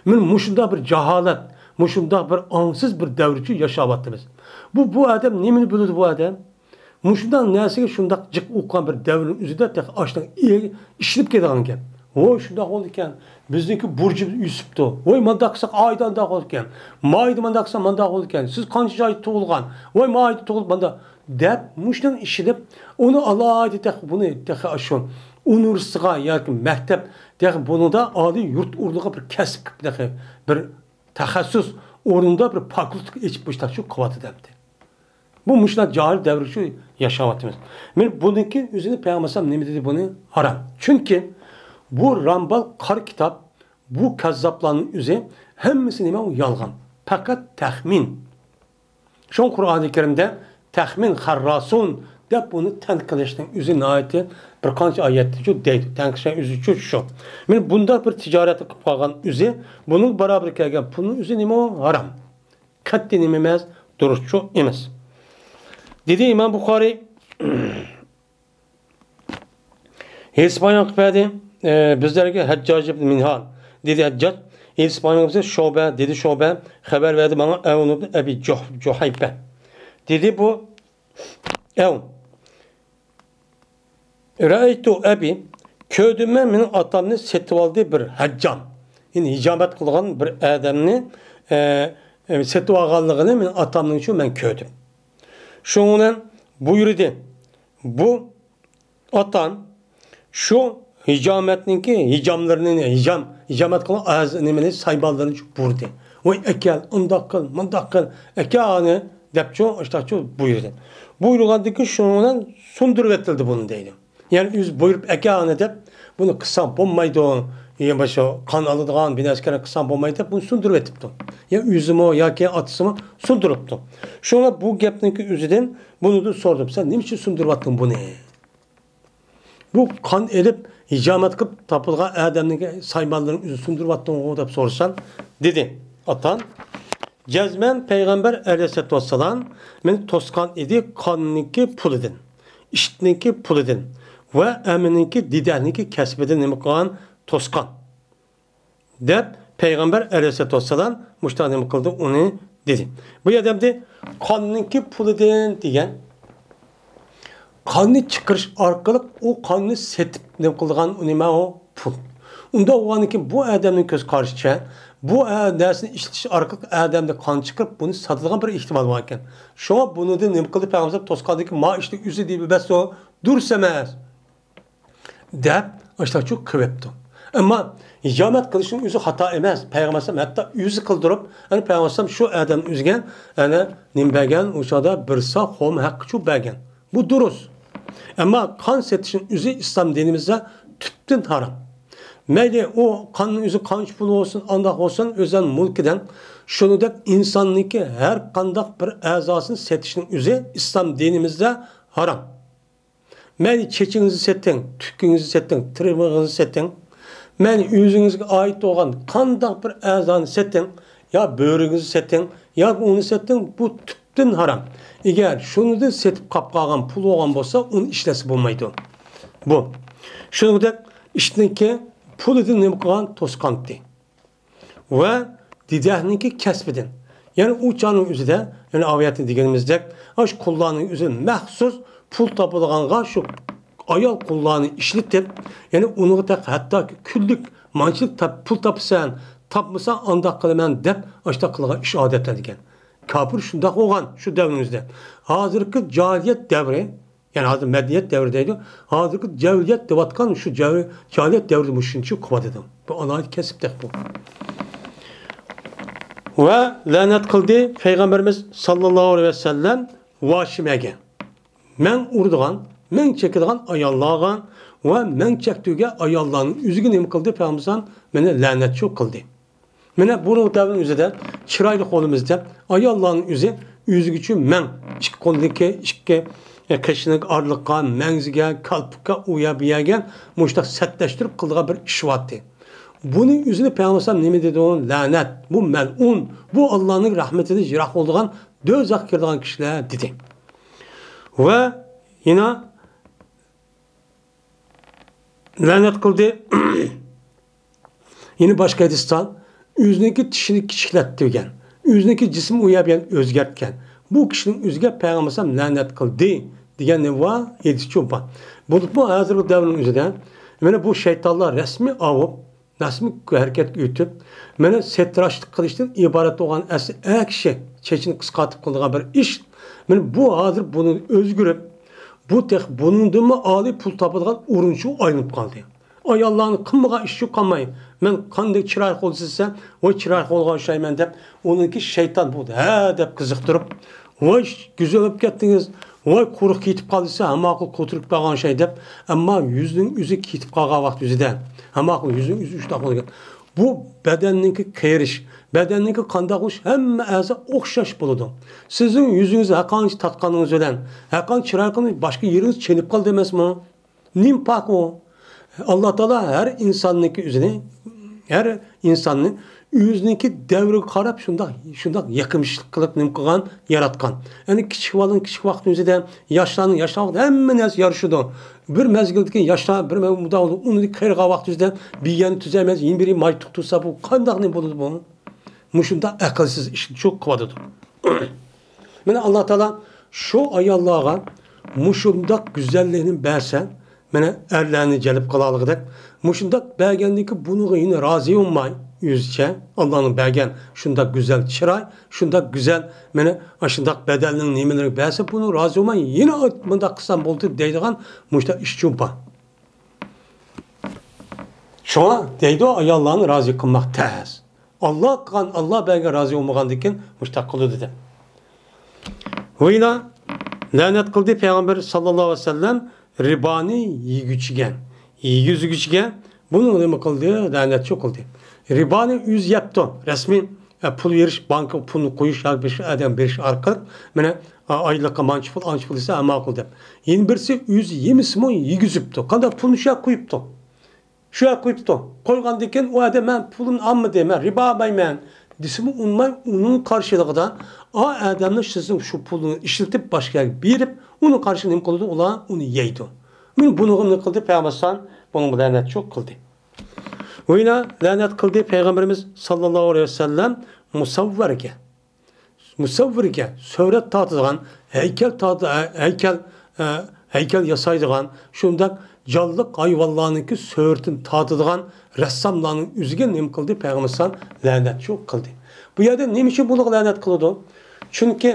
مانا مۇشۇنداق بىر جاھالەت، مۇشۇنداق بىر ئاڭسىز بىر دەۋرچۇ ياشاۋاتىمىز. بۇ، بۇ ئادەم نېمىنى بىلىدۇ بۇ ئادەم؟ مۇشۇنداق نەرسىگە شۇنداق جىق ئۇققان بىر دەۋرنىڭ ئۆزىدە تېخى ئاشۇنداق ئېغىر ئىشىنىپ كېتىدىغان گەپ. ۋوي، شۇنداق بولىدىكەن. بىزنىڭكى بۇرجىمىز ئۆسۈپتۇ. ۋوي، مانداق قىلساق ئايدا ئانداق بولىدىكەن. مايدا مانداق قىلساق مانداق بولىدىكەن. سىز قانچە ئايدا تۇغۇلغان؟ ۋوي، ما ئايدا تۇغۇلۇپ مانداق. دەپ، مۇشۇنىڭ ئىشىنىپ، ئۇنى ئالاھىدە تېخى بۇنى تېخى ئاشۇ ئۇنىۋېرسىتېتقا ياكى مەكتەپ، تېخى بۇنىڭدا ئالىي يۇرت ئورنىغا بىر كەسىپ، تېخى بىر تەخەسسۇس ئورنىدا بىر فاكۇلتېت ئېچىپ مۇشۇنداق شۇ قىلىۋاتىدۇ ئەمدى. بۇ مۇشۇنداق جاھىل دەۋر شۇ ياشاۋاتىمىز. مانا بۇنىڭكى ئۆزىنى پەيغەمبەر ئەلەيھىسسالام نېمە دېدى بۇنى؟ ھارام. چۈنكى بۇ رامبال قارا كىتاب، بۇ كەززاپلارنىڭ ئۆزى ھەممىسى نېمە؟ ئۇ يالغان. پەقەت تەخمىن. شۇڭا قۇرئانى كەرىمدە تەخمىن خەرراسۇن دەپ بۇنى تەنقىد قىلىشنىڭ ئۆزى ناھايىتى بىر قانچە ئايەتتىچۇ دەيدۇ. تەنقىد قىلىشنىڭ ئۆزىچۇ شۇ. مانا بۇنداق بىر تىجارەتنى قىلىپ قالغان ئۆزى، بۇنىڭ بارابىرى كەلگەن پۇلنىڭ ئۆزى نېمە ئۇ؟ ھارام. قەتئىي نېمە ئەمەس، دۇرۇسچۇ ئەمەس. دېدى ئىمام بۇخارىي، ھېلىسى بايان قىلىپ بەردى، ئى، بىزلەرگە ھەججاج ئىبن مىنھال، دېدى ھەججاج. ھېلىسى بايان قىلسا شۇبە، دېدى شۇبە، خەۋەر بەردى ماڭا ئەۋن ئىبن ئەبى جۇھ-، جۇھەيپە. دېدى بۇ ئەۋن. رەئەيتۇ ئەبى، كۆردۈم مەن مېنىڭ ئاتامنى سېتىۋالدى بىر ھەججام. يەنى ھىجامەت قىلغان بىر ئادەمنى، ئە، ئە، سېتىۋالغانلىقىنى مېنىڭ ئاتامنىڭ شۇ مەن كۆردۈم. شۇنىڭ بىلەن بۇيرۇدى. بۇ ئاتام شۇ ھىجامەتنىڭكى ھىجاملىرىنى، ھىجام، ھىجامەت قىلغان ئەز-، نېمىنى، سايمانلىرىنى بۇردى. ۋاي ئەكەل، ئۇنداق قىل، مۇنداق قىل، ئەكەل ئانى دەپچۇ، ئاشتاقچۇ بۇيرۇدى. بۇيرۇغاندىن كېيىن شۇنىڭ بىلەن سۇندۇرۇۋېتىلدى بۇنى دەيدۇ. يەنى ئۆزى بۇيرۇپ ئەكەل ئانى دەپ، بۇنى قىلساڭ بولمايدۇ. يا باشقا قان ئالىدىغان بىنەسكەرنى قىلساڭ بولمايدۇ دەپ بۇنى سۇندۇرۇۋېتىپتۇ. يا ئۆزىمۇ ياكى ئاتىسىمۇ سۇندۇرۇپتۇ. شۇڭا بۇ گەپنىڭكى ئۆزىدىن بۇنىڭدىن سورىدىم، سەن نېمە ئۈچۈن سۇندۇرۇۋاتتىڭ بۇنى؟ بۇ قان ئېلىپ، ھىجامەت قىلىپ تاپىدىغان ئادەمنىڭ سايمانلىرىنى ئۆزى سۇندۇرۇۋاتتىڭغۇ دەپ سورىسام، دېدى ئاتام، جەزمەن پەيغەمبەر ئەلەيھىسسالاتۇ ۋەسسالام مېنى توسقان ئىدى قاننىڭكى پۇلىدىن، ئىتنىڭكى پۇلىدىن ۋە ئەمىنىڭكى، دېدەكنىڭكى كەسپىدىن نېمە قىلغان، توسقان. دەپ پەيغەمبەر ئەلەيھىسسالاتۇ ۋەسسالام مۇشۇنداق نېمە قىلدى، ئۇنى دېدى. بۇ يەردە ئەمدى قاننىڭكى پۇلىدىن دېگەن، قاننى چىقىرىش ئارقىلىق ئۇ قاننى سېتىپ نېمە قىلىدىغان ئۇ نېمە ئۇ پۇل. ئۇنداق بولغاندىن كېيىن بۇ ئادەمنىڭ كۆز قارىشىچە، بۇ ئە-، نەرسىنى ئىشلىتىش ئارقىلىق ئادەمدە قان چىقىرىپ، بۇنى ساتىدىغان بىر ئېھتىمال بار ئىكەن. شۇڭا بۇنىدىن نېمە قىلدى پەيغەمبەر توسقاندىن كېيىن، ما ئىشنى ئۆزى دېيىۋەرسۇ، دۇرۇس ئەمەس. دەپ ئاشتاقچۇ قىلىۋەپتۇ. ئەمما ھىجامەت قىلىشنىڭ ئۆزى خاتا ئەمەس. پەيغەمبەر ئەلەيھىسسالام ھەتتا ئۆزى قىلدۇرۇپ، يەنى پەيغەمبەر ئەلەيھىسسالام شۇ ئادەم ئۆزىگە، يەنى نېمە بەرگەن، ئۇ چاغدا بىر سا خۇم ھەققىچۇ بەرگەن. بۇ دۇرۇس. ئەمما قان سېتىشنىڭ ئۆزى ئىسلام دىنىمىزدا تۈپتىن ھارام. مەيلى ئۇ قاننىڭ ئۆزى قانچە پۇل بولسۇن، ئانداق بولسۇن، ئۆزىنىڭ مۈلكىدىن. شۇنىڭدەك ئىنساننىڭكى ھەر قانداق بىر ئەزاسىنى سېتىشنىڭ ئۆزى ئىسلام دىنىمىزدا ھارام. مەيلى چېچىڭىزنى سېتىڭ، تۈكىڭىزنى سېتىڭ، تىرمىقىڭىزنى سېتىڭ. مەيلى ئۆزىڭىزگە ئائىت بولغان قانداق بىر ئەزانى سېتىڭ، يا بۆرىڭىزنى سېتىڭ، يا ئۇنى سېتىڭ، بۇ تۈپتىن ھارام. ئەگەر شۇنىدىن سېتىپ قاپ قالغان پۇل بولغان بولسا، ئۇنى ئىشلەتسە بولمايدۇ. بۇ. شۇنىڭدەك ئىتنىڭكى پۇلىدىن نېمە قىلغان؟ توسقانتى. ۋە دېدەكنىڭكى كەسپىدىن. يەنى ئۇ چاغنىڭ ئۆزىدە، يەنى ئاۋۇ يەردە دېگىنىمىزدەك، ئاشۇ قۇللارنىڭ ئۆزى مەخسۇس پۇل تاپىدىغانغا شۇ ئايال قۇللارنى ئىشلىتىپ، يەنى ئۇنىڭغا تەق-، ھەتتاكى كۈنلۈك مانچىلىك تاپ-، پۇل تاپىسەن، تاپمىساڭ ئانداق قىلىمەن دەپ ئاشۇنداق قىلغان ئىش ئادەتلەر دېگەن. كاپىر شۇنداق بولغان شۇ دەۋرىمىزدە. ھازىرقى جاھىلىيەت دەۋرى، يەنى ھازىر مەدەنىيەت دەۋرى دەيدۇ. ھازىرقى جاھىلىيەت دەۋاتقان شۇ جاھىل-، جاھىلىيەت دەۋرىدە مۇشۇنچە قىلىۋاتىدۇ. بۇ ئالاھىدە كەسىپ تېخى بۇ. ۋە لەنەت قىلدى پەيغەمبىرىمىز ساللاللاھۇ ئەلەيھى ۋەسەللەم ۋاشىمەگە. مەڭ ئۇرىدىغان، مەڭ چېكىدىغان ئاياللارغا ۋە مەڭ چەكتۈرگەن ئاياللارنىڭ ئۆزىگە نېمە قىلدى پەيغەمبىرىمىز؟ مېنى لەنەتچۇ قىلدى. مانا بۇنىڭ دەۋرىنىڭ ئۆزىدە چىرايلىق بولىمىز دەپ، ئاياللارنىڭ ئۆزى ئۆزىگىچۇ مەڭ، ئىككى قولىدىكى ئىككى، ئە، قېشىنىڭ ئارىلىققا، مەڭزىگە، كالپۇكقا، ئۇ يەر بۇ يەرگە مۇشۇنداق سەتلەشتۈرۈپ قىلىدىغان بىر ئىش بارتى. بۇنىڭ ئۆزىنى پەيغەمبەر نېمە دېدى؟ لەنەت، بۇ مەلئۇن، بۇ ئاللانىڭ رەھمىتىدىن يىراق بولىدىغان، دوزاخقا كىرىدىغان كىشىلەر دېدى. ۋە يەنە لەنەت قىلدى. يەنە باشقا ھەدىستە ئۆزىنىڭكى چىشىنى كىچىكلەتتۈرگەن، ئۆزىنىڭكى جىسمى ئۇ يەر بۇ يەر ئۆزگەرتكەن، بۇ كىشىنىڭ ئۆزىگە پەيغەمبەر ئەلەيھىسسالام لەنەت قىلدى دېگەن نېمە بار؟ ھەدىسچۇ بار. بولۇپمۇ ھازىرقى دەۋرنىڭ ئۆزىدە مانا بۇ شەيتانلار رەسمىي ئاۋۇپ، رەسمىي ھەرىكەتكە ئۆتۈپ، مانا سەتراشلىق قىلىشتىن ئىبارەت بولغان ئەسلى ئەر كىشى چېچىنى قىسقارتىپ قىلىدىغان بىر ئىش. مانا بۇ ھازىر بۇنى ئۆزگىرىپ، بۇ تېخى بۇنىڭدىنمۇ ئالىي پۇل تاپىدىغان ئورۇنچۇ ئايلىنىپ قالدى. ئاياللارنىڭ قىلمىغان ئىشى قالماي، مەن قانداق چىرايلىق بولدى دېسە، ۋاي چىرايلىق بولغان ئوخشايمەن دەپ، ئۇنىڭكى شەيتان بۇ ھە دەپ قىزىقتۇرۇپ، ۋاي گۈزەل بولۇپ كەتتىڭىز، ۋاي قۇرۇق كېتىپ قالدى دېسە، ھەممە ئاقىل قۇتۇرۇپ قالغان ئوخشاي دەپ، ئەمما يۈزنىڭ ئۆزى كېتىپ قالغان ۋاقىت يۈزىدە، ھەممە ئاقىل يۈزنىڭ ئۆزى ئۇشتاق بولغان. بۇ بەدەننىڭكى قېرىش، بەدەننىڭكى قانداق بولۇش، ھەممە ئەزا ئوخشاش بولىدۇ. سىزنىڭ يۈزىڭىز ھەرقانچە تارتقىنىڭىز بىلەن، ھەرقانچە چىرايلىقىنى باشقا يېرىڭىز چېنىپ قالدى ئەمەسمۇ؟ نېمە پەرقى ئۇ؟ ئاللا تائالا ھەر ئىنساننىڭكى ئۆزىنى، ھەر ئىنساننى ئۆزىنىڭكى دەۋرىگە قاراپ شۇنداق، شۇنداق يېقىملىق قىلىپ نېمە قىلغان، ياراتقان. يەنى كىچىك بالىنىڭ كىچىك ۋاقتى ئۆزىدە، ياشلارنىڭ ياشلىق ۋاقتى ھەممە نەرسە يارىشىدۇ. بىر مەزگىلدىكى ياشلار بىر مۇددا ئۇنى قېرىغان ۋاقتى ئۆزىدە بىر يەرنى تۈزەلمەس، يەنە بىرى ماي تۇتۇپ تۇرسا بۇ قانداق نېمە بولىدۇ بۇ؟ مۇشۇنداق ئەقىلسىز ئىشنى چوق قىلىۋاتىدۇ. مانا ئاللا تائالا شۇ ئاياللارغا مۇشۇنداق گۈزەللىكنى بەرسە، مانا ئەرلەرنى جەلپ قىلالىغۇدەك، مۇشۇنداق بەرگەندىن كېيىن بۇنىڭغا يەنە رازى بولماي، ئۆزىچە ئاللانىڭ بەرگەن شۇنداق گۈزەل چىراي، شۇنداق گۈزەل، مانا ئاشۇنداق بەدەلنىڭ نېمىلىرى بەرسە، بۇنىڭغا رازى بولماي، يەنە مۇنداق قىلسام بولدى دەيدىغان مۇشۇنداق ئىشچۇ بار. شۇڭا دەيدۇ، ئاياللارنى رازى قىلماق تەس. ئاللا قىلغان، ئاللا بەرگەن رازى بولمىغاندىن كېيىن مۇشۇنداق قىلىدۇ دېدى. ۋەيلا، لەنەت قىلدى پەيغەمبەر ساللاللاھۇ ئەلەيھى ۋەسەللەم رىبانى يېگۈچىگە، يېگۈزگۈچىگە بۇنى نېمە قىلدى؟ لەنەتچۇ قىلدى. رىبانى ئۆزى يەپتۇ، رەسمىي، ئە، پۇل بېرىش، بانكىغا پۇلنى قويۇش ياكى بېشقا ئادەم بېرىش ئارقىلىق، مانا، ئا، ئايلىققا مانچە پۇل، ئانچە پۇل دېسە، ئەما قىل دەپ. يەنە بىرسى ئۆزى يېمىسىمۇ يېگۈزۈپتۇ. قانداق؟ پۇلنى شۇ يەرگە قويۇپتۇ. شۇ يەرگە قويۇپتۇ. قويغاندىن كېيىن ئۇ ئادەم، مەن پۇلۇمنى ئالمىدىم، مەن رىبا ئالمايمەن دېسىمۇ ئۇنىماي، ئۇنىڭ قارشىلىقىدا ئا ئادەمنىڭ سىزنىڭ شۇ پۇلىنى ئىشلىتىپ باشقا يەرگە بېرىپ، ئۇنىڭ قارشىلىقىدا نېمە قىلىدۇ؟ ئۇلار ئۇنى يەيدۇ. مانا بۇنىڭغا نېمە قىلدى؟ پەيغەمبەر ئەلەيھىسسالام بۇنىڭغا لەنەت چوق قىلدى. ۋەيلا، لەنەت قىلدى پەيغەمبىرىمىز ساللاللاھۇ ئەلەيھى ۋەسەللەم مۇسەۋۋەرگە. مۇسەۋۋىرگە، سۈرەت تارتىدىغان، ھەيكەل تارتىدىغان، ھەيكەل، ئە، ھەيكەل ياسايدىغان، شۇنداق جانلىق ھايۋانلارنىڭكى سۈرىتىنى تارتىدىغان رەسساملارنىڭ ئۆزىگە نېمە قىلدى؟ پەيغەمبەر ئەلەيھىسسالام لەنەت چوق قىلدى. بۇ يەردە نېمە ئۈچۈن بۇنىڭغا لەنەت قىلىدۇ؟ چۈنكى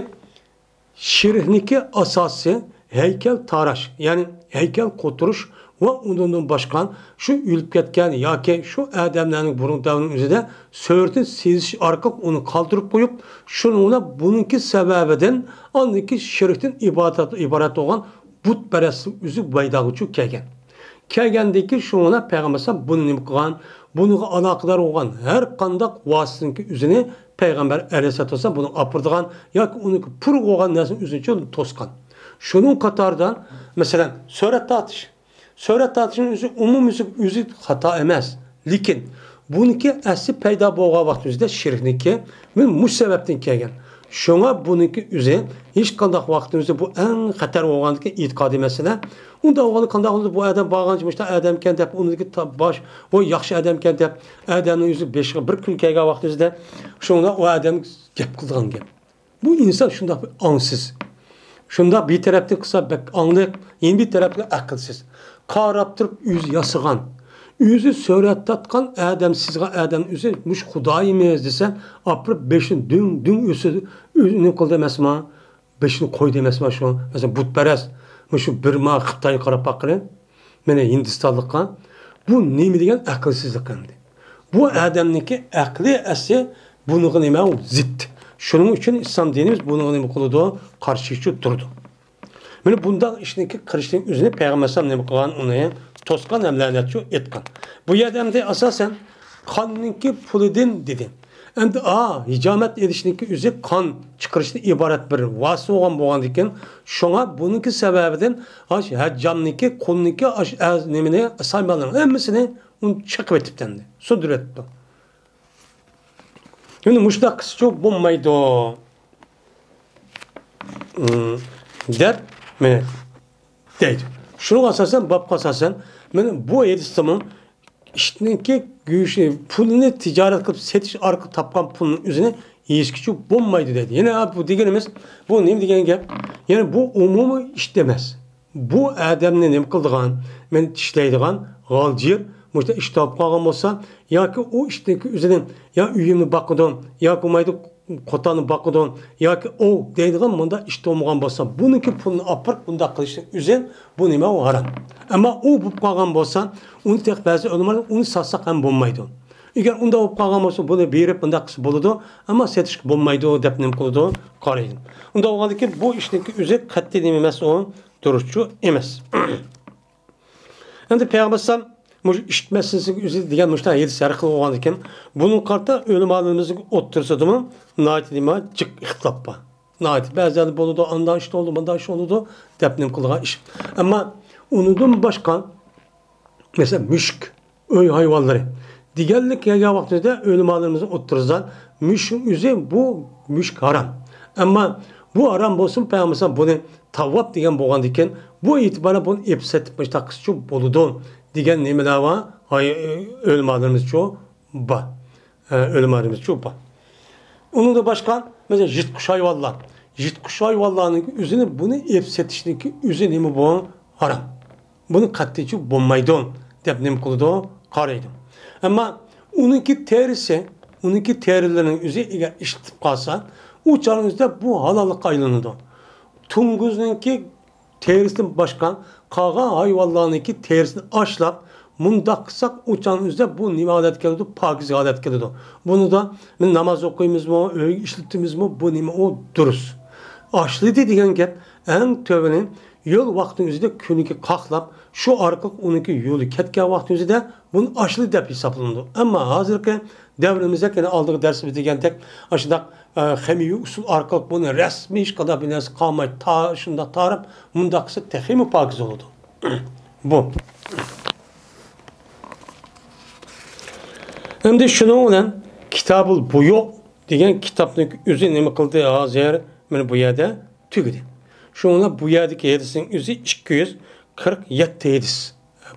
شىركنىڭكى ئاساسى ھەيكەل تاراش، يەنى ھەيكەل قوتۇرۇش ۋە ئۇنىڭدىن باشقا شۇ ئۆلۈپ كەتكەن ياكى شۇ ئادەملەرنىڭ بۇرۇنقى دەۋرنىڭ ئۆزىدە سۈرىتىنى سىزىش ئارقىلىق ئۇنى قالدۇرۇپ قويۇپ، شۇنىڭ بىلەن بۇنىڭكى سەۋەبىدىن ئاندىكى شىركتىن ئىبادەت، ئىبارەت بولغان بۇتپەرەسلىك ئۆزى مەيدانغىچۇ كەلگەن. كەلگەندىن كېيىن شۇڭا پەيغەمبەر ئەلەيھىسسالام بۇنى نېمە قىلغان؟ بۇنىڭغا ئالاقىدار بولغان ھەر قانداق ۋاسىتىنىڭكى ئۆزىنى پەيغەمبەر ئەلەيھىسسالاتۇ ۋەسسالام بۇنىڭغا ئاپىرىدىغان ياكى ئۇنىڭكى پۇرىقى بولغان نەرسىنى ئۆزىنىڭچە توسقان. شۇنىڭ قاتارىدا، مەسىلەن، سۈرەت تارتىش. سۈرەت تارتىشنىڭ ئۆزى ئومۇميۈزلۈك ئۆزى خاتا ئەمەس. لېكىن بۇنىڭكى ئەسلى پەيدا بولغان ۋاقىت ئۆزىدە شىركنىڭكى مانا مۇشۇ سەۋەبتىن كەلگەن. شۇڭا بۇنىڭكى ئۆزى ھېچقانداق ۋاقىتنىڭ ئۆزى بۇ ئەڭ خەتەر بولغاندىكى ئېتىقادىي مەسىلە. ئۇنداق بولغاندا قانداق بولىدۇ؟ بۇ ئادەم بارغانچە مۇشۇنداق ئادەمكەن دەپ، ئۇنىڭدىكى تا-، باش، ئۇ ياخشى ئادەمكەن دەپ، ئادەمنىڭ ئۆزى بېشىغا بىر كۈن كەلگەن ۋاقىت ئۆزىدە شۇڭا ئۇ ئادەم گەپ قىلىدىغان گەپ. بۇ ئىنسان شۇنداق بىر ئاڭسىز. شۇنداق بىر تەرەپتىن قىلسا بەك ئاڭلىق، يەنە بىر تەرەپتىن ئەقىلسىز. قاراپ تۇرۇپ ئۆزى ياسىغان، ئۆزى سۈرەت تارتقان ئادەم، سىزغان ئادەم ئۆزى مۇشۇ خۇدايىمىز دېسە، ئاپىرىپ بېشىنى دۈڭ دۈڭ ئۆسىدۇ، ئۆزىنى قىلدى ئەمەسما؟ بېشىنى قويدى ئەمەسما شۇ؟ مەسىلەن، بۇتپەرەس، مۇشۇ بىرما خىتايغا قاراپ باققىلى. مانا ھىندىستانلىققا بۇ نېمە دېگەن ئەقىلسىزلىق ئەمدى. بۇ ئادەمنىڭكى ئەقلى ئەسلى بۇنىڭغا نېمە؟ زىت. شۇنىڭ ئۈچۈن ئىسلام دىنىمىز بۇنىڭغا نېمە قىلىدۇ؟ قارشى چىقىپ تۇرىدۇ. مانا بۇنداق ئىشنىڭكى قىلىشنىڭ ئۆزىنى پەيغەمبەر ئەلەيھىسسالام نېمە قىلغان؟ ئۇنى توسقان ھەم لەنەتچۇ ئېيتقان. بۇ يەردە ئەمدى ئاساسەن قاننىڭكى پۇلىدىن دېدى. ئەمدى، ئا، ھىجامەت ئېلىشنىڭكى ئۆزى قان چىقىرىشتىن ئىبارەت بىر ۋاسىتە بولغان بولغاندىكىن، شۇڭا بۇنىڭكى سەۋەبىدىن ئاش ھەججامنىڭكى، قولنىڭكى ئاش ئەز نېمىنى، سايمانلىرىنىڭ ھەممىسىنى ئۇنى چېقىۋېتىپتۇ ئەمدى. سۇندۇرۇۋېتىپتۇ. يەنى مۇشۇنداق قىلسىچۇ بولمايدۇ، ئىم، دەپ، مانا، دەيدۇ. شۇنىڭغا ئاساسەن، بابقا ئاساسەن، مانا بۇ ھەدىستىمۇ ئىتنىڭكى گۆشى، پۇلىنى تىجارەت قىلىپ سېتىش ئارقىلىق تاپقان پۇلنىڭ ئۆزىنى يېيىشكىچۇ بولمايدۇ دەيدۇ. يەنە بۇ دېگىنىمىز، بۇ نېمە دېگەن گەپ؟ يەنى بۇ ئومۇمىي ئىت ئەمەس. بۇ ئادەمنى نېمە قىلىدىغان، مېنى چىشلەيدىغان غالجىر مۇشۇنداق ئىش تاپىپ قالغان بولسا، ياكى ئۇ ئىتنىڭكى ئۆزىنى يا ئۆيۈمنى باقىدۇ، ياكى بولمايدۇ قوتاننى باقىدۇ، ياكى ئوۋ دەيدىغان مۇنداق ئىش بولمىغان بولسا، بۇنىڭكى پۇلىنى ئاپىرىپ بۇنداق قىلىشنىڭ ئۆزى بۇ نېمە؟ ئۇ ھارام. ئەمما ئۇ بولۇپ قالغان بولسا، ئۇنى تېخى بەزى ئۆلىمالار ئۇنى ساتساق ھەم بولمايدۇ. ئەگەر ئۇنداق بولۇپ قالغان بولسا، بۇنى بېرىپ بۇنداق قىلسا بولىدۇ، ئەمما سېتىشقا بولمايدۇ دەپ نېمە قىلىدۇ؟ قارايدۇ. ئۇنداق بولغاندىكىن بۇ ئىشنىڭكى ئۆزى قەتئىي نېمە ئەمەس ئۇ؟ دۇرۇسچۇ ئەمەس. ئەمدى پەيغەمبەر ئەلەيھىسسالام مۇشۇ ئىچمەسلىك ئۆزى دېگەن مۇشۇنداق ھەدىس ھەر خىل بولغاندىكىن، بۇنىڭغا قارىتا ئۆلىمالىرىمىزنىڭ ئوتتۇرىسىدىمۇ ناھايىتى نېمە جىق ئىختىلاپ بار. ناھايىتى بەزىلەردە بولىدۇ، ئانداق ئىش بولىدۇ، مۇنداق ئىش بولىدۇ دەپ نېمە قىلىدىغان ئىش. ئەمما ئۇنىڭدىن باشقا، مەسىلەن، مۈشۈك، ئۆي ھايۋانلىرى دېگەنلىك كەلگەن ۋاقتىمىزدا ئۆلىمالىرىمىزنىڭ ئوتتۇرىسىدا مۈشۈك ئۆزى، بۇ مۈشۈك ھارام. ئەمما بۇ ھارام بولسىمۇ، پەيغەمبەر بۇنى تاۋاپ دېگەن بولغاندىكىن، بۇ ئېتىبارەن بۇنى ئېپسېتىپ مۇشتاق قىلسىچۇ بولىدۇ دېگەن نېمىلەر بار؟ ھاي، ئۆلىمالىرىمىزچۇ بار. ئە، ئۆلىمالىرىمىزچۇ بار. ئۇنىڭدىن باشقا، مەسىلەن، يىرتقۇچ ھايۋانلار. يىرتقۇچ ھايۋانلارنىڭ ئۆزىنى بۇنى ئېپسېتىشنىڭكى ئۆزى نېمە بۇ؟ ھارام. بۇنى قەتئىيچە بولمايدۇ دەپ نېمە قىلىدۇ؟ قارايدۇ. ئەمما ئۇنىڭكى تېرىسى، ئۇنىڭكى تېرىلىرىنىڭ ئۆزى ئەگەر ئىشلىتىپ قالسا، ئۇ چاغنىڭ ئۆزىدە بۇ ھالاللىققا ئايلىنىدۇ. توڭگۇزنىڭكى تېرىسىدىن باشقا قالغان ھايۋانلارنىڭكى تېرىسىنى ئاشلاپ، مۇنداق قىلساق، ئۇ چاغنىڭ ئۆزىدە بۇ نېمە ھالەتكە كېلىدۇ؟ پاكىز ھالەتكە كېلىدۇ. بۇنىدا مەن ناماز ئوقۇيمىزمۇ، ئۆيگە ئىشلىتىمىزمۇ، بۇ نېمە ئۇ دۇرۇس. ئاشلىدى دېگەن گەپ ئەڭ تۆۋىنى يول ۋاقتىنىڭ ئۆزىدە كۈنىگە قاقلاپ، شۇ ئارقىلىق ئۇنىڭكى يولى كەتكەن ۋاقتىنىڭ ئۆزىدە بۇنى ئاشلىدى دەپ ھېسابلىنىدۇ. ئەمما ھازىرقى دەۋرىمىزدە، يەنە ئالدىنقى دەرسىمىز دېگەندەك، ئاشۇنداق، ئە، خىمىيە ئۇسۇل ئارقىلىق بۇنى رەسمىي ھېچقانداق بىر نەرسە قالماي، تا-، شۇنداق تارىپ، مۇنداق قىلسا تېخىمۇ پاكىز بولىدۇ. بۇ. ئەمدى شۇنىڭ بىلەن كىتابۇل بۇيۇ دېگەن كىتابنىڭ ئۆزى نېمە قىلدى؟ ھازىر مانا بۇ يەردە تۈگىدى. شۇنىڭ بىلەن بۇ يەردىكى ھەدىسنىڭ ئۆزى ئىككى يۈز قىرىق يەتتە ھەدىس.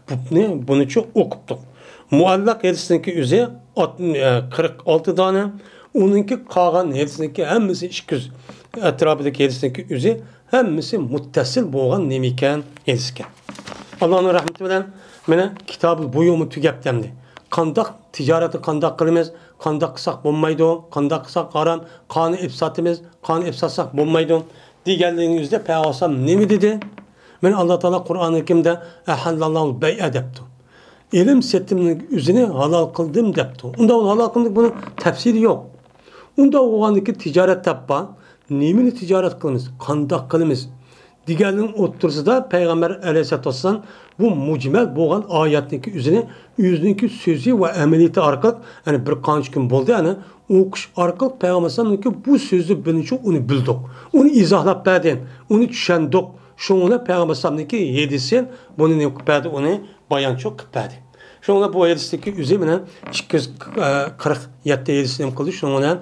بۇنى، بۇنىچۇ ئوقۇپتۇق. مۇئەللەق ھەدىسنىڭكى ئۆزى ئات-، ئە، قىرىق ئالتە دانە، ئۇنىڭكى قالغان ھەدىسنىڭكى ھەممىسى ئىككى يۈز ئەتراپىدىكى ھەدىسنىڭكى ئۆزى ھەممىسى مۇتتەسىل بولغان نېمە ئىكەن؟ ھەدىس ئىكەن. ئاللانىڭ رەھمىتى بىلەن مانا كىتابۇل بۇيۇمۇ تۈگەپتۇ ئەمدى. قانداق تىجارەتنى قانداق قىلىمىز؟ قانداق قىلساق بولمايدۇ؟ قانداق قىلساق ھارام؟ قانى ئېلىپ ساتىمىز؟ قانى ئېلىپ ساتساق بولمايدۇ؟ دېگەنلىكنىڭ ئۆزىدە پەيغەمبەر ئەلەيھىسسالام نېمە دېدى؟ مانا ئاللا تائالا قۇرئانى كەرىمدە «ئەھەللاللاھۇل بەيئە» دەپتۇ. ئېلىم سېتىمنىڭ ئۆزىنى ھالال قىلدىم دەپتۇ. ئۇنداق ھالال قىلدى، بۇنىڭ تەپسىلى يوق. ئۇنداق بولغاندىكى تىجارەت دەپ بار. نېمىنى تىجارەت قىلىمىز؟ قانداق قىلىمىز؟ دېگەننىڭ ئوتتۇرىسىدا پەيغەمبەر ئەلەيھىسسالاتۇ ۋەسسالام بۇ مۇجمەل بولغان ئايەتنىڭكى ئۆزىنى، ئۆزىنىڭكى سۆزى ۋە ئەمەلىيىتى ئارقىلىق، يەنى بىر قانچە كۈن بولدى، يەنى ئوقۇش ئارقىلىق پەيغەمبەر ئەلەيھىسسالامنىڭكى بۇ سۆزى بىلىنىشى ئۇنى بىلدۇق. ئۇنى ئىزاھلاپ بەردى، ئۇنى چۈشەندۇق. شۇنىڭ بىلەن پەيغەمبەر ئەلەيھىسسالامنىڭكى ھەدىسى بۇنى نېمە قىلىپ بەردى؟ ئۇنى بايانچۇ قىلىپ بەردى. شۇنىڭ بىلەن بۇ ھەدىستىكى ئۆزى مانا ئىككى يۈز قىرىق يەتتە ھەدىس نېمە قىلدى؟ شۇنىڭ بىلەن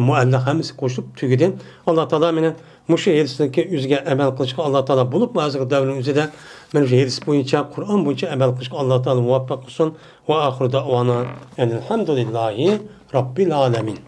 مۇئەللەق ھەممىسى قوشۇلۇپ تۈگىدى. ئاللا تائالا مانا مۇشۇ ھەدىستىكى ئۆزىگە ئەمەل قىلىشقا ئاللا تائالا بولۇپمۇ ھازىرقى دەۋرنىڭ ئۆزىدە مانا شۇ ھەدىس بويىچە، قۇرئان بويىچە ئەمەل قىلىشقا ئاللا تائالا مۇۋەپپەق قىلسۇن. ۋە ئاخىرۇ دەئۋانا ئەنىل ھەمدۇلىللاھى رەببىل ئالەمىن.